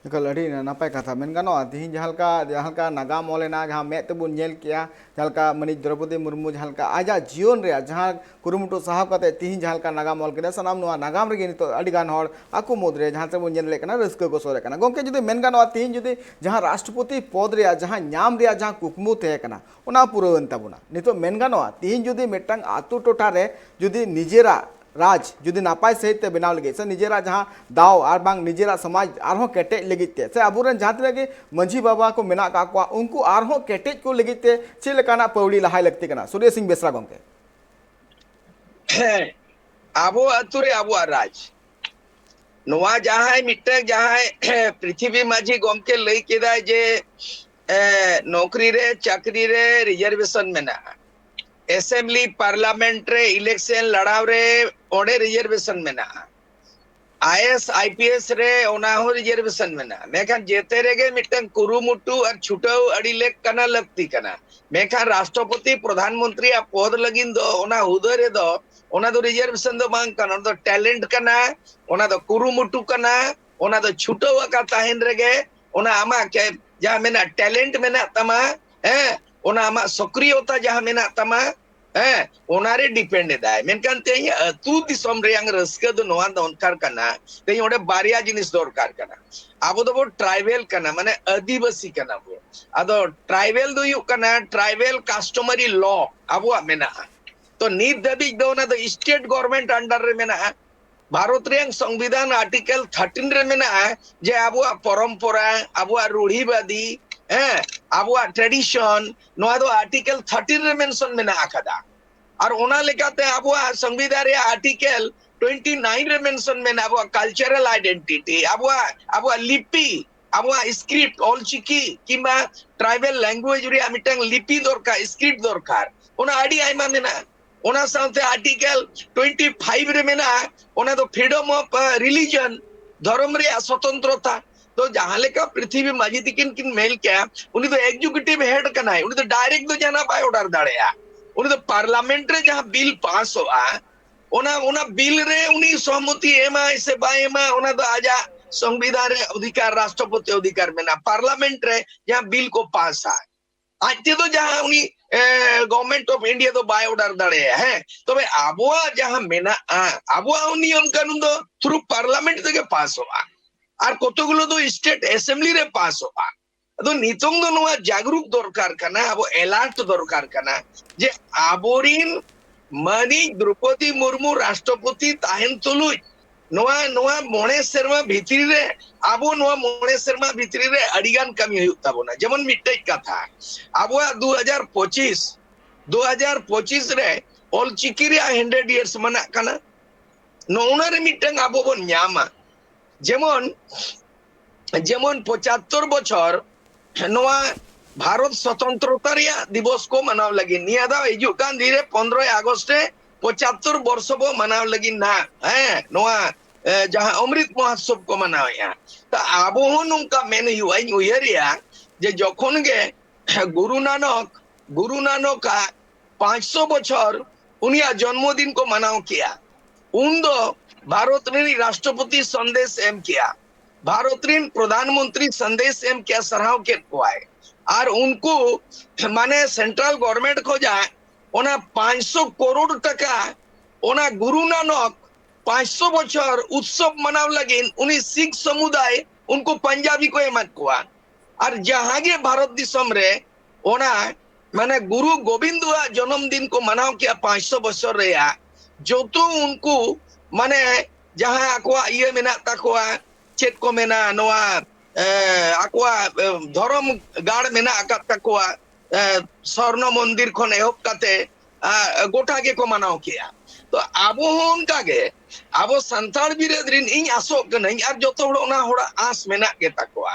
ᱮᱠᱟᱞ ᱟᱹᱰᱤ ᱱᱟᱯᱟᱭ ᱠᱟᱛᱷᱟ ᱢᱮᱱ ᱜᱟᱱᱚᱜᱼᱟ᱾ ᱛᱤᱦᱤᱧ ᱡᱟᱦᱟᱸ ᱞᱮᱠᱟ, ᱡᱟᱦᱟᱸ ᱞᱮᱠᱟ ᱱᱟᱜᱟᱢ ᱚᱞ ᱮᱱᱟ, ᱡᱟᱦᱟᱸ ᱢᱮᱫ ᱛᱮᱵᱚᱱ ᱧᱮᱞ ᱠᱮᱜᱼᱟ, ᱡᱟᱦᱟᱸ ᱞᱮᱠᱟ ᱢᱟᱹᱱᱤᱡ ᱫᱨᱚᱯᱚᱫᱤ ᱢᱩᱨᱢᱩ ᱡᱟᱦᱟᱸ ᱞᱮᱠᱟ ᱟᱡᱟᱜ ᱡᱤᱭᱚᱱ ᱨᱮᱭᱟᱜ ᱡᱟᱦᱟᱸ ᱠᱩᱨᱩᱢᱩᱴᱩ ᱥᱟᱦᱟᱣ ᱠᱟᱛᱮ ᱛᱤᱦᱤᱧ ᱡᱟᱦᱟᱸ ᱞᱮᱠᱟ ᱱᱟᱜᱟᱢ ᱚᱞ ᱠᱮᱫᱟ, ᱥᱟᱱᱟᱢ ᱱᱚᱣᱟ ᱱᱟᱜᱟᱢ ᱨᱮᱜᱮ ᱱᱤᱛᱚᱜ ᱟᱹᱰᱤ ᱜᱟᱱ ᱦᱚᱲ ᱟᱠᱚ ᱢᱩᱫᱽᱨᱮ ᱡᱟᱦᱟᱸ ᱛᱮᱵᱚᱱ ᱧᱮᱞ ᱫᱟᱲᱮᱭᱟᱜ ᱠᱟᱱᱟ, ᱨᱟᱹᱥᱠᱟᱹ ᱠᱚ ᱥᱚᱫᱚᱨᱮᱫ ᱠᱟᱱᱟ᱾ ᱜᱚᱢᱠᱮ, ᱡᱩᱫᱤ ᱢᱮᱱ ᱜᱟᱱᱚᱜᱼᱟ, ᱛᱤᱦᱤᱧ ᱡᱩᱫᱤ ᱡᱟᱦᱟᱸ ᱨᱟᱥᱴᱨᱚᱯᱚᱛᱤ ᱯᱚᱫᱽ ᱨᱮᱭᱟᱜ ᱡᱟᱦᱟᱸ ᱧᱟᱢ ᱨᱮᱭᱟᱜ ᱡᱟᱦᱟᱸ ᱠᱩᱠᱢᱩ ᱛᱟᱦᱮᱸ ᱠᱟᱱᱟ, ᱚᱱᱟ ᱯᱩᱨᱟᱹᱣᱮᱱ ᱛᱟᱵᱚᱱᱟ᱾ ᱱᱤᱛᱚᱜ ᱢᱮᱱ ᱜᱟᱱᱚᱜᱼᱟ, ᱛᱤᱦᱤᱧ ᱡᱩᱫᱤ ᱢᱤᱫᱴᱟᱝ ᱟᱛᱳ ᱴᱚᱴᱷᱟ ᱨᱮ ᱡᱩᱫᱤ ᱱᱤᱡᱮᱨᱟᱜ ᱨᱟᱡᱽ ᱡᱩᱫᱤ ᱱᱟᱯᱟᱭ ᱥᱟᱺᱦᱤᱡ ᱛᱮ ᱵᱮᱱᱟᱣ ᱞᱟᱹᱜᱤᱫ ᱥᱮ ᱱᱤᱡᱮᱨᱟᱜ ᱡᱟᱦᱟᱸ ᱫᱟᱣ ᱟᱨ ᱵᱟᱝ ᱱᱤᱡᱮᱨᱟᱜ ᱥᱚᱢᱟᱡᱽ ᱟᱨᱦᱚᱸ ᱠᱮᱴᱮᱡ ᱞᱟᱹᱜᱤᱫ ᱛᱮ ᱥᱮ ᱟᱵᱚᱨᱮᱱ ᱡᱟᱦᱟᱸ ᱛᱤᱱᱟᱹᱜ ᱜᱮ ᱢᱟᱹᱡᱷᱤ ᱵᱟᱵᱟ ᱠᱚ ᱢᱮᱱᱟᱜ ᱟᱠᱟᱫ ᱠᱚᱣᱟ, ᱩᱱᱠᱩ ᱟᱨᱦᱚᱸ ᱠᱮᱴᱮᱡ ᱠᱚ ᱞᱟᱹᱜᱤᱫ ᱛᱮ ᱪᱮᱫ ᱞᱮᱠᱟᱱᱟᱜ ᱯᱟᱹᱣᱲᱤ ᱞᱟᱦᱟᱭ ᱞᱟᱹᱠᱛᱤ ᱠᱟᱱᱟ? ᱥᱩᱨᱭᱚ ᱥᱤᱝ ᱵᱮᱥᱨᱟ ᱜᱚᱢᱠᱮ᱾ ᱦᱮᱸ, ᱟᱵᱚ ᱟᱹᱛᱩ ᱨᱮ ᱟᱵᱚᱣᱟᱜ ᱨᱟᱡᱽ, ᱱᱚᱣᱟ ᱡᱟᱦᱟᱸᱭ ᱢᱤᱫᱴᱟᱝ ᱡᱟᱦᱟᱸᱭ ᱯᱨᱤᱛᱷᱤᱵᱤ ᱢᱟᱹᱡᱷᱤ ᱜᱚᱢᱠᱮ ᱞᱟᱹᱭ ᱠᱮᱫᱟᱭ ᱡᱮ ᱮ, ᱱᱚᱠᱨᱤ ᱨᱮ, ᱪᱟᱹᱠᱨᱤ ᱨᱮ ᱨᱤᱡᱟᱨᱵᱷᱮᱥᱚᱱ ᱢᱮᱱᱟᱜᱼᱟ, ᱮᱥᱮᱢᱵᱞᱤ ᱯᱟᱨᱞᱟᱢᱮᱱᱴ ᱨᱮ ᱤᱞᱮᱠᱥᱚᱱ ᱞᱟᱲᱟᱣ ᱨᱮ ᱚᱸᱰᱮ ᱨᱤᱡᱟᱨᱵᱷᱮᱥᱚᱱ ᱢᱮᱱᱟᱜᱼᱟ, ᱟᱭᱮᱥ ᱟᱭᱯᱤᱮᱥ ᱨᱮ ᱚᱱᱟ ᱦᱚᱸ ᱨᱤᱡᱟᱨᱵᱷᱮᱥᱚᱱ ᱢᱮᱱᱟᱜᱼᱟ᱾ ᱢᱮᱱᱠᱷᱟᱱ ᱡᱮᱛᱮ ᱨᱮᱜᱮ ᱢᱤᱫᱴᱟᱝ ᱠᱩᱨᱩᱢᱩᱴᱩ ᱟᱨ ᱪᱷᱩᱴᱟᱹᱣ ᱟᱹᱰᱤ ᱞᱮᱠ ᱠᱟᱱᱟ, ᱞᱟᱹᱠᱛᱤ ᱠᱟᱱᱟ᱾ ᱢᱮᱱᱠᱷᱟᱱ ᱨᱟᱥᱴᱨᱚᱯᱚᱛᱤ ᱯᱨᱚᱫᱷᱟᱱ ᱢᱚᱱᱛᱨᱤᱭᱟᱜ ᱯᱚᱫ ᱞᱟᱹᱜᱤᱫ ᱫᱚ ᱚᱱᱟ ᱦᱩᱫᱟᱹ ᱨᱮᱫᱚ ᱚᱱᱟ ᱫᱚ ᱨᱤᱡᱟᱨᱵᱷᱮᱥᱚᱱ ᱫᱚ ᱵᱟᱝ ᱠᱟᱱᱟ, ᱚᱱᱟ ᱫᱚ ᱴᱮᱞᱮᱱᱴ ᱠᱟᱱᱟ, ᱚᱱᱟ ᱫᱚ ᱠᱩᱨᱩᱢᱩᱴᱩ ᱠᱟᱱᱟ, ᱚᱱᱟ ᱫᱚ ᱪᱷᱩᱴᱟᱹᱣ ᱟᱠᱟᱫ ᱛᱟᱦᱮᱱ ᱨᱮᱜᱮ ᱚᱱᱟ ᱟᱢᱟᱜ ᱠᱮ-, ᱡᱟᱦᱟᱸ ᱢᱮᱱᱟᱜ ᱴᱮᱞᱮᱱᱴ ᱢᱮᱱᱟᱜ ᱛᱟᱢᱟ, ᱦᱮᱸ, ᱚᱱᱟ ᱟᱢᱟᱜ ᱥᱚᱠᱨᱤᱭᱚᱛᱟ ᱡᱟᱦᱟᱸ ᱢᱮᱱᱟᱜ ᱛᱟᱢᱟ, ᱦᱮᱸ, ᱚᱱᱟᱨᱮ ᱰᱤᱯᱮᱱᱰ ᱮᱫᱟᱭ᱾ ᱢᱮᱱᱠᱷᱟᱱ ᱛᱮᱦᱮᱧ ᱟᱹᱛᱩ ᱫᱤᱥᱚᱢ ᱨᱮᱭᱟᱝ ᱨᱟᱹᱥᱠᱟᱹ ᱫᱚ ᱱᱚᱣᱟ ᱫᱚᱨᱠᱟᱨ ᱠᱟᱱᱟ, ᱛᱮᱦᱮᱧ ᱚᱸᱰᱮ ᱵᱟᱨᱭᱟ ᱡᱤᱱᱤᱥ ᱫᱚᱨᱠᱟᱨ ᱠᱟᱱᱟ᱾ ᱟᱵᱚ ᱫᱚᱵᱚ ᱴᱨᱟᱭᱵᱮᱞ ᱠᱟᱱᱟ, ᱢᱟᱱᱮ ᱟᱹᱫᱤᱵᱟᱹᱥᱤ ᱠᱟᱱᱟ ᱵᱚ᱾ ᱟᱫᱚ ᱴᱨᱟᱭᱵᱮᱞ ᱫᱚ ᱦᱩᱭᱩᱜ ᱠᱟᱱᱟ ᱴᱨᱟᱭᱵᱮᱞ ᱠᱟᱥᱴᱚᱢᱟᱨᱤ ᱞᱚ ᱟᱵᱚᱣᱟᱜ ᱢᱮᱱᱟᱜᱼᱟ᱾ ᱛᱚ ᱱᱤᱛ ᱫᱷᱟᱹᱵᱤᱡ ᱫᱚ ᱚᱱᱟ ᱫᱚ ᱥᱴᱮᱴ ᱜᱚᱵᱷᱚᱨᱢᱮᱱᱴ ᱟᱱᱰᱟᱨ ᱨᱮ ᱢᱮᱱᱟᱜᱼᱟ᱾ ᱵᱷᱟᱨᱚᱛ ᱨᱮᱭᱟᱝ ᱥᱚᱝᱵᱤᱫᱷᱟᱱ ᱟᱨᱴᱤᱠᱮᱞ ᱛᱷᱟᱨᱴᱤᱱ ᱨᱮ ᱢᱮᱱᱟᱜᱼᱟ ᱡᱮ ᱟᱵᱚᱣᱟᱜ ᱯᱚᱨᱚᱢᱯᱚᱨᱟ, ᱟᱵᱚᱣᱟᱜ ᱨᱩᱲᱦᱤᱵᱟᱫᱤ, ᱦᱮᱸ, ᱟᱵᱚᱣᱟᱜ tradition, ᱱᱚᱣᱟ ᱫᱚ Article thirteen ᱨᱮ mention ᱢᱮᱱᱟᱜ ᱟᱠᱟᱫᱟ᱾ ᱟᱨ ᱚᱱᱟ ᱞᱮᱠᱟᱛᱮ ᱟᱵᱚᱣᱟᱜ ᱥᱚᱝᱵᱤᱫᱷᱟᱱ ᱨᱮᱭᱟᱜ Article twenty nine ᱨᱮ mention ᱢᱮᱱᱟᱜᱼᱟ, ᱟᱵᱚᱣᱟᱜ cultural identity, ᱟᱵᱚᱣᱟᱜ, ᱟᱵᱚᱣᱟᱜ ᱞᱤᱯᱤ, ᱟᱵᱚᱣᱟᱜ script, ᱚᱞᱪᱤᱠᱤ ᱠᱤᱝᱵᱟ tribal language ᱨᱮᱭᱟᱜ ᱢᱤᱫᱴᱟᱝ ᱞᱤᱯᱤ ᱫᱚᱨᱠᱟᱨ, script ᱫᱚᱨᱠᱟᱨ, ᱚᱱᱟ ᱟᱹᱰᱤ ᱟᱭᱢᱟ ᱢᱮᱱᱟᱜᱼᱟ᱾ ᱚᱱᱟ ᱥᱟᱶᱛᱮ Article twenty five ᱨᱮ ᱢᱮᱱᱟᱜᱼᱟ, ᱚᱱᱟ ᱫᱚ freedom of, ᱟ, religion, ᱫᱷᱚᱨᱚᱢ ᱨᱮᱭᱟᱜ ᱥᱚᱛᱚᱱᱛᱨᱚᱛᱟ᱾ ᱛᱚ ᱡᱟᱦᱟᱸ ᱞᱮᱠᱟ ᱯᱨᱤᱛᱷᱤᱵᱤ ᱢᱟᱹᱡᱷᱤ ᱛᱤᱠᱤᱱ ᱠᱤᱱ ᱢᱮᱱ ᱠᱮᱜᱼᱟ, ᱩᱱᱤ ᱫᱚ executive head ᱠᱟᱱᱟᱭ, ᱩᱱᱤ ᱫᱚ direct ᱫᱚ ᱡᱟᱦᱟᱱᱟᱜ ᱵᱟᱭ order ᱫᱟᱲᱮᱭᱟᱜᱼᱟ᱾ ᱩᱱᱤ ᱫᱚ parliament ᱨᱮ ᱡᱟᱦᱟᱸ bill ᱯᱟᱥᱚᱜᱼᱟ, ᱚᱱᱟ, ᱚᱱᱟ bill ᱨᱮ ᱩᱱᱤ ᱥᱚᱦᱚᱢᱚᱛᱤ ᱮᱢᱟᱭ ᱥᱮ ᱵᱟᱭ ᱮᱢᱟ, ᱚᱱᱟ ᱫᱚ ᱟᱡᱟᱜ ᱥᱚᱝᱵᱤᱫᱷᱟᱱ ᱨᱮ ᱚᱫᱷᱤᱠᱟᱨ, ᱨᱟᱥᱴᱨᱚᱯᱚᱛᱤ ᱚᱫᱷᱤᱠᱟᱨ ᱢᱮᱱᱟᱜᱼᱟ᱾ parliament ᱨᱮ ᱡᱟᱦᱟᱸ bill ᱠᱚ ᱯᱟᱥᱟ, ᱟᱡ ᱛᱮᱫᱚ ᱡᱟᱦᱟᱸ ᱩᱱᱤ, ᱮ, Government of India ᱫᱚ ᱵᱟᱭ order ᱫᱟᱲᱮᱭᱟᱜᱼᱟ, ᱦᱮᱸ᱾ ᱛᱚᱵᱮ ᱟᱵᱚᱣᱟᱜ ᱡᱟᱦᱟᱸ ᱢᱮᱱᱟᱜᱼᱟ, ᱟᱵᱚᱣᱟᱜ ᱦᱚᱸ ᱱᱤᱭᱚᱢ ᱠᱟᱹᱱᱩᱱ ᱫᱚ through parliament ᱛᱮᱜᱮ ᱯᱟᱥᱚᱜᱼᱟ, ᱟᱨ ᱠᱚᱛᱚᱜᱩᱞᱳ ᱫᱚ state assembly ᱨᱮ ᱯᱟᱥᱚᱜᱼᱟ᱾ ᱟᱫᱚ ᱱᱤᱛᱚᱝ ᱫᱚ ᱱᱚᱣᱟ ᱡᱟᱜᱽᱨᱩᱠ ᱫᱚᱨᱠᱟᱨ ᱠᱟᱱᱟ, ᱟᱵᱚ alert ᱫᱚᱨᱠᱟᱨ ᱠᱟᱱᱟ ᱡᱮ ᱟᱵᱚᱨᱤᱱ ᱢᱟᱹᱱᱤᱡ ᱫᱨᱚᱯᱚᱫᱤ ᱢᱩᱨᱢᱩ ᱨᱟᱥᱴᱨᱚᱯᱚᱛᱤ ᱛᱟᱦᱮᱱ ᱛᱩᱞᱩᱡ ᱱᱚᱣᱟ, ᱱᱚᱣᱟ ᱢᱚᱬᱮ ᱥᱮᱨᱢᱟ ᱵᱷᱤᱛᱨᱤ ᱨᱮ, ᱟᱵᱚ ᱱᱚᱣᱟ ᱢᱚᱬᱮ ᱥᱮᱨᱢᱟ ᱵᱷᱤᱛᱨᱤ ᱨᱮ ᱟᱹᱰᱤᱜᱟᱱ ᱠᱟᱹᱢᱤ ᱦᱩᱭᱩᱜ ᱛᱟᱵᱚᱱᱟ᱾ ᱡᱮᱢᱚᱱ ᱢᱤᱫᱴᱮᱡ ᱠᱟᱛᱷᱟ, ᱟᱵᱚᱣᱟᱜ ᱫᱩ ᱦᱟᱡᱟᱨ ᱯᱚᱸᱪᱤᱥ, ᱫᱩ ᱦᱟᱡᱟᱨ ᱯᱚᱸᱪᱤᱥ ᱨᱮ ᱚᱞᱪᱤᱠᱤ ᱨᱮᱭᱟᱜ hundred years ᱢᱟᱱᱟᱜ ᱠᱟᱱᱟ᱾ ᱱᱚᱜᱼᱱᱟ ᱨᱮ ᱢᱤᱫᱴᱟᱝ ᱟᱵᱚ ᱵᱚᱱ ᱧᱟᱢᱟ᱾ ᱡᱮᱢᱚᱱ, ᱡᱮᱢᱚᱱ ᱯᱚᱸᱪᱟᱛᱛᱳᱨ ᱵᱚᱪᱷᱚᱨ ᱱᱚᱣᱟ ᱵᱷᱟᱨᱚᱛ ᱥᱚᱛᱚᱱᱛᱨᱚᱛᱟ ᱨᱮᱭᱟᱜ ᱫᱤᱵᱚᱥ ᱠᱚ ᱢᱟᱱᱟᱣ ᱞᱟᱹᱜᱤᱫ, ᱱᱤᱭᱟᱹ ᱫᱷᱟᱣ ᱦᱤᱡᱩᱜ ᱠᱟᱱ ᱫᱤᱱ ᱨᱮ ᱯᱚᱱᱨᱚᱭ ᱟᱜᱚᱥᱴ ᱨᱮ ᱯᱚᱸᱪᱟᱛᱛᱳᱨ ᱵᱚᱨᱥᱚ ᱵᱚ ᱢᱟᱱᱟᱣ ᱞᱟᱹᱜᱤᱫ ᱱᱟᱦᱟᱜ, ᱦᱮᱸ, ᱱᱚᱣᱟ, ᱮ, ᱡᱟᱦᱟᱸ ᱚᱢᱨᱤᱛ ᱢᱚᱦᱳᱛᱥᱚᱵ ᱠᱚ ᱢᱟᱱᱟᱣᱮᱫᱼᱟ᱾ ᱛᱚ ᱟᱵᱚ ᱦᱚᱸ ᱱᱚᱝᱠᱟ ᱢᱮᱱ ᱦᱩᱭᱩᱜᱼᱟ, ᱤᱧ ᱩᱭᱦᱟᱹᱨᱮᱜᱼᱟ ᱡᱮ ᱡᱚᱠᱷᱚᱱ ᱜᱮ ᱜᱩᱨᱩ ᱱᱟᱱᱚᱠ, ᱜᱩᱨᱩ ᱱᱟᱱᱚᱠᱟᱜ ᱯᱟᱸᱪᱥᱚ ᱵᱚᱪᱷᱚᱨ ᱩᱱᱤᱭᱟᱜ ᱡᱚᱱᱢᱚ ᱫᱤᱱ ᱠᱚ ᱢᱟᱱᱟᱣ ᱠᱮᱜᱼᱟ, ᱩᱱ ᱫᱚ ᱵᱷᱟᱨᱚᱛ ᱨᱤᱱᱤᱡ ᱨᱟᱥᱴᱨᱚᱯᱚᱛᱤ ᱥᱟᱸᱫᱮᱥ ᱮᱢ ᱠᱮᱜᱼᱟ, ᱵᱷᱟᱨᱚᱛ ᱨᱤᱱ ᱯᱨᱚᱫᱷᱟᱱ ᱢᱚᱱᱛᱨᱤ ᱥᱟᱸᱫᱮᱥ ᱮᱢ ᱠᱮᱜᱼᱟ, ᱥᱟᱨᱦᱟᱣ ᱠᱮᱫ ᱠᱚᱣᱟᱭ᱾ ᱟᱨ ᱩᱱᱠᱩ ᱢᱟᱱᱮ central government ᱠᱷᱚᱡᱟᱜ ᱚᱱᱟ ᱯᱟᱸᱪᱥᱚ ᱠᱟᱨᱳᱲ ᱴᱟᱠᱟ, ᱚᱱᱟ ᱜᱩᱨᱩ ᱱᱟᱱᱚᱠ ᱯᱟᱸᱪᱥᱚ ᱵᱚᱪᱷᱚᱨ ᱩᱛᱥᱚᱵ ᱢᱟᱱᱟᱣ ᱞᱟᱹᱜᱤᱫ ᱩᱱᱤ ᱥᱤᱠᱷ ᱥᱚᱢᱩᱫᱟᱭ ᱩᱱᱠᱩ ᱯᱟᱧᱡᱟᱵᱤ ᱠᱚ ᱮᱢᱟᱫ ᱠᱚᱣᱟ᱾ ᱟᱨ ᱡᱟᱦᱟᱸ ᱜᱮ ᱵᱷᱟᱨᱚᱛ ᱫᱤᱥᱚᱢ ᱨᱮ ᱚᱱᱟ ᱢᱟᱱᱮ ᱜᱩᱨᱩ ᱜᱳᱵᱤᱱᱫᱚᱣᱟᱜ ᱡᱚᱱᱚᱢ ᱫᱤᱱ ᱠᱚ ᱢᱟᱱᱟᱣ ᱠᱮᱜᱼᱟ ᱯᱟᱸᱪᱥᱚ ᱵᱚᱪᱷᱚᱨ ᱨᱮᱭᱟᱜ, ᱡᱚᱛᱚ ᱩᱱᱠᱩ ᱢᱟᱱᱮ ᱡᱟᱦᱟᱸ ᱟᱠᱚᱣᱟᱜ ᱤᱭᱟᱹ ᱢᱮᱱᱟᱜ ᱛᱟᱠᱚᱣᱟ, ᱪᱮᱫ ᱠᱚ ᱢᱮᱱᱟ, ᱱᱚᱣᱟ ᱮ, ᱟᱠᱚᱣᱟᱜ, ᱮ, ᱫᱷᱚᱨᱚᱢ ᱜᱟᱲ ᱢᱮᱱᱟᱜ ᱟᱠᱟᱫ ᱛᱟᱠᱚᱣᱟ, ᱮ, ᱥᱚᱨᱱᱚ ᱢᱚᱱᱫᱤᱨ ᱠᱷᱚᱱ ᱮᱦᱚᱵ ᱠᱟᱛᱮ, ᱟ, ᱜᱚᱴᱟ ᱜᱮᱠᱚ ᱢᱟᱱᱟᱣ ᱠᱮᱜᱼᱟ᱾ ᱛᱚ ᱟᱵᱚ ᱦᱚᱸ ᱚᱱᱠᱟ ᱜᱮ, ᱟᱵᱚ ᱥᱟᱱᱛᱟᱲ ᱵᱤᱨᱟᱹᱫ ᱨᱤᱱ, ᱤᱧ ᱟᱥᱚᱜ ᱠᱟᱹᱱᱟᱹᱧ ᱟᱨ ᱡᱚᱛᱚ ᱦᱚᱲ ᱚᱱᱟ ᱦᱚᱲᱟᱜ ᱟᱸᱥ ᱢᱮᱱᱟᱜ ᱜᱮ ᱛᱟᱠᱚᱣᱟ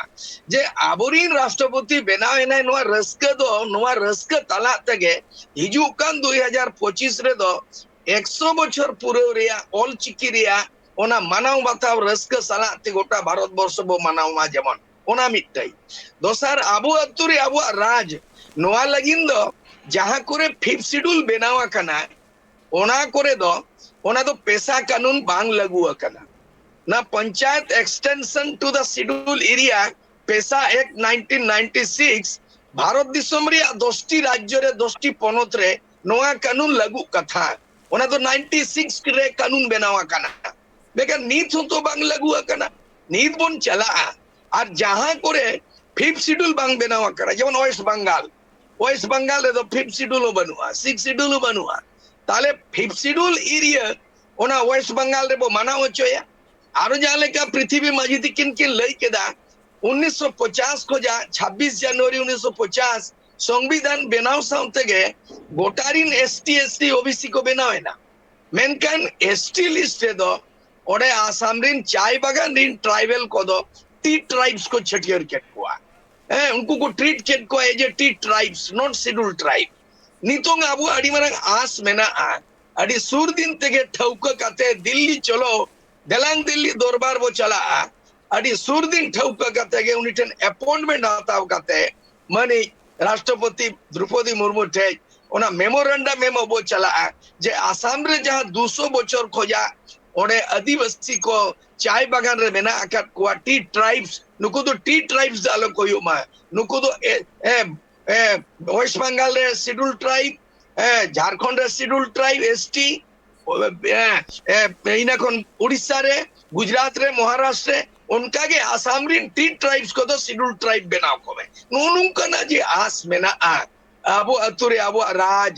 ᱡᱮ ᱟᱵᱚᱨᱤᱱ ᱨᱟᱥᱴᱨᱚᱯᱚᱛᱤ ᱵᱮᱱᱟᱣ ᱮᱱᱟᱭ, ᱱᱚᱣᱟ ᱨᱟᱹᱥᱠᱟᱹ ᱫᱚ, ᱱᱚᱣᱟ ᱨᱟᱹᱥᱠᱟᱹ ᱛᱟᱞᱟ ᱛᱮᱜᱮ ᱦᱤᱡᱩᱜ ᱠᱟᱱ ᱫᱩᱭ ᱦᱟᱡᱟᱨ ᱯᱚᱸᱪᱤᱥ ᱨᱮᱫᱚ ᱮᱠᱥᱚ ᱵᱚᱪᱷᱚᱨ ᱯᱩᱨᱟᱹᱣ ᱨᱮᱭᱟᱜ ᱚᱞ ᱪᱤᱠᱤ ᱨᱮᱭᱟᱜ ᱚᱱᱟ ᱢᱟᱱᱟᱣ ᱵᱟᱛᱟᱣ ᱨᱟᱹᱥᱠᱟᱹ ᱥᱟᱞᱟᱜ ᱛᱮ ᱜᱚᱴᱟ ᱵᱷᱟᱨᱚᱛ ᱵᱚᱨᱥᱚ ᱵᱚ ᱢᱟᱱᱟᱣ ᱢᱟ ᱡᱮᱢᱚᱱ, ᱚᱱᱟ ᱢᱤᱫᱴᱟᱝ᱾ ᱫᱚᱥᱟᱨ, ᱟᱵᱚ ᱟᱹᱛᱩ ᱨᱮ ᱟᱵᱚᱣᱟᱜ ᱨᱟᱡᱽ, ᱱᱚᱣᱟ ᱞᱟᱹᱜᱤᱫ ᱫᱚ ᱡᱟᱦᱟᱸ ᱠᱚᱨᱮ ᱯᱷᱤᱯᱛᱷ ᱥᱤᱰᱩᱞ ᱵᱮᱱᱟᱣ ᱟᱠᱟᱱᱟ, ᱚᱱᱟ ᱠᱚᱨᱮ ᱫᱚ, ᱚᱱᱟ ᱫᱚ ᱯᱮᱥᱟ ᱠᱟᱹᱱᱩᱱ ᱵᱟᱝ ᱞᱟᱹᱜᱩ ᱟᱠᱟᱱᱟ᱾ ᱚᱱᱟ Panchayat Extension to the Schedule Area, PESA Act nineteen ninety six, Bharat ᱫᱤᱥᱚᱢ ᱨᱮᱭᱟᱜ ᱫᱚᱥᱴᱤ ᱨᱟᱡᱽᱡᱚ ᱨᱮ, ᱫᱚᱥᱴᱤ ᱯᱚᱱᱚᱛ ᱨᱮ ᱱᱚᱣᱟ ᱠᱟᱹᱱᱩᱱ ᱞᱟᱹᱜᱩᱜ ᱠᱟᱛᱷᱟ᱾ ᱚᱱᱟ ᱫᱚ ᱱᱟᱭᱤᱱᱴᱤ ᱥᱤᱠᱥ ᱨᱮ ᱠᱟᱹᱱᱩᱱ ᱵᱮᱱᱟᱣ ᱟᱠᱟᱱᱟ, ᱢᱮᱱᱠᱷᱟᱱ ᱱᱤᱛ ᱦᱚᱸᱛᱚ ᱵᱟᱝ ᱞᱟᱹᱜᱩ ᱟᱠᱟᱱᱟ᱾ ᱱᱤᱛ ᱵᱚᱱ ᱪᱟᱞᱟᱜᱼᱟ, ᱟᱨ ᱡᱟᱦᱟᱸ ᱠᱚᱨᱮ ᱯᱷᱤᱯᱛᱷ ᱥᱤᱰᱩᱞ ᱵᱟᱝ ᱵᱮᱱᱟᱣ ᱟᱠᱟᱱᱟ, ᱡᱮᱢᱚᱱ ᱳᱭᱮᱥᱴ ᱵᱟᱝᱜᱟᱞ, ᱳᱭᱮᱥᱴ ᱵᱟᱝᱜᱟᱞ ᱨᱮᱫᱚ ᱯᱷᱤᱯᱛᱷ ᱥᱤᱰᱩᱞ ᱦᱚᱸ ᱵᱟᱹᱱᱩᱜᱼᱟ, ᱥᱤᱠᱥ ᱥᱤᱰᱩᱞ ᱦᱚᱸ ᱵᱟᱹᱱᱩᱜᱼᱟ᱾ ᱛᱟᱦᱞᱮ ᱯᱷᱤᱯᱛᱷ ᱥᱤᱰᱩᱞ ᱮᱨᱤᱭᱟ ᱚᱱᱟ ᱳᱭᱮᱥᱴ ᱵᱟᱝᱜᱟᱞ ᱨᱮᱵᱚ ᱢᱟᱱᱟᱣ ᱦᱚᱪᱚᱭᱟ᱾ ᱟᱨᱚ ᱡᱟᱦᱟᱸ ᱞᱮᱠᱟ ᱯᱨᱤᱛᱷᱤᱵᱤ ᱢᱟᱹᱡᱷᱤ ᱛᱤᱠᱤᱱ ᱠᱤᱱ ᱞᱟᱹᱭ ᱠᱮᱫᱟ, ᱩᱱᱤᱥᱥᱚ ᱯᱚᱪᱟᱥ ᱠᱷᱚᱱᱟᱜ ᱪᱷᱟᱵᱵᱤᱥ ᱡᱟᱱᱩᱣᱟᱨᱤ ᱩᱱᱤᱥᱥᱚ ᱯᱚᱪᱟᱥ ᱥᱚᱝᱵᱤᱫᱷᱟᱱ ᱵᱮᱱᱟᱣ ᱥᱟᱶ ᱛᱮᱜᱮ ᱜᱚᱴᱟ ᱨᱤᱱ S T, S C, O B C ᱠᱚ ᱵᱮᱱᱟᱣ ᱮᱱᱟ᱾ ᱢᱮᱱᱠᱷᱟᱱ ᱮᱥ ᱴᱤ ᱞᱤᱥᱴ ᱨᱮᱫᱚ ᱚᱸᱰᱮ ᱟᱥᱟᱢ ᱨᱤᱱ ᱪᱟᱭ ᱵᱟᱜᱟᱱ ᱨᱤᱱ ᱴᱨᱟᱭᱵᱮᱞ ᱠᱚᱫᱚ ᱴᱤ ᱴᱨᱟᱭᱤᱵᱥ ᱠᱚ ᱪᱷᱟᱹᱴᱭᱟᱹᱨ ᱠᱮᱫ ᱠᱚᱣᱟ᱾ ᱦᱮᱸ, ᱩᱱᱠᱩ ᱠᱚ ᱴᱨᱤᱴ ᱠᱮᱫ ᱠᱚᱣᱟ as a tea tribes, not scheduled tribe᱾ ᱱᱤᱛᱚᱝ ᱟᱵᱚ ᱟᱹᱰᱤ ᱢᱟᱨᱟᱝ ᱟᱸᱥ ᱢᱮᱱᱟᱜᱼᱟ, ᱟᱹᱰᱤ ᱥᱩᱨ ᱫᱤᱱ ᱛᱮᱜᱮ ᱴᱷᱟᱹᱣᱠᱟᱹ ᱠᱟᱛᱮ ᱫᱤᱞᱞᱤ ᱪᱚᱞᱚ, ᱫᱮᱞᱟᱝ ᱫᱤᱞᱞᱤ ᱫᱚᱨᱵᱟᱨ ᱵᱚ ᱪᱟᱞᱟᱜᱼᱟ᱾ ᱟᱹᱰᱤ ᱥᱩᱨ ᱫᱤᱱ ᱴᱷᱟᱹᱣᱠᱟᱹ ᱠᱟᱛᱮ ᱜᱮ ᱩᱱᱤ ᱴᱷᱮᱱ ᱮᱯᱚᱭᱮᱱᱴᱢᱮᱱᱴ ᱦᱟᱛᱟᱣ ᱠᱟᱛᱮ ᱢᱟᱹᱱᱤᱡ ᱨᱟᱥᱴᱨᱚᱯᱚᱛᱤ ᱫᱨᱚᱯᱚᱫᱤ ᱢᱩᱨᱢᱩ ᱴᱷᱮᱡ ᱚᱱᱟ ᱢᱮᱢᱳᱨᱮᱱᱰᱟᱢ ᱮᱢᱚᱜ ᱵᱚ ᱪᱟᱞᱟᱜᱼᱟ ᱡᱮ ᱟᱥᱟᱢ ᱨᱮ ᱡᱟᱦᱟᱸ ᱫᱩᱥᱚ ᱵᱚᱪᱷᱚᱨ ᱠᱷᱚᱡᱟᱜ ᱚᱸᱰᱮ ᱟᱹᱫᱤᱵᱟᱹᱥᱤ ᱠᱚ ᱪᱟᱭ ᱵᱟᱜᱟᱱ ᱨᱮ ᱢᱮᱱᱟᱜ ᱟᱠᱟᱫ ᱠᱚᱣᱟ, ᱴᱤ ᱴᱨᱟᱭᱤᱵᱥ, ᱱᱩᱠᱩ ᱫᱚ ᱴᱤ ᱴᱨᱟᱭᱤᱵᱥ ᱫᱚ ᱟᱞᱚ ᱠᱚ ᱦᱩᱭᱩᱜ ᱢᱟ᱾ ᱱᱩᱠᱩ ᱫᱚ ᱮ, ᱮ, ᱮ, ᱳᱭᱮᱥᱴ ᱵᱟᱝᱜᱟᱞ ᱨᱮ ᱥᱤᱰᱩᱞ ᱴᱨᱟᱭᱤᱵ, ᱮ, ᱡᱷᱟᱲᱠᱷᱚᱸᱰ ᱨᱮ ᱥᱤᱰᱩᱞ ᱴᱨᱟᱭᱤᱵ, ᱮᱥ ᱴᱤ, ᱮ, ᱮ, ᱤᱱᱟᱹ ᱠᱷᱚᱱ ᱩᱲᱤᱥᱥᱟ ᱨᱮ, ᱜᱩᱡᱽᱨᱟᱴ ᱨᱮ, ᱢᱚᱦᱟᱨᱟᱥᱴᱨᱚ ᱨᱮ, ᱚᱱᱠᱟ ᱜᱮ ᱟᱥᱟᱢ ᱨᱤᱱ ᱴᱤ ᱴᱨᱟᱭᱤᱵᱥ ᱠᱚᱫᱚ ᱥᱤᱰᱩᱞ ᱴᱨᱟᱭᱤᱵ ᱵᱮᱱᱟᱣ ᱠᱚᱢᱮ᱾ ᱱᱚᱜᱼᱚ ᱱᱚᱝᱠᱟᱱᱟᱜ ᱡᱮ ᱟᱸᱥ ᱢᱮᱱᱟᱜᱼᱟ ᱟᱵᱚ ᱟᱹᱛᱩ ᱨᱮ, ᱟᱵᱚᱣᱟᱜ ᱨᱟᱡᱽ,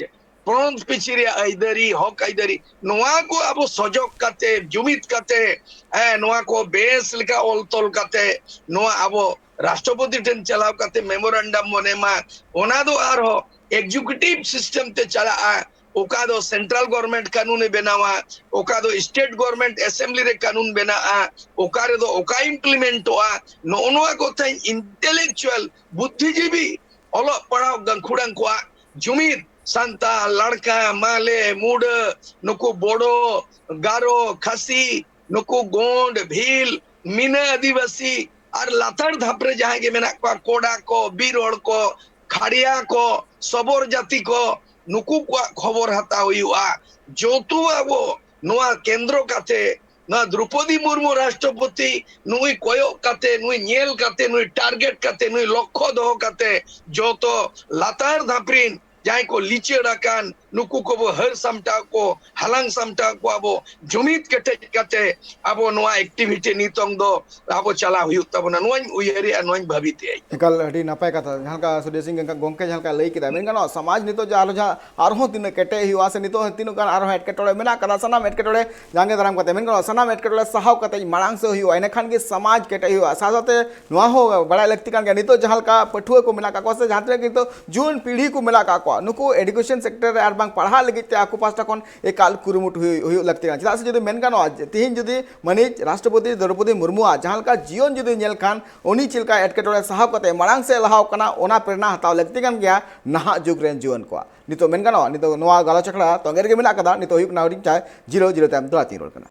ᱜᱷᱚᱨᱚᱸᱡᱽ ᱯᱤᱪᱷᱤ ᱨᱮᱭᱟᱜ ᱟᱹᱭᱫᱟᱹᱨᱤ, ᱦᱚᱠ ᱟᱹᱭᱫᱟᱹᱨᱤ, ᱱᱚᱣᱟ ᱠᱚ ᱟᱵᱚ ᱥᱚᱡᱚᱜ ᱠᱟᱛᱮ, ᱡᱩᱢᱤᱫ ᱠᱟᱛᱮ, ᱦᱮᱸ, ᱱᱚᱣᱟ ᱠᱚ ᱵᱮᱥ ᱞᱮᱠᱟ ᱚᱞ ᱛᱚᱞ ᱠᱟᱛᱮ ᱱᱚᱣᱟ ᱟᱵᱚ ᱨᱟᱥᱴᱨᱚᱯᱚᱛᱤ ᱴᱷᱮᱱ ᱪᱟᱞᱟᱣ ᱠᱟᱛᱮ ᱢᱮᱢᱳᱨᱮᱱᱰᱟᱢ ᱵᱚᱱ ᱮᱢᱟ᱾ ᱚᱱᱟ ᱫᱚ ᱟᱨᱦᱚᱸ ᱮᱠᱡᱤᱠᱩᱴᱤᱵᱷ ᱥᱤᱥᱴᱮᱢ ᱛᱮ ᱪᱟᱞᱟᱜᱼᱟ᱾ ᱚᱠᱟ ᱫᱚ ᱥᱮᱱᱴᱨᱟᱞ ᱜᱚᱵᱷᱚᱨᱱᱢᱮᱱᱴ ᱠᱟᱹᱱᱩᱱᱮ ᱵᱮᱱᱟᱣᱟ, ᱚᱠᱟ ᱫᱚ ᱥᱴᱮᱴ ᱜᱚᱵᱷᱚᱨᱱᱢᱮᱱᱴ ᱮᱥᱮᱢᱵᱞᱤ ᱨᱮ ᱠᱟᱹᱱᱩᱱ ᱵᱮᱱᱟᱜᱼᱟ, ᱚᱠᱟ ᱨᱮᱫᱚ ᱚᱠᱟ ᱤᱢᱯᱞᱤᱢᱮᱱᱴᱚᱜᱼᱟ, ᱱᱚᱜᱼᱚ ᱱᱚᱣᱟ ᱠᱚ ᱛᱮᱦᱮᱧ ᱤᱱᱴᱮᱞᱮᱠᱪᱩᱣᱟᱞ, ᱵᱩᱫᱽᱫᱷᱤᱡᱤᱵᱤ, ᱚᱞᱚᱜ ᱯᱟᱲᱦᱟᱣ ᱜᱟᱹᱠᱷᱩᱲᱟᱱ ᱠᱚᱣᱟᱜ ᱡᱩᱢᱤᱫ, ᱥᱟᱱᱛᱟᱲ, ᱞᱟᱲᱠᱟ, ᱢᱟᱞᱮ, ᱢᱩᱰᱟᱹ, ᱱᱩᱠᱩ ᱵᱳᱰᱳ, ᱜᱟᱨᱳ, ᱠᱷᱟᱥᱤ, ᱱᱩᱠᱩ ᱜᱳᱸᱰ, ᱵᱷᱤᱞ, ᱢᱤᱱᱟᱹ ᱟᱹᱫᱤᱵᱟᱹᱥᱤ, ᱟᱨ ᱞᱟᱛᱟᱨ ᱫᱷᱟᱯ ᱨᱮ ᱡᱟᱦᱟᱸᱭ ᱜᱮ ᱢᱮᱱᱟᱜ ᱠᱚᱣᱟ, ᱠᱚᱰᱟ ᱠᱚ, ᱵᱤᱨ ᱦᱚᱲ ᱠᱚ, ᱠᱷᱟᱲᱭᱟ ᱠᱚ, ᱥᱚᱵᱚᱨ ᱡᱟᱹᱛᱤ ᱠᱚ, ᱱᱩᱠᱩ ᱠᱚᱣᱟᱜ ᱠᱷᱚᱵᱚᱨ ᱦᱟᱛᱟᱣ ᱦᱩᱭᱩᱜᱼᱟ᱾ ᱡᱚᱛᱚ ᱟᱵᱚ ᱱᱚᱣᱟ ᱠᱮᱱᱫᱨᱚ ᱠᱟᱛᱮ, ᱱᱚᱣᱟ ᱫᱨᱚᱯᱚᱫᱤ ᱢᱩᱨᱢᱩ ᱨᱟᱥᱴᱨᱚᱯᱚᱛᱤ ᱱᱩᱭ ᱠᱚᱭᱚᱜ ᱠᱟᱛᱮ, ᱱᱩᱭ ᱧᱮᱞ ᱠᱟᱛᱮ, ᱱᱩᱭ ᱴᱟᱨᱜᱮᱴ ᱠᱟᱛᱮ, ᱱᱩᱭ ᱞᱚᱠᱠᱷᱚ ᱫᱚᱦᱚ ᱠᱟᱛᱮ ᱡᱚᱛᱚ ᱞᱟᱛᱟᱨ ᱫᱷᱟᱯ ᱨᱤᱱ ᱡᱟᱦᱟᱸᱭ ᱠᱚ ᱞᱤᱪᱟᱹᱲ ᱟᱠᱟᱱ, ᱱᱩᱠᱩ ᱠᱚᱵᱚ ᱦᱟᱹᱨ ᱥᱟᱢᱴᱟᱣ ᱠᱚ, ᱦᱟᱞᱟᱝ ᱥᱟᱢᱴᱟᱣ ᱠᱚᱣᱟ ᱵᱚ, ᱡᱩᱢᱤᱫ ᱠᱮᱴᱮᱡ ᱠᱟᱛᱮ ᱟᱵᱚ ᱱᱚᱣᱟ ᱮᱠᱴᱤᱵᱷᱤᱴᱤ ᱱᱤᱛᱚᱝ ᱫᱚ ᱟᱵᱚ ᱪᱟᱞᱟᱣ ᱦᱩᱭᱩᱜ ᱛᱟᱵᱚᱱᱟ, ᱱᱚᱣᱟᱧ ᱩᱭᱦᱟᱹᱨᱮᱜᱼᱟ, ᱱᱚᱣᱟᱧ ᱵᱷᱟᱵᱤᱛᱮᱜᱼᱟ᱾ ᱮᱠᱟᱞ ᱟᱹᱰᱤ ᱱᱟᱯᱟᱭ ᱠᱟᱛᱷᱟ, ᱡᱟᱦᱟᱸ ᱞᱮᱠᱟ ᱥᱩᱨᱡᱚ ᱥᱤᱝ ᱜᱚᱝᱠᱮ ᱡᱟᱦᱟᱸ ᱞᱮᱠᱟ ᱞᱟᱹᱭ ᱠᱮᱫᱟ, ᱢᱮᱱ ᱜᱟᱱᱚᱜᱼᱟ ᱥᱚᱢᱟᱡᱽ ᱱᱤᱛᱚᱜ ᱡᱮ ᱟᱨᱦᱚᱸ ᱡᱟᱦᱟᱸ ᱟᱨᱦᱚᱸ ᱛᱤᱱᱟᱹᱜ ᱠᱮᱴᱮᱡ ᱦᱩᱭᱩᱜᱼᱟ ᱥᱮ ᱱᱤᱛᱚᱜ ᱦᱚᱸ ᱛᱤᱱᱟᱹᱜ ᱜᱟᱱ ᱟᱨᱦᱚᱸ ᱮᱴᱠᱮᱴᱚᱬᱮ ᱢᱮᱱᱟᱜ ᱠᱟᱫᱟ, ᱥᱟᱱᱟᱢ ᱮᱴᱠᱮᱴᱚᱬᱮ ᱡᱟᱸᱜᱮ ᱫᱟᱨᱟᱢ ᱠᱟᱛᱮ, ᱢᱮᱱ ᱜᱟᱱᱚᱜᱼᱟ ᱥᱟᱱᱟᱢ ᱮᱴᱠᱮᱴᱚᱬᱮ ᱥᱟᱦᱟᱣ ᱠᱟᱛᱮ ᱢᱟᱲᱟᱝ ᱥᱮᱫ ᱦᱩᱭᱩᱜᱼᱟ, ᱮᱸᱰᱮᱠᱷᱟᱱ ᱜᱮ ᱥᱚᱢᱟᱡᱽ ᱠᱮᱴᱮᱡ ᱦᱩᱭᱩᱜᱼᱟ᱾ ᱥᱟᱶ ᱥᱟᱶᱛᱮ ᱱᱚᱣᱟ ᱦᱚᱸ ᱵᱟᱲᱟᱭ ᱞᱟᱹᱠᱛᱤ ᱠᱟᱱ ᱜᱮᱭᱟ, ᱱᱤᱛᱚᱜ ᱡᱟᱦᱟᱸ ᱞᱮᱠᱟ ᱯᱟᱹᱴᱷᱩᱣᱟᱹ ᱠᱚ ᱢᱮᱱᱟᱜ ᱠᱟᱜ ᱠᱚᱣᱟ ᱥᱮ ᱡᱟᱦᱟᱸ ᱛᱤᱱᱟᱹᱜ ᱜᱮ ᱱᱤᱛᱚᱜ ᱡᱩᱣᱟᱹᱱ ᱯᱤᱲᱦᱤ ᱠᱚ ᱢᱮᱱᱟᱜ ᱠᱟᱜ ᱠᱚᱣᱟ, ᱱᱩᱠᱩ ᱮᱰᱩᱠᱮᱥᱚᱱ ᱥᱮᱠᱴᱚᱨ ᱨᱮ ᱟᱨ ᱵᱟᱝ ᱯᱟᱲᱦᱟᱜ ᱞᱟᱹᱜᱤᱫ ᱛᱮ ᱟᱠᱚ ᱯᱟᱦᱴᱟ ᱠᱷᱚᱱ ᱮᱠᱟᱞ ᱠᱩᱨᱩᱢᱩᱴᱩ ᱦᱩᱭ-, ᱦᱩᱭᱩᱜ ᱞᱟᱹᱠᱛᱤ ᱠᱟᱱᱟ᱾ ᱪᱮᱫᱟᱜ ᱥᱮ ᱡᱩᱫᱤ ᱢᱮᱱ ᱜᱟᱱᱚᱜᱼᱟ ᱡᱮ ᱛᱤᱦᱤᱧ ᱡᱩᱫᱤ ᱢᱟᱹᱱᱤᱡ ᱨᱟᱥᱴᱨᱚᱯᱚᱛᱤ ᱫᱨᱚᱣᱯᱚᱫᱤ ᱢᱩᱨᱢᱩᱣᱟᱜ ᱡᱟᱦᱟᱸ ᱞᱮᱠᱟ ᱡᱤᱭᱚᱱ ᱡᱩᱫᱤ ᱧᱮᱞ ᱠᱷᱟᱱ, ᱩᱱᱤ ᱪᱮᱫ ᱞᱮᱠᱟ ᱮᱴᱠᱮᱴᱚᱬᱮ ᱥᱟᱦᱟᱣ ᱠᱟᱛᱮ ᱢᱟᱲᱟᱝ ᱥᱮᱫ ᱞᱟᱦᱟᱣ ᱠᱟᱱᱟ, ᱚᱱᱟ ᱯᱨᱮᱨᱱᱟ ᱦᱟᱛᱟᱣ ᱞᱟᱹᱠᱛᱤ ᱠᱟᱱ ᱜᱮᱭᱟ ᱱᱟᱦᱟᱜ ᱡᱩᱜᱽ ᱨᱮᱱ ᱡᱩᱣᱟᱹᱱ ᱠᱚᱣᱟᱜ᱾ ᱱᱤᱛᱚᱜ ᱢᱮᱱ ᱜᱟᱱᱚᱜᱼᱟ, ᱱᱤᱛᱚᱜ ᱱᱚᱣᱟ ᱜᱟᱞᱚᱪ ᱟᱠᱷᱲᱟ ᱛᱚᱸᱜᱮ ᱨᱮᱜᱮ ᱢᱮᱱᱟᱜ ᱠᱟᱫᱟ᱾ ᱱᱤᱛᱚᱜ ᱦᱩᱭᱩᱜ ᱠᱟᱱᱟ ᱦᱩᱰᱤᱧ ᱪᱟ ᱡᱤᱨᱟᱹᱣ, ᱡᱤᱨᱟᱹᱣ ᱛᱟᱭᱚᱢ ᱫᱚᱦᱲᱟ ᱛᱤᱧ ᱨᱩᱣᱟᱹᱲ ᱠᱟᱱᱟ᱾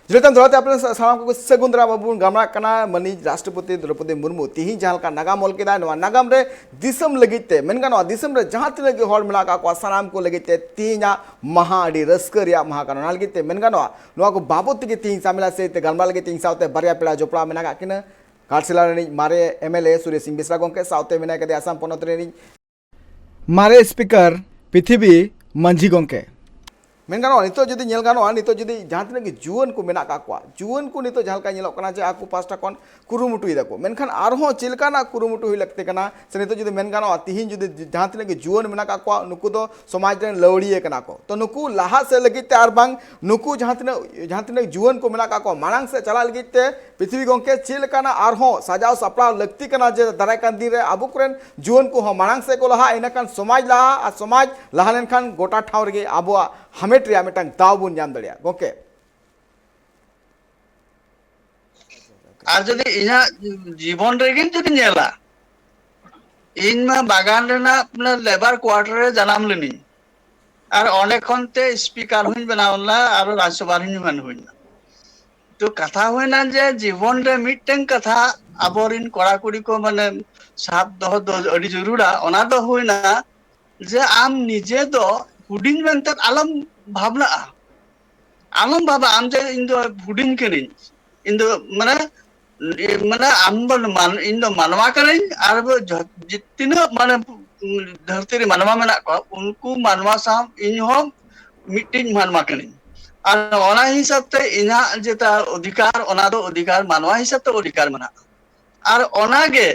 ᱡᱤᱨᱟᱹᱣ ᱛᱟᱭᱚᱢ ᱫᱚᱦᱲᱟ ᱛᱮ ᱟᱯᱮ ᱥᱟ-, ᱥᱟᱱᱟᱢ ᱠᱚ ᱥᱟᱹᱜᱩᱱ ᱫᱟᱨᱟᱢ ᱟᱵᱚ ᱵᱚᱱ ᱜᱟᱞᱢᱟᱨᱟᱜ ᱠᱟᱱᱟ ᱢᱟᱹᱱᱤᱡ ᱨᱟᱥᱴᱨᱚᱯᱚᱛᱤ ᱫᱨᱚᱣᱯᱚᱫᱤ ᱢᱩᱨᱢᱩ ᱛᱤᱦᱤᱧ ᱡᱟᱦᱟᱸ ᱞᱮᱠᱟ ᱱᱟᱜᱟᱢ ᱚᱞ ᱠᱮᱫᱟᱭ, ᱱᱚᱣᱟ ᱱᱟᱜᱟᱢ ᱨᱮ ᱫᱤᱥᱚᱢ ᱞᱟᱹᱜᱤᱫ ᱛᱮ, ᱢᱮᱱ ᱜᱟᱱᱚᱜᱼᱟ ᱫᱤᱥᱚᱢ ᱨᱮ ᱡᱟᱦᱟᱸ ᱛᱤᱱᱟᱹᱜ ᱜᱮ ᱦᱚᱲ ᱢᱮᱱᱟᱜ ᱠᱟᱜ ᱠᱚᱣᱟ, ᱥᱟᱱᱟᱢ ᱠᱚ ᱞᱟᱹᱜᱤᱫ ᱛᱮ ᱛᱤᱦᱤᱧᱟᱜ ᱢᱟᱦᱟ ᱟᱹᱰᱤ ᱨᱟᱹᱥᱠᱟᱹ ᱨᱮᱭᱟᱜ ᱢᱟᱦᱟ ᱠᱟᱱᱟ᱾ ᱚᱱᱟ ᱞᱟᱹᱜᱤᱫ ᱛᱮ ᱢᱮᱱ ᱜᱟᱱᱚᱜᱼᱟ ᱱᱚᱣᱟ ᱠᱚ ᱵᱟᱵᱚᱛ ᱛᱮᱜᱮ ᱛᱤᱦᱤᱧ ᱥᱟᱢᱮᱞᱟ ᱥᱮ ᱛᱮ ᱜᱟᱞᱢᱟᱨᱟᱣ ᱞᱟᱹᱜᱤᱫ ᱛᱮ ᱤᱧ ᱥᱟᱶᱛᱮ ᱵᱟᱨᱭᱟ ᱯᱮᱲᱟ ᱡᱚᱯᱲᱟᱣ ᱢᱮᱱᱟᱜ ᱠᱟᱜ ᱠᱤᱱᱟ᱾ ᱜᱷᱟᱴᱥᱤᱞᱟ ᱨᱤᱱᱤᱡ ᱢᱟᱨᱮ ᱮᱢ ᱮᱞ ᱮ ᱥᱩᱨᱮᱥ ᱥᱤᱝ ᱵᱮᱥᱨᱟ ᱜᱚᱢᱠᱮ, ᱥᱟᱶᱛᱮ ᱢᱮᱱᱟᱭ ᱠᱟᱫᱮᱭᱟ ᱟᱥᱟᱢ ᱯᱚᱱᱚᱛ ᱨᱤᱱᱤᱡ ᱢᱟᱨᱮ ᱥᱯᱤᱠᱟᱨ ᱯᱨᱤᱛᱷᱤᱵᱤ ᱢᱟᱹᱡᱷᱤ ᱜᱚᱢᱠᱮ᱾ ᱢᱮᱱ ᱜᱟᱱᱚᱜᱼᱟ, ᱱᱤᱛᱚᱜ ᱡᱩᱫᱤ ᱧᱮᱞ ᱜᱟᱱᱚᱜᱼᱟ, ᱱᱤᱛᱚᱜ ᱡᱩᱫᱤ ᱡᱟᱦᱟᱸ ᱛᱤᱱᱟᱹᱜ ᱜᱮ ᱡᱩᱣᱟᱹᱱ ᱠᱚ ᱢᱮᱱᱟᱜ ᱠᱟᱜ ᱠᱚᱣᱟ, ᱡᱩᱣᱟᱹᱱ ᱠᱚ ᱱᱤᱛᱚᱜ ᱡᱟᱦᱟᱸ ᱞᱮᱠᱟ ᱧᱮᱞᱚᱜ ᱠᱟᱱᱟ ᱡᱮ ᱟᱠᱚ ᱯᱟᱥᱴᱟ ᱠᱷᱚᱱ ᱠᱩᱨᱩᱢᱩᱴᱩᱭ ᱫᱟᱠᱚ, ᱢᱮᱱᱠᱷᱟᱱ ᱟᱨᱦᱚᱸ ᱪᱮᱫ ᱞᱮᱠᱟᱱᱟᱜ ᱠᱩᱨᱩᱢᱩᱴᱩ ᱦᱩᱭ ᱞᱟᱹᱠᱛᱤ ᱠᱟᱱᱟ? ᱥᱮ ᱱᱤᱛᱚᱜ ᱡᱩᱫᱤ ᱢᱮᱱ ᱜᱟᱱᱚᱜᱼᱟ, ᱛᱤᱦᱤᱧ ᱡᱩᱫᱤ ᱡᱟᱦᱟᱸ ᱛᱤᱱᱟᱹᱜ ᱜᱮ ᱡᱩᱣᱟᱹᱱ ᱢᱮᱱᱟᱜ ᱠᱟᱜ ᱠᱚᱣᱟ, ᱱᱩᱠᱩ ᱫᱚ ᱥᱚᱢᱟᱡᱽ ᱨᱮᱱ ᱞᱟᱹᱣᱲᱤᱭᱟᱹ ᱠᱟᱱᱟ ᱠᱚ᱾ ᱛᱚ ᱱᱩᱠᱩ ᱞᱟᱦᱟ ᱥᱮᱫ ᱞᱟᱹᱜᱤᱫ ᱛᱮ ᱟᱨ ᱵᱟᱝ ᱱᱩᱠᱩ ᱡᱟᱦᱟᱸ ᱛᱤᱱᱟᱹᱜ, ᱡᱟᱦᱟᱸ ᱛᱤᱱᱟᱹᱜ ᱡᱩᱣᱟᱹᱱ ᱠᱚ ᱢᱮᱱᱟᱜ ᱠᱟᱜ ᱠᱚᱣᱟ, ᱢᱟᱲᱟᱝ ᱥᱮᱫ ᱪᱟᱞᱟᱜ ᱞᱟᱹᱜᱤᱫ ᱛᱮ ᱯᱨᱤᱛᱷᱤᱵᱤ ᱜᱚᱢᱠᱮ ᱪᱮᱫ ᱞᱮᱠᱟᱱᱟᱜ ᱟᱨᱦᱚᱸ ᱥᱟᱡᱟᱣ ᱥᱟᱯᱲᱟᱣ ᱞᱟᱹᱠᱛᱤ ᱠᱟᱱᱟ ᱡᱮ ᱫᱟᱨᱟᱭ ᱠᱟᱱ ᱫᱤᱱ ᱨᱮ ᱟᱵᱚ ᱠᱚᱨᱮᱱ ᱡᱩᱣᱟᱹᱱ ᱠᱚᱦᱚᱸ ᱢᱟᱲᱟᱝ ᱥᱮᱫ ᱠᱚ ᱞᱟᱦᱟᱜᱼᱟ, ᱤᱱᱟᱹᱠᱷᱟᱱ ᱥᱚᱢᱟᱡᱽ ᱞᱟᱦᱟᱜᱼᱟ, ᱟᱨ ᱥᱚᱢᱟᱡᱽ ᱞᱟᱦᱟ ᱞᱮᱱᱠᱷᱟᱱ ᱜᱚᱴᱟ ᱴᱷᱟᱶ ᱨᱮᱜᱮ ᱟᱵᱚᱣᱟᱜ ᱦᱟᱢᱮᱴ ᱨᱮᱭᱟᱜ ᱢᱤᱫᱴᱟᱝ ᱫᱟᱣ ᱵᱚᱱ ᱧᱟᱢ ᱫᱟᱲᱮᱭᱟᱜᱼᱟ᱾ ᱜᱚᱢᱠᱮ, ᱟᱨ ᱡᱩᱫᱤ ᱤᱧᱟᱹᱜ ᱡᱤᱵᱚᱱ ᱨᱮᱜᱮᱧ ᱡᱩᱫᱤ ᱧᱮᱞᱟ, ᱤᱧ ᱢᱟ ᱵᱟᱜᱟᱱ ᱨᱮᱱᱟᱜ ᱞᱮᱵᱟᱨ ᱠᱚᱣᱟᱴᱟᱨ ᱨᱮ ᱡᱟᱱᱟᱢ ᱞᱮᱱᱟᱹᱧ, ᱟᱨ ᱚᱸᱰᱮ ᱠᱷᱚᱱ ᱛᱮ ᱥᱯᱤᱠᱟᱨ ᱦᱚᱸᱧ ᱵᱮᱱᱟᱣ ᱞᱮᱱᱟ, ᱟᱨ ᱨᱟᱡᱽᱥᱚᱵᱷᱟ ᱨᱮᱦᱚᱸᱧ ᱢᱮᱱ ᱦᱩᱭᱱᱟ᱾ ᱛᱚ ᱠᱟᱛᱷᱟ ᱦᱩᱭᱱᱟ ᱡᱮ ᱡᱤᱵᱚᱱ ᱨᱮ ᱢᱤᱫᱴᱮᱱ ᱠᱟᱛᱷᱟ ᱟᱵᱚᱨᱤᱱ ᱠᱚᱲᱟ ᱠᱩᱲᱤ ᱠᱚ ᱢᱟᱱᱮ ᱥᱟᱵ ᱫᱚᱦᱚ ᱫᱚ ᱟᱹᱰᱤ ᱡᱟᱹᱨᱩᱲᱟ᱾ ᱚᱱᱟ ᱫᱚ ᱦᱩᱭᱱᱟ ᱡᱮ ᱟᱢ ᱱᱤᱡᱮ ᱫᱚ ᱦᱩᱰᱤᱧ ᱢᱮᱱᱛᱮ ᱟᱞᱚᱢ ᱵᱷᱟᱵᱽᱱᱟᱜᱼᱟ᱾ ᱟᱞᱚᱢ ᱵᱷᱟᱵᱟ ᱟᱢ ᱡᱮ ᱤᱧ ᱫᱚ ᱦᱩᱰᱤᱧ ᱠᱟᱹᱱᱟᱹᱧ, ᱤᱧ ᱫᱚ ᱢᱟᱱᱮ ᱢᱟᱱᱮ ᱟᱢ ᱫᱚ ᱢᱟᱱ-, ᱤᱧ ᱫᱚ ᱢᱟᱱᱣᱟ ᱠᱟᱹᱱᱟᱹᱧ, ᱟᱨ ᱡᱷᱚ-, ᱡᱮ ᱛᱤᱱᱟᱹᱜ ᱢᱟᱱᱮ ᱫᱷᱟᱹᱨᱛᱤ ᱨᱮ ᱢᱟᱱᱣᱟ ᱢᱮᱱᱟᱜ ᱠᱚᱣᱟ, ᱩᱱᱠᱩ ᱢᱟᱱᱣᱟ ᱥᱟᱶ ᱤᱧ ᱦᱚᱸ ᱢᱤᱫᱴᱤᱧ ᱢᱟᱱᱣᱟ ᱠᱟᱹᱱᱟᱹᱧ᱾ ᱟᱨ ᱚᱱᱟ ᱦᱤᱥᱟᱹᱵ ᱛᱮ ᱤᱧᱟᱹᱜ ᱡᱮᱴᱟ ᱚᱫᱷᱤᱠᱟᱨ, ᱚᱱᱟ ᱫᱚ ᱚᱫᱷᱤᱠᱟᱨ ᱢᱟᱱᱣᱟ ᱦᱤᱥᱟᱹᱵ ᱛᱮ ᱚᱫᱷᱤᱠᱟᱨ ᱢᱮᱱᱟᱜᱼᱟ᱾ ᱟᱨ ᱚᱱᱟᱜᱮ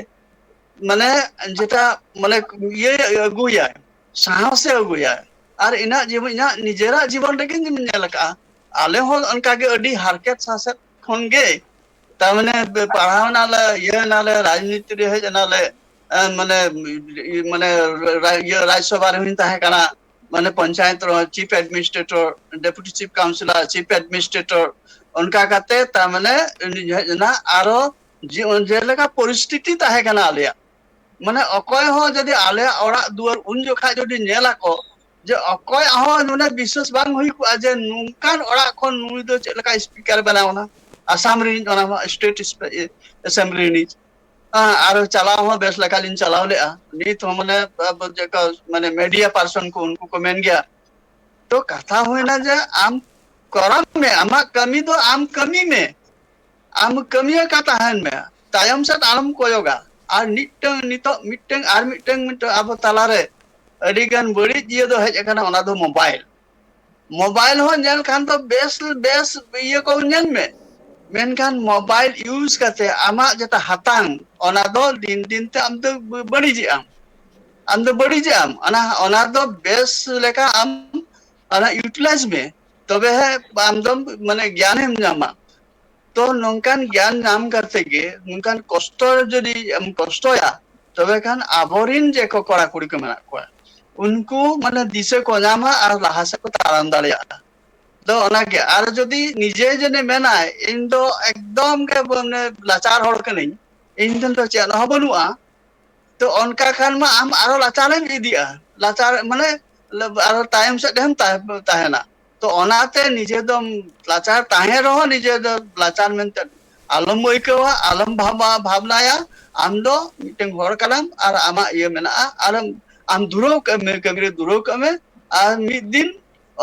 ᱢᱟᱱᱮ ᱡᱮᱴᱟ ᱢᱟᱱᱮ ᱤᱭᱟᱹ ᱟᱹᱜᱩᱭᱟᱭ, ᱥᱟᱦᱚᱥᱮ ᱟᱹᱜᱩᱭᱟᱭ᱾ ᱟᱨ ᱤᱧᱟᱹᱜ ᱡᱤᱵᱚᱱ, ᱤᱧᱟᱹᱜ ᱱᱤᱡᱮᱨᱟᱜ ᱡᱤᱵᱚᱱ ᱨᱮᱜᱮᱧ ᱧᱮᱞ ᱟᱠᱟᱫᱼᱟ᱾ ᱟᱞᱮ ᱦᱚᱸ ᱚᱱᱠᱟᱜᱮ ᱟᱹᱰᱤ ᱦᱟᱨᱠᱮᱛ ᱥᱟᱥᱮᱛ ᱠᱷᱚᱱᱜᱮ ᱛᱟᱨ ᱢᱟᱱᱮ ᱯᱟᱲᱦᱟᱣ ᱮᱱᱟᱞᱮ, ᱤᱭᱟᱹ ᱮᱱᱟᱞᱮ, ᱨᱟᱡᱽᱱᱤᱛᱤ ᱨᱮ ᱦᱮᱡ ᱮᱱᱟᱞᱮ, ᱮ, ᱢᱟᱱᱮ, ᱢᱟᱱᱮ ᱨᱟ-, ᱤᱭᱟᱹ ᱨᱟᱡᱽᱥᱚᱵᱷᱟ ᱨᱮᱦᱚᱸᱧ ᱛᱟᱦᱮᱸ ᱠᱟᱱᱟ, ᱢᱟᱱᱮ ᱯᱚᱧᱪᱟᱭᱮᱛ ᱨᱮᱦᱚᱸ chief administrator, deputy chief councillor, chief administrator, ᱚᱱᱠᱟ ᱠᱟᱛᱮ ᱛᱟᱨ ᱢᱟᱱᱮ ᱩᱱᱤ ᱦᱮᱡ ᱮᱱᱟ᱾ ᱟᱨᱚ ᱡᱮ-, ᱡᱮᱞᱮᱠᱟ ᱯᱚᱨᱤᱥᱛᱷᱤᱛᱤ ᱛᱟᱦᱮᱸ ᱠᱟᱱᱟ ᱟᱞᱮᱭᱟᱜ, ᱢᱟᱱᱮ ᱚᱠᱚᱭ ᱦᱚᱸ ᱡᱩᱫᱤ ᱟᱞᱮᱭᱟᱜ ᱚᱲᱟᱜ ᱫᱩᱣᱟᱹᱨ ᱩᱱ ᱡᱚᱠᱷᱟᱡ ᱡᱩᱫᱤ ᱧᱮᱞ ᱟᱠᱚ, ᱡᱮ ᱚᱠᱚᱭᱟᱜ ᱦᱚᱸ ᱢᱟᱱᱮ ᱵᱤᱥᱥᱟᱹᱥ ᱵᱟᱝ ᱦᱩᱭ ᱠᱚᱜᱼᱟ ᱡᱮ ᱱᱚᱝᱠᱟᱱ ᱚᱲᱟᱜ ᱠᱷᱚᱱ ᱱᱩᱭ ᱫᱚ ᱪᱮᱫ ᱞᱮᱠᱟ speaker ᱵᱮᱱᱟᱣ ᱮᱱᱟ, ᱟᱥᱟᱢ ᱨᱤᱱᱤᱡ, ᱚᱱᱟ ᱦᱚᱸ state assembly ᱨᱤᱱᱤᱡ᱾ ᱦᱮᱸ, ᱟᱨ ᱪᱟᱞᱟᱣ ᱦᱚᱸ ᱵᱮᱥ ᱞᱮᱠᱟ ᱞᱤᱧ ᱪᱟᱞᱟᱣ ᱞᱮᱜᱼᱟ᱾ ᱱᱤᱛ ᱦᱚᱸ ᱢᱟᱱᱮ ᱟᱵᱚ ᱡᱮᱠᱟ ᱢᱟᱱᱮ media person ᱠᱚ, ᱩᱱᱠᱩ ᱠᱚ ᱢᱮᱱ ᱜᱮᱭᱟ, ᱛᱚ ᱠᱟᱛᱷᱟ ᱦᱩᱭᱱᱟ ᱡᱮ ᱟᱢ ᱠᱚᱨᱟᱣ ᱢᱮ, ᱟᱢᱟᱜ ᱠᱟᱹᱢᱤ ᱫᱚ ᱟᱢ ᱠᱟᱹᱢᱤ ᱢᱮ, ᱟᱢ ᱠᱟᱹᱢᱤ ᱟᱠᱟ ᱛᱟᱦᱮᱱ ᱢᱮ, ᱛᱟᱭᱚᱢ ᱥᱮᱫ ᱟᱞᱚᱢ ᱠᱚᱭᱚᱜᱟ᱾ ᱟᱨ ᱢᱤᱫᱴᱟᱝ ᱱᱤᱛᱚᱜ ᱢᱤᱫᱴᱟᱝ ᱟᱨ ᱢᱤᱫᱴᱟᱝ, ᱢᱤᱫᱴᱟᱝ ᱟᱵᱚ ᱛᱟᱞᱟᱨᱮ ᱟᱹᱰᱤ ᱜᱟᱱ ᱵᱟᱹᱲᱤᱡ ᱤᱭᱟᱹ ᱫᱚ ᱦᱮᱡ ᱟᱠᱟᱱᱟ, ᱚᱱᱟ ᱫᱚ mobile᱾ ᱢᱳᱵᱟᱭᱤᱞ ᱦᱚᱸ ᱧᱮᱞ ᱠᱷᱟᱱ ᱫᱚ ᱵᱮᱥ ᱵᱮᱥ ᱤᱭᱟᱹ ᱠᱚ ᱧᱮᱞ ᱢᱮ, ᱢᱮᱱᱠᱷᱟᱱ ᱢᱳᱵᱟᱭᱤᱞ ᱤᱭᱩᱡᱽ ᱠᱟᱛᱮ ᱟᱢᱟᱜ ᱡᱮᱴᱟ ᱦᱟᱛᱟᱝ, ᱚᱱᱟ ᱫᱚ ᱫᱤᱱ ᱫᱤᱱ ᱛᱮ ᱟᱢ ᱫᱚ ᱵᱟᱹ- ᱵᱟᱹᱲᱤᱡᱮᱜ ᱟᱢ, ᱟᱢ ᱫᱚ ᱵᱟᱹᱲᱤᱡᱮᱜ ᱟᱢ᱾ ᱚᱱᱟ ᱚᱱᱟ ᱫᱚ ᱵᱮᱥ ᱞᱮᱠᱟ ᱟᱢ ᱚᱱᱟ ᱤᱭᱩᱴᱤᱞᱟᱭᱤᱡᱽ ᱢᱮ, ᱛᱚᱵᱮ ᱦᱮᱸ ᱟᱢ ᱫᱚᱢ ᱢᱟᱱᱮ ᱜᱮᱭᱟᱱᱮᱢ ᱧᱟᱢᱟ᱾ ᱛᱚ ᱱᱚᱝᱠᱟᱱ ᱜᱮᱭᱟᱱ ᱧᱟᱢ ᱠᱟᱛᱮ ᱜᱮ ᱱᱚᱝᱠᱟᱱ ᱠᱚᱥᱴᱚ ᱡᱩᱫᱤ ᱮᱢ ᱠᱚᱥᱴᱚᱭᱟ, ᱛᱚᱵᱮ ᱠᱷᱟᱱ ᱟᱵᱚᱨᱤᱱ ᱡᱮ ᱠᱚ ᱠᱚᱲᱟ ᱠᱩᱲᱤ ᱠᱚ ᱢᱮᱱᱟᱜ ᱠᱚᱣᱟ, ᱩᱱᱠᱩ ᱢᱟᱱᱮ ᱫᱤᱥᱟᱹ ᱠᱚ ᱧᱟᱢᱟ ᱟᱨ ᱞᱟᱦᱟ ᱥᱮᱫ ᱠᱚ ᱛᱟᱲᱟᱢ ᱫᱟᱲᱮᱭᱟᱜᱼᱟ᱾ ᱫᱚ ᱚᱱᱟᱜᱮ᱾ ᱟᱨ ᱡᱩᱫᱤ ᱱᱤᱡᱮ ᱡᱩᱫᱤ ᱢᱮᱱᱟᱭ, "ᱤᱧ ᱫᱚ ᱮᱠᱫᱚᱢ ᱜᱮ ᱢᱟᱱᱮ ᱞᱟᱪᱟᱨ ᱦᱚᱲ ᱠᱟᱹᱱᱟᱹᱧ, ᱤᱧ ᱴᱷᱮᱱ ᱫᱚ ᱪᱮᱫ ᱦᱚᱸ ᱵᱟᱹᱱᱩᱜᱼᱟ", ᱛᱚ ᱚᱱᱠᱟ ᱠᱷᱟᱱ ᱢᱟ ᱟᱢ ᱟᱨᱚ ᱞᱟᱪᱟᱨᱮᱢ ᱤᱫᱤᱜᱼᱟ, ᱞᱟᱪᱟᱨ ᱢᱟᱱᱮ ᱟᱨᱚ ᱛᱟᱭᱚᱢ ᱥᱮᱫ ᱮᱢ ᱛᱟᱦᱮᱸ- ᱛᱟᱦᱮᱱᱟ᱾ ᱛᱚ ᱚᱱᱟᱛᱮ ᱱᱤᱡᱮ ᱫᱚ ᱞᱟᱪᱟᱨ ᱛᱟᱦᱮᱸ ᱨᱮᱦᱚᱸ ᱱᱤᱡᱮ ᱫᱚ ᱞᱟᱪᱟᱨ ᱢᱮᱱᱛᱮ ᱟᱞᱚᱢ ᱟᱹᱭᱠᱟᱹᱣᱟ, ᱟᱞᱚᱢ ᱵᱷᱟᱵᱟ- ᱵᱷᱟᱵᱽᱱᱟᱭᱟ᱾ ᱟᱢ ᱫᱚ ᱢᱤᱫᱴᱮᱱ ᱦᱚᱲ ᱠᱟᱱᱟᱢ ᱟᱨ ᱟᱢᱟᱜ ᱤᱭᱟᱹ ᱢᱮᱱᱟᱜᱼᱟ, ᱟᱨ ᱟᱢ ᱫᱷᱩᱨᱟᱹᱣ ᱠᱟᱹᱢᱤ ᱠᱟᱹᱢᱤ ᱨᱮ ᱫᱷᱩᱨᱟᱹᱣ ᱠᱟᱜ ᱢᱮ᱾ ᱟᱨ ᱢᱤᱫ ᱫᱤᱱ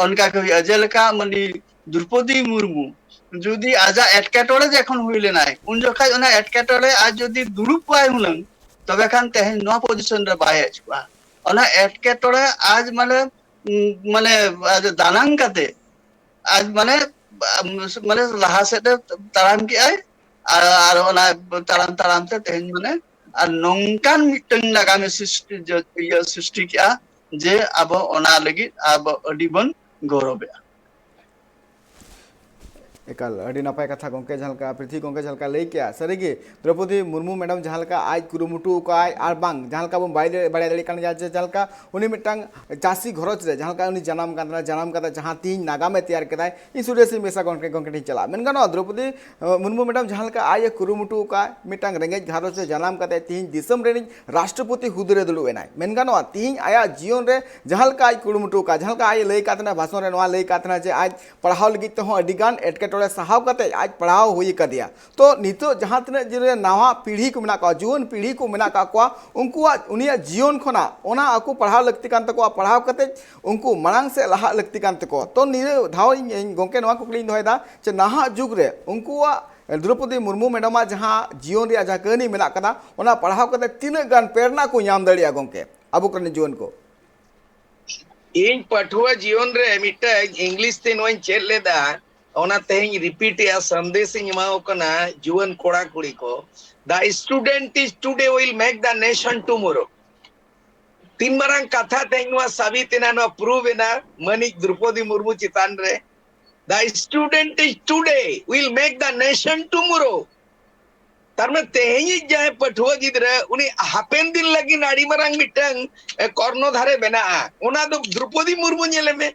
ᱚᱱᱠᱟ ᱜᱮ ᱦᱩᱭᱩᱜᱼᱟ᱾ ᱡᱮᱞᱮᱠᱟ ᱢᱟᱱᱮ ᱫᱨᱚᱯᱚᱫᱤ ᱢᱩᱨᱢᱩ ᱡᱩᱫᱤ ᱟᱡᱟᱜ ᱮᱴᱠᱮᱴᱚᱬᱮ ᱡᱚᱠᱷᱚᱱ ᱦᱩᱭ ᱞᱮᱱᱟᱭ, ᱩᱱ ᱡᱚᱠᱷᱚᱱ ᱚᱱᱟ ᱮᱴᱠᱮᱴᱚᱬᱮ ᱟᱡ ᱡᱩᱫᱤ ᱫᱩᱲᱩᱵ ᱠᱚᱜᱼᱟᱭ ᱦᱩᱱᱟᱹᱝ, ᱛᱚᱵᱮ ᱠᱷᱟᱱ ᱛᱮᱦᱮᱧ ᱱᱚᱣᱟ ᱯᱚᱡᱤᱥᱚᱱ ᱨᱮ ᱵᱟᱭ ᱦᱮᱡ ᱠᱚᱜᱼᱟ᱾ ᱚᱱᱟ ᱮᱴᱠᱮᱴᱚᱬᱮ ᱟᱡ ᱢᱟᱱᱮ ᱩᱸ, ᱢᱟᱱᱮ ᱟᱡ ᱫᱟᱱᱟᱝ ᱠᱟᱛᱮ ᱟᱡ ᱢᱟᱱᱮ ᱟᱢ, ᱢᱟᱱᱮ ᱞᱟᱦᱟ ᱥᱮᱫ ᱮ ᱛᱟᱲᱟᱢ ᱠᱮᱜᱼᱟᱭ᱾ ᱟᱨ ᱟᱨ ᱚᱱᱟ ᱛᱟᱲᱟᱢ ᱛᱟᱲᱟᱢ ᱛᱮ ᱛᱮᱦᱮᱧ ᱢᱟᱱᱮ ᱟᱨ ᱱᱚᱝᱠᱟᱱ ᱢᱤᱫᱴᱟᱝ ᱱᱟᱜᱟᱢᱮ ᱥᱨᱤᱥᱴᱤ ᱡᱚ- ᱤᱭᱟᱹ ᱥᱨᱤᱥᱴᱤ ᱠᱮᱜᱼᱟ, ᱡᱮ ᱟᱵᱚ ᱚᱱᱟ ᱞᱟᱹᱜᱤᱫ ᱟᱵᱚ ᱟᱹᱰᱤ ᱵᱚᱱ ᱜᱚᱨᱚᱵᱮᱜᱼᱟ᱾ ᱮᱠᱟᱞ ᱟᱹᱰᱤ ᱱᱟᱯᱟᱭ ᱠᱟᱛᱷᱟ ᱜᱚᱢᱠᱮ, ᱡᱟᱦᱟᱸ ᱞᱮᱠᱟ ᱯᱨᱤᱛᱷᱤ ᱜᱚᱢᱠᱮ ᱡᱟᱦᱟᱸ ᱞᱮᱠᱟ ᱞᱟᱹᱭ ᱠᱮᱜᱼᱟ, ᱥᱟᱹᱨᱤᱜᱮ ᱫᱨᱚᱯᱚᱫᱤ ᱢᱩᱨᱢᱩ ᱢᱮᱰᱟᱢ ᱡᱟᱦᱟᱸ ᱞᱮᱠᱟ ᱟᱡ ᱠᱩᱨᱩᱢᱩᱴᱩ ᱟᱠᱟᱫ ᱟᱭ, ᱟᱨ ᱵᱟᱝ ᱡᱟᱦᱟᱸ ᱞᱮᱠᱟ ᱵᱚᱱ ᱵᱟᱲᱟᱭ ᱫᱟᱲᱮ- ᱵᱟᱲᱟᱭ ᱫᱟᱲᱮᱭᱟᱜ ᱠᱟᱱ ᱜᱮᱭᱟ ᱡᱮ ᱡᱟᱦᱟᱸ ᱞᱮᱠᱟ ᱩᱱᱤ ᱢᱤᱫᱴᱟᱝ ᱪᱟᱹᱥᱤ ᱜᱷᱟᱨᱚᱸᱡᱽ ᱨᱮ ᱡᱟᱦᱟᱸ ᱞᱮᱠᱟ ᱩᱱᱤ ᱡᱟᱱᱟᱢ ᱠᱟᱱ ᱛᱟᱦᱮᱱᱟ, ᱡᱟᱱᱟᱢ ᱠᱟᱛᱮ ᱡᱟᱦᱟᱸ ᱛᱮᱦᱤᱧ ᱱᱟᱜᱟᱢᱮ ᱛᱮᱭᱟᱨ ᱠᱮᱫᱟᱭ, ᱤᱧ ᱥᱩᱨᱮᱥᱤᱧ ᱢᱮᱥᱟ ᱜᱚᱢᱠᱮ ᱜᱚᱢᱠᱮ ᱴᱷᱮᱱ ᱪᱟᱞᱟᱜᱼᱟ᱾ ᱢᱮᱱ ᱜᱟᱱᱚᱜᱼᱟ ᱫᱨᱚᱯᱚᱫᱤ ᱢᱩᱨᱢᱩ ᱢᱮᱰᱟᱢ ᱡᱟᱦᱟᱸ ᱞᱮᱠᱟ ᱟᱡ ᱮ ᱠᱩᱨᱩᱢᱩᱴᱩ ᱟᱠᱟᱫ, ᱢᱤᱫᱴᱟᱝ ᱨᱮᱸᱜᱮᱡ ᱜᱷᱟᱨᱚᱸᱡᱽ ᱨᱮ ᱡᱟᱱᱟᱢ ᱠᱟᱛᱮ ᱛᱤᱦᱤᱧ ᱫᱤᱥᱚᱢ ᱨᱮᱱᱤᱡ ᱨᱟᱥᱴᱨᱚᱯᱚᱛᱤ ᱦᱩᱫᱟᱹ ᱨᱮ ᱫᱩᱲᱩᱵ ᱮᱱᱟᱭ᱾ ᱢᱮᱱ ᱜᱟᱱᱚᱜᱼᱟ ᱛᱤᱦᱤᱧ ᱟᱭᱟᱜ ᱡᱤᱭᱚᱱ ᱨᱮ ᱡᱟᱦᱟᱸ ᱞᱮᱠᱟ ᱟᱡ ᱠᱩᱨᱩᱢᱩᱴᱩ ᱟᱠᱟᱫ, ᱡᱟᱦᱟᱸ ᱞᱮᱠᱟ ᱟᱡ ᱮ ᱞᱟᱹᱭ ᱟᱠᱟᱫ ᱛᱟᱦᱮᱱᱟ ᱵᱷᱟᱥᱚᱱ ᱨᱮ, ᱱᱚᱣᱟ ᱞᱟᱹᱭ ᱟᱠᱟᱫ ᱛᱟᱦᱮᱱᱟ ᱡᱮ ᱟᱡ ᱯᱟᱲᱦᱟᱣ ᱞᱟᱹᱜᱤᱫ ᱛᱮᱦᱚᱸ ᱟᱹᱰᱤ ᱜᱟᱱ ᱮᱴᱠᱮᱴᱚᱬᱮ ᱥᱟᱦᱟᱣ ᱠᱟᱛᱮ ᱟᱡ ᱯᱟᱲᱦᱟᱣ ᱦᱩᱭ ᱟᱠᱟᱫᱮᱭᱟ᱾ ᱛᱚ ᱱᱤᱛᱚᱜ ᱡᱟᱦᱟᱸ ᱛᱤᱱᱟᱹᱜ ᱡᱮ ᱱᱟᱣᱟ ᱯᱤᱲᱦᱤ ᱠᱚ ᱢᱮᱱᱟᱜ ᱠᱚᱣᱟ, ᱡᱩᱣᱟᱹᱱ ᱯᱤᱲᱦᱤ ᱠᱚ ᱢᱮᱱᱟᱜ ᱟᱠᱟᱫ ᱠᱚᱣᱟ, ᱩᱱᱠᱩᱣᱟᱜ ᱩᱱᱤᱭᱟᱜ ᱡᱤᱭᱚᱱ ᱠᱷᱚᱱᱟᱜ ᱚᱱᱟ ᱟᱠᱚ ᱯᱟᱲᱦᱟᱣ ᱞᱟᱹᱠᱛᱤ ᱠᱟᱱ ᱛᱟᱠᱚᱣᱟ, ᱯᱟᱲᱦᱟᱣ ᱠᱟᱛᱮ ᱩᱱᱠᱩ ᱢᱟᱲᱟᱝ ᱥᱮᱫ ᱞᱟᱦᱟᱜ ᱞᱟᱹᱠᱛᱤ ᱠᱟᱱ ᱛᱟᱠᱚᱣᱟ᱾ ᱛᱚ ᱱᱤᱭᱟᱹ ᱫᱷᱟᱣ ᱤᱧ ᱤᱧ ᱜᱚᱢᱠᱮ ᱱᱚᱣᱟ ᱠᱩᱠᱞᱤᱧ ᱫᱚᱦᱚᱭᱮᱫᱟ ᱡᱮ ᱱᱟᱦᱟᱜ ᱡᱩᱜᱽ ᱨᱮ ᱩᱱᱠᱩᱣᱟᱜ ᱫᱨᱚᱯᱚᱫᱤ ᱢᱩᱨᱢᱩ ᱢᱮᱰᱟᱢᱟᱜ ᱡᱟᱦᱟᱸ ᱡᱤᱭᱚᱱ ᱨᱮᱭᱟᱜ ᱡᱟᱦᱟᱸ ᱠᱟᱹᱦᱱᱤ ᱢᱮᱱᱟᱜ ᱠᱟᱫᱟ, ᱚᱱᱟ ᱯᱟᱲᱦᱟᱣ ᱠᱟᱛᱮ ᱛᱤᱱᱟᱹᱜ ᱜᱟᱱ ᱯᱨᱮᱨᱱᱟ ᱠᱚ ᱧᱟᱢ ᱫᱟᱲᱮᱭᱟᱜᱼᱟ ᱜᱚᱢᱠᱮ ᱟᱵᱚ ᱠᱚᱨᱮᱱ ᱡᱩᱣᱟᱹᱱ ᱠᱚ? ᱤᱧ ᱯᱟᱹᱴᱷᱩᱣᱟᱹ ᱡᱤᱭᱚᱱ ᱨᱮ ᱢᱤᱫᱴᱟᱝ ᱤᱝᱞᱤᱥ ᱛᱮ ᱱᱚᱣᱟᱧ ᱪᱮᱫ ᱞᱮᱫᱟ, ᱚᱱᱟ ᱛᱮᱦᱮᱧ ᱨᱤᱯᱤᱴ ᱮᱜᱼᱟ, ᱥᱟᱸᱫᱮᱥ ᱤᱧ ᱮᱢᱟᱣ ᱠᱟᱱᱟ ᱡᱩᱣᱟᱹᱱ ᱠᱚᱲᱟ ᱠᱩᱲᱤ ᱠᱚ, "The student is today will make the nation tomorrow." ᱛᱤᱱ ᱢᱟᱨᱟᱝ ᱠᱟᱛᱷᱟ ᱛᱮᱦᱮᱧ ᱱᱚᱣᱟ ᱥᱟᱵᱤᱛ ᱮᱱᱟ, ᱱᱚᱣᱟ ᱯᱨᱩᱵᱷ ᱮᱱᱟ ᱢᱟᱹᱱᱤᱡ ᱫᱨᱚᱯᱚᱫᱤ ᱢᱩᱨᱢᱩ ᱪᱮᱛᱟᱱ ᱨᱮ, "The student is today will make the nation tomorrow." ᱛᱟᱨ ᱢᱟᱱᱮ ᱛᱮᱦᱮᱧᱤᱡ ᱡᱟᱦᱟᱸᱭ ᱯᱟᱹᱴᱷᱩᱣᱟᱹ ᱜᱤᱫᱽᱨᱟᱹ, ᱩᱱᱤ ᱦᱟᱯᱮᱱ ᱫᱤᱱ ᱞᱟᱹᱜᱤᱫ ᱟᱹᱰᱤ ᱢᱟᱨᱟᱝ ᱢᱤᱫᱴᱟᱝ, ᱮ, ᱠᱚᱨᱱᱚ ᱫᱷᱟᱨᱮ ᱵᱮᱱᱟᱜᱼᱟ᱾ ᱚᱱᱟ ᱫᱚ ᱫᱨᱚᱯᱚᱫᱤ ᱢᱩᱨᱢᱩ ᱧᱮᱞᱮ ᱢᱮ,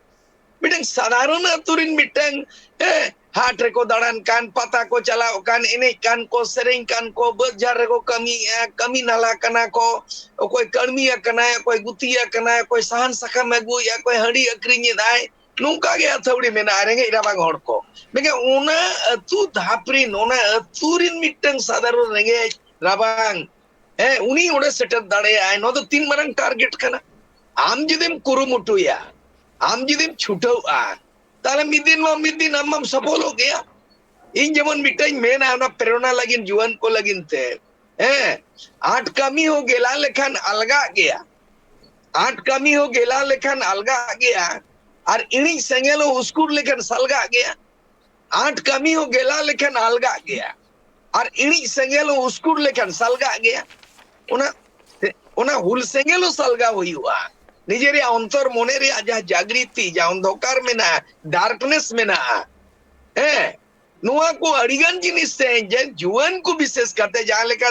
ᱢᱤᱫᱴᱟᱝ ᱥᱟᱫᱷᱟᱨᱚᱱ ᱟᱹᱛᱩ ᱨᱤᱱ ᱢᱤᱫᱴᱟᱝ, ᱮ, ᱦᱟᱴ ᱨᱮᱠᱚ ᱫᱟᱬᱟᱱ ᱠᱟᱱ, ᱯᱟᱛᱟ ᱠᱚ ᱪᱟᱞᱟᱜ ᱠᱟᱱ, ᱮᱱᱮᱡ ᱠᱟᱱ ᱠᱚ, ᱥᱮᱨᱮᱧ ᱠᱟᱱ ᱠᱚ, ᱵᱟᱹᱫᱽ ᱡᱷᱟᱲ ᱨᱮᱠᱚ ᱠᱟᱹᱢᱤᱭᱮᱫᱼᱟ, ᱠᱟᱹᱢᱤ ᱱᱟᱞᱟ ᱠᱟᱱᱟ ᱠᱚ, ᱚᱠᱚᱭ ᱠᱟᱹᱲᱢᱤ ᱟᱠᱟᱱᱟᱭ, ᱚᱠᱚᱭ ᱜᱩᱛᱤ ᱟᱠᱟᱱᱟᱭ, ᱚᱠᱚᱭ ᱥᱟᱦᱟᱱ ᱥᱟᱠᱟᱢ ᱟᱹᱜᱩᱭᱮᱫᱼᱟ, ᱚᱠᱚᱭ ᱦᱟᱺᱰᱤ ᱟᱹᱠᱷᱨᱤᱧ ᱮᱫᱟᱭ, ᱱᱚᱝᱠᱟ ᱜᱮ ᱟᱹᱛᱷᱟᱹᱣᱲᱤ ᱢᱮᱱᱟᱜᱼᱟ ᱨᱮᱸᱜᱮᱡ ᱨᱟᱵᱟᱝ ᱦᱚᱲ ᱠᱚ᱾ ᱢᱮᱱᱠᱷᱟᱱ ᱚᱱᱟ ᱟᱹᱛᱩ ᱫᱷᱟᱯ ᱨᱤᱱ, ᱚᱱᱟ ᱟᱹᱛᱩ ᱨᱤᱱ ᱢᱤᱫᱴᱟᱝ ᱥᱟᱫᱷᱟᱨᱚᱱ ᱨᱮᱸᱜᱮᱡ ᱨᱟᱵᱟᱝ, ᱦᱮᱸ, ᱩᱱᱤ ᱚᱸᱰᱮ ᱥᱮᱴᱮᱨ ᱫᱟᱲᱮᱭᱟᱜᱼᱟᱭ, ᱱᱚᱣᱟ ᱫᱚ ᱛᱤᱱ ᱢᱟᱨᱟᱝ ᱴᱟᱨᱜᱮᱴ ᱠᱟᱱᱟ᱾ ᱟᱢ ᱡᱩᱫᱤᱢ ᱠᱩᱨᱩᱢᱩᱴᱩᱭᱟ, ᱟᱢ ᱡᱩᱫᱤᱢ ᱪᱷᱩᱴᱟᱹᱣᱼᱟ, ᱛᱟᱦᱞᱮ ᱢᱤᱫ ᱫᱤᱱ ᱵᱟᱝ ᱢᱤᱫ ᱫᱤᱱ ᱟᱢ ᱢᱟᱢ ᱥᱚᱯᱷᱚᱞᱚᱜ ᱜᱮᱭᱟ᱾ ᱤᱧ ᱡᱮᱢᱚᱱ ᱢᱤᱫᱴᱟᱝ ᱢᱮᱱᱟ, ᱚᱱᱟ ᱯᱨᱮᱨᱚᱱᱟ ᱞᱟᱹᱜᱤᱫ, ᱡᱩᱣᱟᱹᱱ ᱠᱚ ᱞᱟᱹᱜᱤᱫ ᱛᱮ, ᱦᱮᱸ, ᱟᱸᱴ ᱠᱟᱹᱢᱤ ᱦᱚᱸ ᱜᱮᱞᱟ ᱞᱮᱠᱷᱟᱱ ᱟᱞᱜᱟᱜ ᱜᱮᱭᱟ, ᱟᱸᱴ ᱠᱟᱹᱢᱤ ᱦᱚᱸ ᱜᱮᱞᱟ ᱞᱮᱠᱷᱟᱱ ᱟᱞᱜᱟᱜ ᱜᱮᱭᱟ, ᱟᱨ ᱤᱬᱤᱡ ᱥᱮᱸᱜᱮᱞ ᱦᱚᱸ ᱩᱥᱠᱩᱨ ᱞᱮᱠᱷᱟᱱ ᱥᱟᱞᱜᱟᱜ ᱜᱮᱭᱟ᱾ ᱟᱸᱴ ᱠᱟᱹᱢᱤ ᱦᱚᱸ ᱜᱮᱞᱟ ᱞᱮᱠᱷᱟᱱ ᱟᱞᱜᱟᱜ ᱜᱮᱭᱟ, ᱟᱨ ᱤᱬᱤᱡ ᱥᱮᱸᱜᱮᱞ ᱦᱚᱸ ᱩᱥᱠᱩᱨ ᱞᱮᱠᱷᱟᱱ ᱥᱟᱞᱜᱟᱜ ᱜᱮᱭᱟ᱾ ᱚᱱᱟ, ᱚᱱᱟ ᱦᱩᱞ ᱥᱮᱸᱜᱮᱞ ᱦᱚᱸ ᱥᱟᱞᱜᱟᱣ ᱦᱩᱭᱩᱜᱼᱟ᱾ ᱱᱤᱡᱮᱨᱟᱜ ᱚᱱᱛᱚᱨ ᱢᱚᱱᱮ ᱨᱮᱭᱟᱜ ᱡᱟᱦᱟᱸ ᱡᱟᱜᱽᱨᱤᱛᱤ, ᱡᱟᱦᱟᱸ ᱚᱱᱫᱷᱚᱠᱟᱨ ᱢᱮᱱᱟᱜᱼᱟ, ᱰᱟᱨᱠᱱᱮᱥ ᱢᱮᱱᱟᱜᱼᱟ, ᱦᱮᱸ, ᱱᱚᱣᱟ ᱠᱚ ᱟᱹᱰᱤᱜᱟᱱ ᱡᱤᱱᱤᱥ ᱛᱮ, ᱡᱮ ᱡᱩᱣᱟᱹᱱ ᱠᱚ ᱵᱤᱥᱮᱥ ᱠᱟᱛᱮ, ᱡᱟᱦᱟᱸ ᱞᱮᱠᱟ,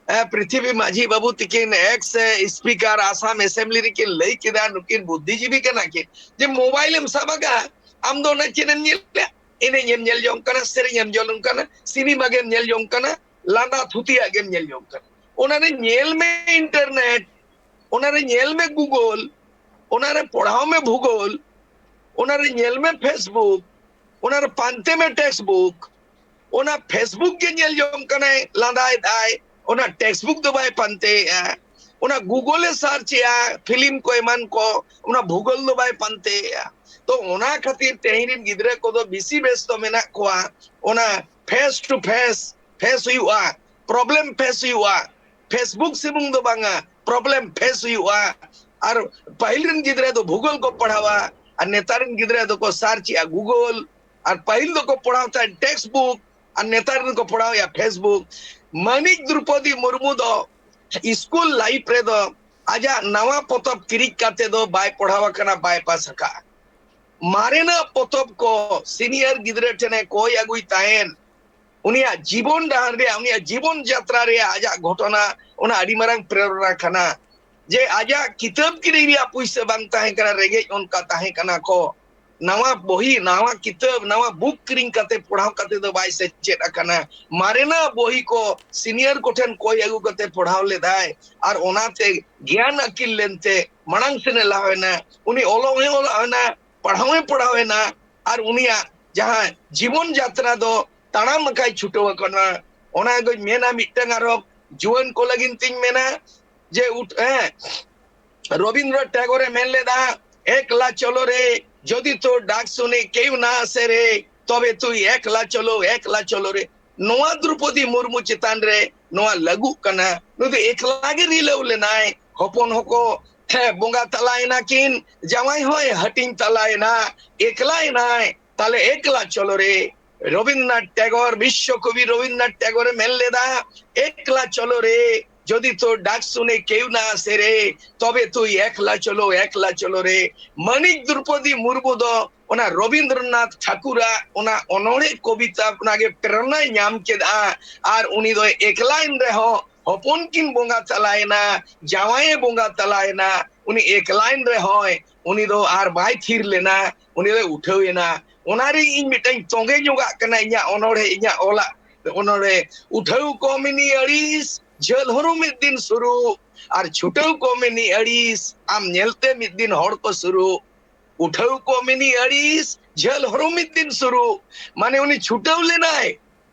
ᱮ, ᱯᱨᱤᱛᱷᱤᱵᱤ ᱢᱟᱹᱡᱷᱤ ᱵᱟᱹᱵᱩ ᱛᱤᱠᱤᱱ, ᱮᱠᱥ ᱥᱯᱤᱠᱟᱨ ᱟᱥᱟᱢ ᱮᱥᱮᱢᱵᱞᱤ ᱨᱮᱠᱤᱱ ᱞᱟᱹᱭ ᱠᱮᱫᱟ, ᱱᱩᱠᱤᱱ ᱵᱩᱫᱽᱫᱷᱤᱡᱤᱵᱤ ᱠᱟᱱᱟ ᱠᱤᱱ, ᱡᱮ ᱢᱳᱵᱟᱭᱤᱞ ᱮᱢ ᱥᱟᱵ ᱟᱠᱟᱫᱼᱟ, ᱟᱢ ᱫᱚ ᱚᱱᱟ ᱪᱮᱫ ᱮᱢ ᱧᱮᱞᱟ? ᱮᱱᱮᱡ ᱮᱢ ᱧᱮᱞ ᱡᱚᱝ ᱠᱟᱱᱟ, ᱥᱮᱨᱮᱧ ᱮᱢ ᱧᱮᱞ ᱡᱚᱝ ᱠᱟᱱᱟ, ᱥᱤᱱᱮᱢᱟ ᱜᱮᱢ ᱧᱮᱞ ᱡᱚᱝ ᱠᱟᱱᱟ, ᱞᱟᱸᱫᱟ ᱛᱷᱩᱛᱤᱭᱟᱜ ᱜᱮᱢ ᱧᱮᱞ ᱡᱚᱝ ᱠᱟᱱᱟ᱾ ᱚᱱᱟ ᱨᱮ ᱧᱮᱞ ᱢᱮ ᱤᱱᱴᱟᱨᱱᱮᱴ, ᱚᱱᱟ ᱨᱮ ᱧᱮᱞ ᱢᱮ ᱜᱩᱜᱚᱞ, ᱚᱱᱟ ᱨᱮ ᱯᱚᱲᱦᱟᱣ ᱢᱮ ᱵᱷᱩᱜᱳᱞ, ᱚᱱᱟ ᱨᱮ ᱧᱮᱞ ᱢᱮ ᱯᱷᱮᱥᱵᱩᱠ, ᱚᱱᱟ ᱨᱮ ᱯᱟᱱᱛᱮ ᱢᱮ ᱴᱮᱠᱥᱴ ᱵᱩᱠ᱾ ᱚᱱᱟ ᱯᱷᱮᱥᱵᱩᱠ ᱜᱮ ᱧᱮᱞ ᱡᱚᱝ ᱠᱟᱱᱟᱭ, ᱞᱟᱸᱫᱟᱭᱮᱫᱟᱭ, ᱚᱱᱟ ᱴᱮᱠᱥᱴ ᱵᱩᱠ ᱫᱚ ᱵᱟᱭ ᱯᱟᱱᱛᱮᱭᱮᱫᱼᱟ᱾ ᱚᱱᱟ ᱜᱩᱜᱚᱞ ᱮ ᱥᱟᱨᱪ ᱮᱜᱼᱟ, ᱯᱷᱤᱞᱢ ᱠᱚ ᱮᱢᱟᱱ ᱠᱚ, ᱚᱱᱟ ᱵᱷᱩᱜᱳᱞ ᱫᱚ ᱵᱟᱭ ᱯᱟᱱᱛᱮᱭᱮᱜᱼᱟ᱾ ᱛᱚ ᱚᱱᱟ ᱠᱷᱟᱹᱛᱤᱨ ᱛᱮᱦᱮᱧ ᱨᱤᱱ ᱜᱤᱫᱽᱨᱟᱹ ᱠᱚᱫᱚ ᱵᱮᱥᱤ ᱵᱮᱥᱛᱚ ᱢᱮᱱᱟᱜ ᱠᱚᱣᱟ ᱚᱱᱟ ᱯᱷᱮᱥ ᱴᱩ ᱯᱷᱮᱥ, ᱯᱷᱮᱥ ᱦᱩᱭᱩᱜᱼᱟ, ᱯᱨᱚᱵᱞᱮᱢ ᱯᱷᱮᱥ ᱦᱩᱭᱩᱜᱼᱟ᱾ ᱯᱷᱮᱥᱵᱩᱠ ᱥᱩᱢᱩᱝ ᱫᱚ ᱵᱟᱝᱟ, ᱯᱨᱚᱵᱞᱮᱢ ᱯᱷᱮᱥ ᱦᱩᱭᱩᱜᱼᱟ᱾ ᱟᱨ ᱯᱟᱹᱦᱤᱞ ᱨᱮᱱ ᱜᱤᱫᱽᱨᱟᱹ ᱫᱚ ᱵᱷᱩᱜᱳᱞ ᱠᱚ ᱯᱟᱲᱦᱟᱣᱟ, ᱟᱨ ᱱᱮᱛᱟᱨ ᱨᱮᱱ ᱜᱤᱫᱽᱨᱟᱹ ᱫᱚᱠᱚ ᱥᱟᱨᱪ ᱮᱜᱼᱟ ᱜᱩᱜᱳᱞ, ᱟᱨ ᱯᱟᱹᱦᱤᱞ ᱫᱚᱠᱚ ᱯᱟᱲᱦᱟᱣ ᱛᱟᱦᱮᱸᱫ ᱴᱮᱠᱥᱴ ᱵᱩᱠ, ᱟᱨ ᱱᱮᱛᱟᱨ ᱨᱮᱱ ᱠᱚ ᱯᱟᱲᱦᱟᱣᱮᱜᱼᱟ ᱯᱷᱮᱥᱵᱩᱠ᱾ ᱢᱟᱹᱱᱤᱡ ᱫᱨᱩᱯᱚᱫᱤ ᱢᱩᱨᱢᱩ ᱫᱚ ᱥᱠᱩᱞ ᱞᱟᱭᱤᱯᱷ ᱨᱮᱫᱚ ᱟᱡᱟᱜ ᱱᱟᱣᱟ ᱯᱚᱛᱚᱵ ᱠᱤᱨᱤᱧ ᱠᱟᱛᱮ ᱫᱚ ᱵᱟᱭ ᱯᱟᱲᱦᱟᱣ ᱟᱠᱟᱱᱟ, ᱵᱟᱭ ᱯᱟᱥ ᱟᱠᱟᱫᱼᱟ᱾ ᱢᱟᱨᱮᱱᱟᱜ ᱯᱚᱛᱚᱵ ᱠᱚ ᱥᱤᱱᱤᱭᱟᱨ ᱜᱤᱫᱽᱨᱟᱹ ᱴᱷᱮᱱᱮ ᱠᱚᱭ ᱟᱹᱜᱩᱭ ᱛᱟᱦᱮᱸᱱ᱾ ᱩᱱᱤᱭᱟᱜ ᱡᱤᱵᱚᱱ ᱰᱟᱦᱟᱨ ᱨᱮᱭᱟᱜ, ᱩᱱᱤᱭᱟᱜ ᱡᱤᱵᱚᱱ ᱡᱟᱛᱨᱟ ᱨᱮᱭᱟᱜ ᱟᱡᱟᱜ ᱜᱷᱚᱴᱚᱱᱟ, ᱚᱱᱟ ᱟᱹᱰᱤ ᱢᱟᱨᱟᱝ ᱯᱨᱮᱨᱚᱱᱟ ᱠᱟᱱᱟ᱾ ᱡᱮ ᱟᱡᱟᱜ ᱠᱤᱛᱟᱹᱵ ᱠᱤᱨᱤᱧ ᱨᱮᱭᱟᱜ ᱯᱩᱭᱥᱟᱹ ᱵᱟᱝ ᱛᱟᱦᱮᱸ ᱠᱟᱱᱟ, ᱨᱮᱸᱜᱮᱡ ᱚᱱᱠᱟ ᱛᱟᱦᱮᱸ ᱠᱟᱱᱟ ᱠᱚ᱾ ᱱᱟᱣᱟ ᱵᱚᱦᱤ, ᱱᱟᱣᱟ ᱠᱤᱛᱟᱹᱵ, ᱱᱟᱣᱟ ᱵᱩᱠ ᱠᱤᱨᱤᱧ ᱠᱟᱛᱮ ᱯᱟᱲᱦᱟᱣ ᱠᱟᱛᱮ ᱫᱚ ᱵᱟᱭ ᱥᱮᱪᱮᱫ ᱟᱠᱟᱱᱟ᱾ ᱢᱟᱨᱮᱱᱟᱜ ᱵᱚᱦᱤ ᱠᱚ ᱥᱤᱱᱤᱭᱟᱨ ᱠᱚᱴᱷᱮᱱ ᱠᱚᱭ ᱟᱹᱜᱩ ᱠᱟᱛᱮ ᱯᱟᱲᱦᱟᱣ ᱞᱮᱫᱟᱭ, ᱟᱨ ᱚᱱᱟᱛᱮ ᱜᱮᱭᱟᱱ ᱟᱹᱠᱤᱞ ᱞᱮᱱᱛᱮ ᱢᱟᱲᱟᱝ ᱥᱮᱱ ᱮ ᱞᱟᱦᱟᱣ ᱮᱱᱟ᱾ ᱩᱱᱤ ᱚᱞᱚᱜ ᱦᱚᱸᱭ ᱚᱞᱚᱜ ᱮᱱᱟ, ᱯᱟᱲᱦᱟᱣ ᱦᱚᱸᱭ ᱯᱟᱲᱦᱟᱣ ᱮᱱᱟ, ᱟᱨ ᱩᱱᱤᱭᱟᱜ ᱡᱟᱦᱟᱸ ᱡᱤᱵᱚᱱ ᱡᱟᱛᱨᱟ ᱫᱚ ᱛᱟᱲᱟᱢ ᱟᱠᱟᱭ ᱪᱷᱩᱴᱟᱹᱣ ᱟᱠᱟᱱᱟ᱾ ᱚᱱᱟ ᱜᱮᱧ ᱢᱮᱱᱟ, ᱢᱤᱫᱴᱟᱝ ᱟᱨᱦᱚᱸ ᱡᱩᱣᱟᱹᱱ ᱠᱚ ᱞᱟᱹᱜᱤᱫ ᱛᱤᱧ ᱢᱮᱱᱟ ᱡᱮ ᱩᱴ-, ᱦᱮᱸ, ᱨᱚᱵᱤᱱᱫᱨᱚ ᱴᱮᱜᱳᱨᱮ ᱢᱮᱱ ᱞᱮᱫᱟ, "ᱮᱠᱞᱟ ᱪᱚᱞᱚ ᱨᱮ, ᱡᱚᱫᱤ ᱛᱳ ᱰᱟᱠ ᱥᱩᱱᱮ ᱠᱮᱣ ᱱᱟ ᱟᱥᱮ ᱨᱮ, ᱛᱚᱵᱮ ᱛᱩᱭ ᱮᱠᱞᱟ ᱪᱚᱞᱚ, ᱮᱠᱞᱟ ᱪᱚᱞᱚ ᱨᱮ᱾" ᱱᱚᱣᱟ ᱫᱨᱚᱯᱚᱫᱤ ᱢᱩᱨᱢᱩ ᱪᱮᱛᱟᱱ ᱨᱮ ᱱᱚᱣᱟ ᱞᱟᱹᱜᱩᱜ ᱠᱟᱱᱟ᱾ ᱱᱩᱭ ᱫᱚ ᱮᱠᱞᱟ ᱜᱮ ᱨᱤᱞᱟᱹᱣ ᱞᱮᱱᱟᱭ, ᱦᱚᱯᱚᱱ ᱦᱚᱸᱠᱚ, ᱦᱮᱸ, ᱵᱚᱸᱜᱟ ᱛᱟᱞᱟᱭᱮᱱᱟ ᱠᱤᱱ, ᱡᱟᱶᱟᱭ ᱦᱚᱸᱭ ᱦᱟᱹᱴᱤᱧ ᱛᱟᱞᱟᱭᱮᱱᱟ, ᱮᱠᱞᱟᱭᱮᱱᱟᱭ᱾ ᱛᱟᱦᱞᱮ ᱮᱠᱞᱟ ᱪᱚᱞᱚ ᱨᱮ, ᱨᱚᱵᱤᱱᱫᱨᱚᱱᱟᱛᱷ ᱴᱮᱜᱳᱨ, ᱵᱤᱥᱥᱚ ᱠᱚᱵᱤ ᱨᱚᱵᱤᱱᱫᱨᱚᱱᱟᱛᱷ ᱴᱮᱜᱳᱨᱮ ᱢᱮᱱ ᱞᱮᱫᱟ, "ᱮᱠᱞᱟ ᱪᱚᱞᱚ ᱨᱮ, ᱡᱚᱫᱤ ᱛᱳ ᱰᱟᱠ ᱥᱩᱱᱮ ᱠᱮᱣ ᱱᱟ ᱟᱥᱮ ᱨᱮ, ᱛᱚᱵᱮ ᱛᱩᱭ ᱮᱠᱞᱟ ᱪᱚᱞᱚ, ᱮᱠᱞᱟ ᱪᱚᱞᱚ ᱨᱮ᱾" ᱢᱟᱹᱱᱤᱡ ᱫᱨᱚᱯᱚᱫᱤ ᱢᱩᱨᱢᱩ ᱫᱚ ᱚᱱᱟ ᱨᱚᱵᱤᱱᱫᱨᱚᱱᱟᱛᱷ ᱴᱷᱟᱠᱩᱨᱟᱜ ᱚᱱᱟ ᱚᱱᱚᱬᱦᱮ ᱠᱚᱵᱤᱛᱟ ᱠᱷᱚᱱᱟᱜ ᱜᱮ ᱯᱨᱮᱨᱚᱱᱟᱭ ᱧᱟᱢ ᱠᱮᱫᱟ, ᱟᱨ ᱩᱱᱤ ᱫᱚ ᱮᱠᱞᱟᱭᱮᱱ ᱨᱮᱦᱚᱸ, ᱦᱚᱯᱚᱱ ᱠᱤᱱ ᱵᱚᱸᱜᱟ ᱛᱟᱞᱟᱭᱮᱱᱟ, ᱡᱟᱶᱟᱭᱮ ᱵᱚᱸᱜᱟ ᱛᱟᱞᱟᱭᱮᱱᱟ, ᱩᱱᱤ ᱮᱠᱞᱟᱭᱮᱱ ᱨᱮᱦᱚᱸᱭ, ᱩᱱᱤ ᱫᱚ ᱟᱨ ᱵᱟᱭ ᱛᱷᱤᱨ ᱞᱮᱱᱟ, ᱩᱱᱤ ᱫᱚᱭ ᱩᱴᱷᱟᱹᱣ ᱮᱱᱟ᱾ ᱚᱱᱟᱨᱮ ᱤᱧ ᱢᱤᱫᱴᱟᱝ ᱛᱚᱸᱜᱮ ᱧᱚᱜᱟᱜ ᱠᱟᱱᱟ, ᱤᱧᱟᱹᱜ ᱚᱱᱚᱬᱦᱮ, ᱤᱧᱟᱹᱜ ᱚᱞᱟᱜ ᱚᱱᱚᱬᱦᱮ, "ᱩᱴᱷᱟᱹᱣ ᱠᱚᱢ ᱱᱤ ᱟᱹᱲᱤᱥ, ᱡᱷᱟᱹᱞ ᱦᱚᱨᱚ ᱢᱤᱫ ᱫᱤᱱ ᱥᱩᱨᱩᱜ, ᱟᱨ ᱪᱷᱩᱴᱟᱹᱣ ᱠᱚᱢ ᱱᱤ ᱟᱹᱲᱤᱥ, ᱟᱢ ᱧᱮᱞᱛᱮ ᱢᱤᱫ ᱫᱤᱱ ᱦᱚᱲ ᱠᱚ ᱥᱩᱨᱩᱜ, ᱩᱴᱷᱟᱹᱣ ᱠᱚᱢ ᱱᱤ ᱟᱹᱲᱤᱥ, ᱡᱷᱟᱹᱞ ᱦᱚᱨᱚ ᱢᱤᱫ ᱫᱤᱱ ᱥᱩᱨᱩᱜ᱾" ᱢᱟᱱᱮ ᱩᱱᱤ ᱪᱷᱩᱴᱟᱹᱣ ᱞᱮᱱᱟᱭ,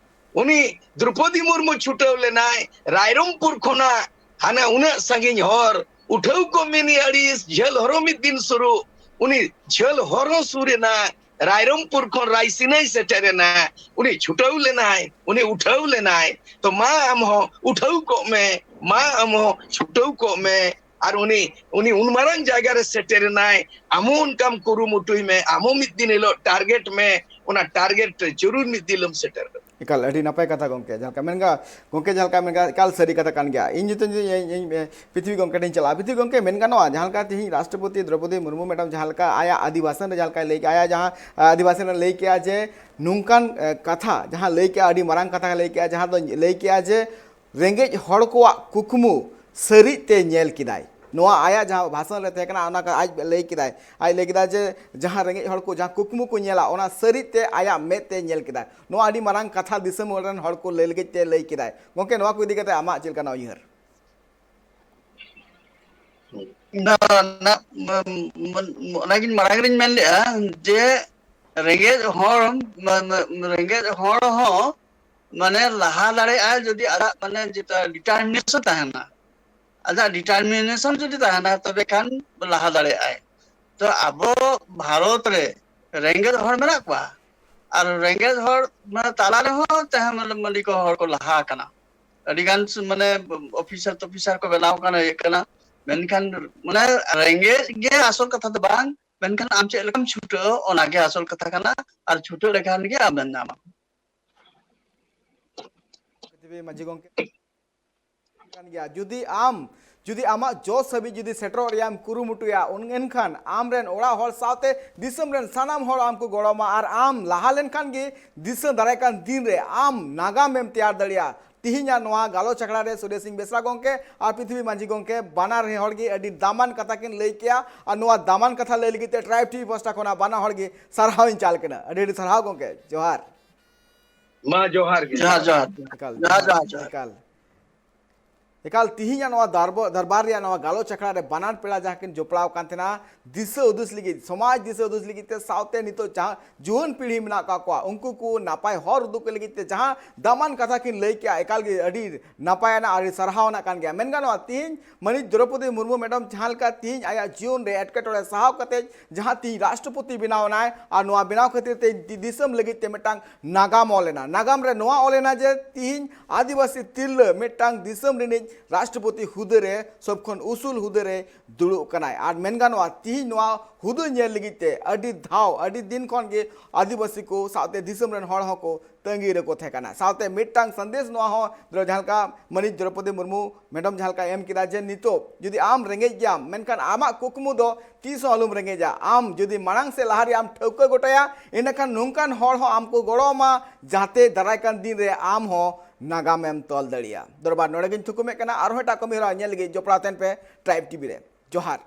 ᱩᱱᱤ ᱫᱨᱚᱯᱚᱫᱤ ᱢᱩᱨᱢᱩ ᱪᱷᱩᱴᱟᱹᱣ ᱞᱮᱱᱟᱭ ᱨᱟᱭᱨᱚᱝᱯᱩᱨ ᱠᱷᱚᱱᱟᱜ ᱦᱟᱱᱟ ᱩᱱᱟᱹᱜ ᱥᱟᱺᱜᱤᱧ ᱦᱚᱨ, "ᱩᱴᱷᱟᱹᱣ ᱠᱚᱢ ᱱᱤ ᱟᱹᱲᱤᱥ, ᱡᱷᱟᱹᱞ ᱦᱚᱨᱚ ᱢᱤᱫ ᱫᱤᱱ ᱥᱩᱨᱩᱜ᱾" ᱩᱱᱤ ᱡᱷᱟᱹᱞ ᱦᱚᱨᱚ ᱥᱩᱨ ᱮᱱᱟ, ᱨᱟᱭᱨᱚᱝᱯᱩᱨ ᱠᱷᱚᱱ ᱨᱟᱭᱥᱤᱱᱟᱭ ᱥᱮᱴᱮᱨ ᱮᱱᱟ᱾ ᱩᱱᱤ ᱪᱷᱩᱴᱟᱹᱣ ᱞᱮᱱᱟᱭ, ᱩᱱᱤ ᱩᱴᱷᱟᱹᱣ ᱞᱮᱱᱟᱭ᱾ ᱛᱚ ᱢᱟ ᱟᱢ ᱦᱚᱸ ᱩᱴᱷᱟᱹᱣ ᱠᱚᱜ ᱢᱮ, ᱢᱟ ᱟᱢ ᱦᱚᱸ ᱪᱷᱩᱴᱟᱹᱣ ᱠᱚᱜ ᱢᱮ᱾ ᱟᱨ ᱩᱱᱤ ᱩᱱᱤ ᱩᱱ ᱢᱟᱨᱟᱝ ᱡᱟᱭᱜᱟ ᱨᱮ ᱥᱮᱴᱮᱨ ᱮᱱᱟᱭ᱾ ᱟᱢ ᱦᱚᱸ ᱚᱱᱠᱟᱢ ᱠᱩᱨᱩᱢᱩᱴᱩᱭ ᱢᱮ, ᱟᱢ ᱦᱚᱸ ᱢᱤᱫ ᱫᱤᱱ ᱦᱤᱞᱳᱜ ᱴᱟᱨᱜᱮᱴ ᱢᱮ, ᱚᱱᱟ ᱴᱟᱨᱜᱮᱴ ᱨᱮ ᱡᱚᱨᱩᱨ ᱢᱤᱫ ᱫᱤᱱ ᱦᱤᱞᱳᱜ ᱥᱮᱴᱮᱨ ᱫᱟᱲᱮᱭᱟᱜᱼᱟ᱾ ᱮᱠᱟᱞ, ᱟᱹᱰᱤ ᱱᱟᱯᱟᱭ ᱠᱟᱛᱷᱟ ᱜᱚᱢᱠᱮ, ᱡᱟᱦᱟᱸ ᱞᱮᱠᱟ ᱢᱮᱱ ᱜᱟ-, ᱜᱚᱢᱠᱮ ᱡᱟᱦᱟᱸ ᱞᱮᱠᱟ ᱢᱮᱱ ᱜᱟ-, ᱮᱠᱟᱞ ᱥᱟᱹᱨᱤ ᱠᱟᱛᱷᱟ ᱠᱟᱱ ᱜᱮᱭᱟ᱾ ᱤᱧ ᱧᱩᱛᱩᱢ ᱤᱧ, ᱤᱧ, ᱤᱧ, ᱯᱨᱤᱛᱷᱤᱵᱤ ᱜᱚᱢᱠᱮ ᱴᱷᱮᱱ ᱪᱟᱞᱟᱜᱼᱟ᱾ ᱯᱨᱤᱛᱷᱤᱵᱤ ᱜᱚᱢᱠᱮ, ᱢᱮᱱ ᱜᱟᱱᱚᱜᱼᱟ, ᱡᱟᱦᱟᱸ ᱞᱮᱠᱟ ᱛᱮᱦᱮᱧ ᱨᱟᱥᱴᱨᱚᱯᱚᱛᱤ ᱫᱨᱚᱯᱚᱫᱤ ᱢᱩᱨᱢᱩ ᱢᱮᱰᱟᱢ ᱡᱟᱦᱟᱸ ᱞᱮᱠᱟ ᱟᱭᱟᱜ ᱟᱹᱫᱤᱵᱷᱟᱥᱚᱱ ᱨᱮ ᱡᱟᱦᱟᱸ ᱞᱮᱠᱟᱭ ᱞᱟᱹᱭ ᱠᱮᱜᱼᱟ, ᱟᱭᱟᱜ ᱡᱟᱦᱟᱸ, ᱟ, ᱟᱹᱫᱤᱵᱷᱟᱥᱚᱱ ᱨᱮ ᱞᱟᱹᱭ ᱠᱮᱜᱼᱟ ᱡᱮ ᱱᱚᱝᱠᱟᱱ, ᱮ, ᱠᱟᱛᱷᱟ ᱡᱟᱦᱟᱸ ᱞᱟᱹᱭ ᱠᱮᱜᱼᱟ, ᱟᱹᱰᱤ ᱢᱟᱨᱟᱝ ᱠᱟᱛᱷᱟ ᱞᱟᱹᱭ ᱠᱮᱜᱼᱟ, ᱡᱟᱦᱟᱸ ᱫᱚ ᱞᱟᱹᱭ ᱠᱮᱜᱼᱟ ᱡᱮ ᱨᱮᱸᱜᱮᱡ ᱦᱚᱲ ᱠᱚᱣᱟᱜ ᱠᱩᱠᱢᱩ ᱥᱟᱹᱨᱤ ᱛᱮ ᱧᱮᱞ ᱠᱮᱫᱟᱭ᱾ ᱱᱚᱣᱟ ᱟᱭᱟᱜ ᱡᱟᱦᱟᱸ ᱵᱷᱟᱥᱚᱱ ᱨᱮ ᱛᱟᱦᱮᱸ ᱠᱟᱱᱟ, ᱚᱱᱟ ᱠᱚ ᱟᱡ ᱞᱟᱹᱭ ᱠᱮᱫᱟᱭ᱾ ᱟᱡ ᱞᱟᱹᱭ ᱠᱮᱫᱟ ᱡᱮ ᱡᱟᱦᱟᱸ ᱨᱮᱸᱜᱮᱡ ᱦᱚᱲ ᱠᱚ ᱡᱟᱦᱟᱸ ᱠᱩᱠᱢᱩ ᱠᱚ ᱧᱮᱞᱟ, ᱚᱱᱟ ᱥᱟᱹᱨᱤ ᱛᱮ ᱟᱭᱟᱜ ᱢᱮᱫ ᱛᱮ ᱧᱮᱞ ᱠᱮᱫᱟᱭ᱾ ᱱᱚᱣᱟ ᱟᱹᱰᱤ ᱢᱟᱨᱟᱝ ᱠᱟᱛᱷᱟ ᱫᱤᱥᱚᱢ ᱨᱮᱱ ᱦᱚᱲ ᱠᱚ ᱞᱟᱹᱭ ᱞᱟᱹᱜᱤᱫ ᱛᱮ ᱞᱟᱹᱭ ᱠᱮᱫᱟᱭ᱾ ᱜᱚᱢᱠᱮ, ᱱᱚᱣᱟ ᱠᱚ ᱤᱫᱤ ᱠᱟᱛᱮ ᱟᱢᱟᱜ ᱪᱮᱫ ᱞᱮᱠᱟᱱᱟᱜ ᱩᱭᱦᱟᱹᱨ? ᱚᱱᱟ, ᱚᱱᱟ, ᱚᱱᱟᱜᱤᱧ ᱢᱟᱲᱟᱝ ᱨᱤᱧ ᱢᱮᱱ ᱞᱮᱜᱼᱟ ᱡᱮ ᱨᱮᱸᱜᱮᱡ ᱦᱚᱲ, ᱢᱟ-, ᱢᱟ-, ᱨᱮᱸᱜᱮᱡ ᱦᱚᱲ ᱦᱚᱸ ᱢᱟᱱᱮ ᱞᱟᱦᱟ ᱫᱟᱲᱮᱭᱟᱜᱼᱟᱭ ᱡᱩᱫᱤ ᱟᱡᱟᱜ ᱢᱟᱱᱮ ᱡᱮᱴᱟ ᱰᱤᱴᱟᱨᱢᱤᱱᱮᱥᱚᱱ ᱛᱟᱦᱮᱱᱟ, ᱟᱡᱟᱜ ᱰᱤᱴᱟᱨᱢᱤᱱᱮᱥᱚᱱ ᱡᱩᱫᱤ ᱛᱟᱦᱮᱱᱟ, ᱛᱚᱵᱮ ᱠᱷᱟᱱ ᱞᱟᱦᱟ ᱫᱟᱲᱮᱭᱟᱜᱼᱟᱭ᱾ ᱛᱚ ᱟᱵᱚ ᱵᱷᱟᱨᱚᱛ ᱨᱮ ᱨᱮᱸᱜᱮᱡ ᱦᱚᱲ ᱢᱮᱱᱟᱜ ᱠᱚᱣᱟ, ᱟᱨ ᱨᱮᱸᱜᱮᱡ ᱦᱚᱲ ᱢᱟᱱᱮ ᱛᱟᱞᱟ ᱨᱮᱦᱚᱸ ᱛᱟᱦᱮᱸ ᱢᱟᱱᱮ ᱢᱟᱹᱱᱰᱤ ᱠᱚ ᱦᱚᱲ ᱠᱚ ᱞᱟᱦᱟ ᱟᱠᱟᱱᱟ᱾ ᱟᱹᱰᱤ ᱜᱟᱱ ᱥᱩ-, ᱢᱟᱱᱮ ᱚᱯᱷᱤᱥᱟᱨ ᱛᱚᱯᱷᱤᱥᱟᱨ ᱠᱚ ᱵᱮᱱᱟᱣ ᱟᱠᱟᱱᱟ, ᱤᱭᱟᱹᱜ ᱠᱟᱱᱟ᱾ ᱢᱮᱱᱠᱷᱟᱱ ᱢᱟᱱᱮ ᱨᱮᱸᱜᱮᱡ ᱜᱮ ᱟᱥᱚᱞ ᱠᱟᱛᱷᱟ ᱫᱚ ᱵᱟᱝ, ᱢᱮᱱᱠᱷᱟᱱ ᱟᱢ ᱪᱮᱫ ᱞᱮᱠᱟᱢ ᱪᱷᱩᱴᱟᱹᱣ, ᱚᱱᱟᱜᱮ ᱟᱥᱚᱞ ᱠᱟᱛᱷᱟ ᱠᱟᱱᱟ᱾ ᱟᱨ ᱪᱷᱩᱴᱟᱹᱣ ᱞᱮᱠᱷᱟᱱ ᱜᱮ ᱟᱢᱮᱢ ᱧᱟᱢᱟ᱾ ᱯᱨᱤᱛᱷᱤᱵᱤ ᱢᱟᱹᱡᱷᱤ ᱜᱚᱢᱠᱮ ᱠᱟᱱ ᱜᱮᱭᱟ᱾ ᱡᱩᱫᱤ ᱟᱢ, ᱡᱩᱫᱤ ᱟᱢᱟᱜ ᱡᱚᱥ ᱦᱟᱹᱵᱤᱡ ᱡᱩᱫᱤ ᱥᱮᱴᱮᱨᱚᱜ ᱨᱮᱭᱟᱜ ᱮᱢ ᱠᱩᱨᱩᱢᱩᱴᱩᱭᱟ, ᱩᱱ-, ᱮᱱᱠᱷᱟᱱ ᱟᱢ ᱨᱮᱱ ᱚᱲᱟᱜ ᱦᱚᱲ ᱥᱟᱶᱛᱮ ᱫᱤᱥᱚᱢ ᱨᱮᱱ ᱥᱟᱱᱟᱢ ᱦᱚᱲ ᱟᱢ ᱠᱚ ᱜᱚᱲᱚ ᱟᱢᱟ᱾ ᱟᱨ ᱟᱢ ᱞᱟᱦᱟ ᱞᱮᱱᱠᱷᱟᱱ ᱜᱮ ᱫᱤᱥᱟᱹ ᱫᱟᱨᱟᱭ ᱠᱟᱱ ᱫᱤᱱ ᱨᱮ ᱟᱢ ᱱᱟᱜᱟᱢ ᱮᱢ ᱛᱮᱭᱟᱨ ᱫᱟᱲᱮᱭᱟᱜᱼᱟ᱾ ᱛᱤᱦᱤᱧᱟᱜ ᱱᱚᱣᱟ ᱜᱟᱞᱚᱪ ᱟᱠᱷᱲᱟ ᱨᱮ ᱥᱩᱨᱮᱥ ᱥᱤᱝ ᱵᱮᱥᱨᱟ ᱜᱚᱢᱠᱮ ᱟᱨ ᱯᱨᱤᱛᱷᱤᱵᱤ ᱢᱟᱹᱡᱷᱤ ᱜᱚᱢᱠᱮ ᱵᱟᱱᱟᱨ ᱦᱚᱲ ᱜᱮ ᱟᱹᱰᱤ ᱫᱟᱢᱟᱱ ᱠᱟᱛᱷᱟ ᱠᱤᱱ ᱞᱟᱹᱭ ᱠᱮᱜᱼᱟ᱾ ᱟᱨ ᱱᱚᱣᱟ ᱫᱟᱢᱟᱱ ᱠᱟᱛᱷᱟ ᱞᱟᱹᱭ ᱞᱟᱹᱜᱤᱫ ᱛᱮ ᱴᱨᱟᱭᱤᱵᱽ ᱴᱤᱵᱷᱤ ᱯᱟᱦᱴᱟ ᱠᱷᱚᱱᱟᱜ ᱵᱟᱱᱟ ᱦᱚᱲ ᱜᱮ ᱥᱟᱨᱦᱟᱣ ᱤᱧ ᱪᱟᱞ ᱠᱟᱱᱟ᱾ ᱟᱹᱰᱤ ᱟᱹᱰᱤ ᱥᱟᱨᱦᱟᱣ ᱜᱚᱢᱠᱮ, ᱡᱚᱦᱟᱨ᱾ ᱢᱟ ᱡᱚᱦᱟᱨ ᱜᱮ᱾ ᱡᱚᱦᱟᱨ, ᱡᱚᱦᱟᱨ᱾ ᱮᱠᱟᱞ, ᱡᱚᱦᱟᱨ, ᱡᱚᱦᱟᱨ, ᱡᱚᱦᱟᱨ, ᱡᱚᱦᱟᱨ᱾ ᱮᱠᱟᱞ᱾ ᱮᱠᱟᱞ, ᱛᱤᱦᱤᱧᱟᱜ ᱱᱚᱣᱟ ᱫᱟᱨᱵᱚ-, ᱫᱚᱨᱵᱟᱨ ᱨᱮᱭᱟᱜ ᱱᱚᱣᱟ ᱜᱟᱞᱚᱪ ᱟᱠᱷᱲᱟ ᱨᱮ ᱵᱟᱱᱟᱨ ᱯᱮᱲᱟ ᱡᱟᱦᱟᱸ ᱠᱤᱱ ᱡᱚᱯᱲᱟᱣ ᱟᱠᱟᱱ ᱛᱟᱦᱮᱱᱟ, ᱫᱤᱥᱟᱹ ᱦᱩᱫᱤᱥ ᱞᱟᱹᱜᱤᱫ, ᱥᱚᱢᱟᱡᱽ ᱫᱤᱥᱟᱹ ᱦᱩᱫᱤᱥ ᱞᱟᱹᱜᱤᱫ ᱛᱮ, ᱥᱟᱶᱛᱮ ᱱᱤᱛᱚᱜ ᱡᱟᱦᱟᱸ ᱡᱩᱣᱟᱹᱱ ᱯᱤᱲᱦᱤ ᱢᱮᱱᱟᱜ ᱟᱠᱟᱫ ᱠᱚᱣᱟ, ᱩᱱᱠᱩ ᱠᱚ ᱱᱟᱯᱟᱭ ᱦᱚᱨ ᱩᱫᱩᱜ ᱞᱟᱹᱜᱤᱫ ᱛᱮ ᱡᱟᱦᱟᱸ ᱫᱟᱢᱟᱱ ᱠᱟᱛᱷᱟ ᱠᱤᱱ ᱞᱟᱹᱭ ᱠᱮᱜᱼᱟ, ᱮᱠᱟᱞ ᱜᱮ ᱟᱹᱰᱤ ᱱᱟᱯᱟᱭ ᱟᱱᱟᱜ, ᱟᱹᱰᱤ ᱥᱟᱨᱦᱟᱣ ᱟᱱᱟᱜ ᱠᱟᱱ ᱜᱮᱭᱟ᱾ ᱢᱮᱱ ᱜᱟᱱᱚᱜᱼᱟ, ᱛᱤᱦᱤᱧ ᱢᱟᱹᱱᱤᱡ ᱫᱨᱚᱯᱚᱫᱤ ᱢᱩᱨᱢᱩ ᱢᱮᱰᱟᱢ ᱡᱟᱦᱟᱸ ᱞᱮᱠᱟ ᱛᱤᱦᱤᱧ ᱟᱭᱟᱜ ᱡᱤᱭᱚᱱ ᱨᱮ ᱮᱴᱠᱮᱴᱚᱬᱮ ᱥᱟᱦᱟᱣ ᱠᱟᱛᱮ ᱡᱟᱦᱟᱸ ᱛᱤᱦᱤᱧ ᱨᱟᱥᱴᱨᱚᱯᱚᱛᱤ ᱵᱮᱱᱟᱣ ᱮᱱᱟᱭ, ᱟᱨ ᱱᱚᱣᱟ ᱵᱮᱱᱟᱣ ᱠᱷᱟᱹᱛᱤᱨ ᱛᱮ ᱫᱤ-, ᱫᱤᱥᱚᱢ ᱞᱟᱹᱜᱤᱫ ᱛᱮ ᱢᱤᱫᱴᱟᱝ ᱱᱟᱜᱟᱢ ᱚᱞ ᱮᱱᱟ᱾ ᱱᱟᱜᱟᱢ ᱨᱮ ᱱᱚᱣᱟ ᱚᱞ ᱮᱱᱟ ᱡᱮ ᱛᱤᱦᱤᱧ ᱟᱹᱫᱤᱵᱟᱹᱥᱤ ᱛᱤᱨᱞᱟᱹ ᱢᱤᱫᱴᱟᱝ ᱫᱤᱥᱚᱢ ᱨᱤᱱᱤᱡ ᱨᱟᱥᱴᱨᱚᱯᱚᱛᱤ ᱦᱩᱫᱟᱹ ᱨᱮ ᱥᱚᱵ ᱠᱷᱚᱱ ᱩᱥᱩᱞ ᱦᱩᱫᱟᱹ ᱨᱮ ᱫᱩᱲᱩᱵ ᱠᱟᱱᱟᱭ᱾ ᱟᱨ ᱢᱮᱱ ᱜᱟᱱᱚᱜᱼᱟ, ᱛᱤᱦᱤᱧ ᱱᱚᱣᱟ ᱦᱩᱫᱟᱹ ᱧᱮᱞ ᱞᱟᱹᱜᱤᱫ ᱛᱮ ᱟᱹᱰᱤ ᱫᱷᱟᱣ, ᱟᱹᱰᱤ ᱫᱤᱱ ᱠᱷᱚᱱ ᱜᱮ ᱟᱹᱫᱤᱵᱟᱹᱥᱤ ᱠᱚ ᱥᱟᱶᱛᱮ ᱫᱤᱥᱚᱢ ᱨᱮᱱ ᱦᱚᱲ ᱦᱚᱸᱠᱚ ᱛᱟᱺᱜᱤ ᱨᱮᱠᱚ ᱛᱟᱦᱮᱸ ᱠᱟᱱᱟ᱾ ᱥᱟᱶᱛᱮ ᱢᱤᱫᱴᱟᱝ ᱥᱟᱸᱫᱮᱥ ᱱᱚᱣᱟ ᱦᱚᱸ ᱡᱟᱦᱟᱸ ᱞᱮᱠᱟ ᱢᱟᱹᱱᱤᱡ ᱫᱨᱚᱯᱚᱫᱤ ᱢᱩᱨᱢᱩ ᱢᱮᱰᱟᱢ ᱡᱟᱦᱟᱸ ᱞᱮᱠᱟ ᱮᱢ ᱠᱮᱫᱟ ᱡᱮ ᱱᱤᱛᱚᱜ ᱡᱩᱫᱤ ᱟᱢ ᱨᱮᱸᱜᱮᱡ ᱜᱮᱭᱟᱢ, ᱢᱮᱱᱠᱷᱟᱱ ᱟᱢᱟᱜ ᱠᱩᱠᱢᱩ ᱫᱚ ᱛᱤᱥ ᱦᱚᱸ ᱟᱞᱚᱢ ᱨᱮᱸᱜᱮᱡᱟ᱾ ᱟᱢ ᱡᱩᱫᱤ ᱢᱟᱲᱟᱝ ᱥᱮᱫ ᱞᱟᱦᱟ ᱨᱮᱭᱟᱜ ᱮᱢ ᱴᱷᱟᱹᱣᱠᱟᱹ ᱜᱚᱴᱟᱭᱟ, ᱤᱱᱟᱹᱠᱷᱟᱱ ᱱᱚᱝᱠᱟᱱ ᱦᱚᱲ ᱦᱚᱸ ᱟᱢ ᱠᱚ ᱜᱚᱲᱚ ᱟᱢᱟ, ᱡᱟᱦᱟᱸᱛᱮ ᱫᱟᱨᱟᱭ ᱠᱟᱱ ᱫᱤᱱ ᱨᱮ ᱟᱢ ᱦᱚᱸ ᱱᱟᱜᱟᱢ ᱮᱢ ᱛᱚᱞ ᱫᱟᱲᱮᱭᱟᱜᱼᱟ᱾ ᱫᱚᱨᱵᱟᱨ ᱱᱚᱰᱮ ᱜᱤᱧ ᱛᱷᱩᱠᱩᱢᱮᱫ ᱠᱟᱱᱟ᱾ ᱟᱨᱦᱚᱸ ᱮᱴᱟᱜ ᱠᱟᱹᱢᱤ ᱦᱚᱨᱟ ᱧᱮᱞ ᱞᱟᱹᱜᱤᱫ ᱡᱚᱯᱲᱟᱣ ᱛᱟᱦᱮᱱ ᱯᱮ ᱴᱨᱟᱭᱤᱵᱽ ᱴᱤᱵᱷᱤ ᱨᱮ᱾ ᱡᱚᱦᱟᱨ᱾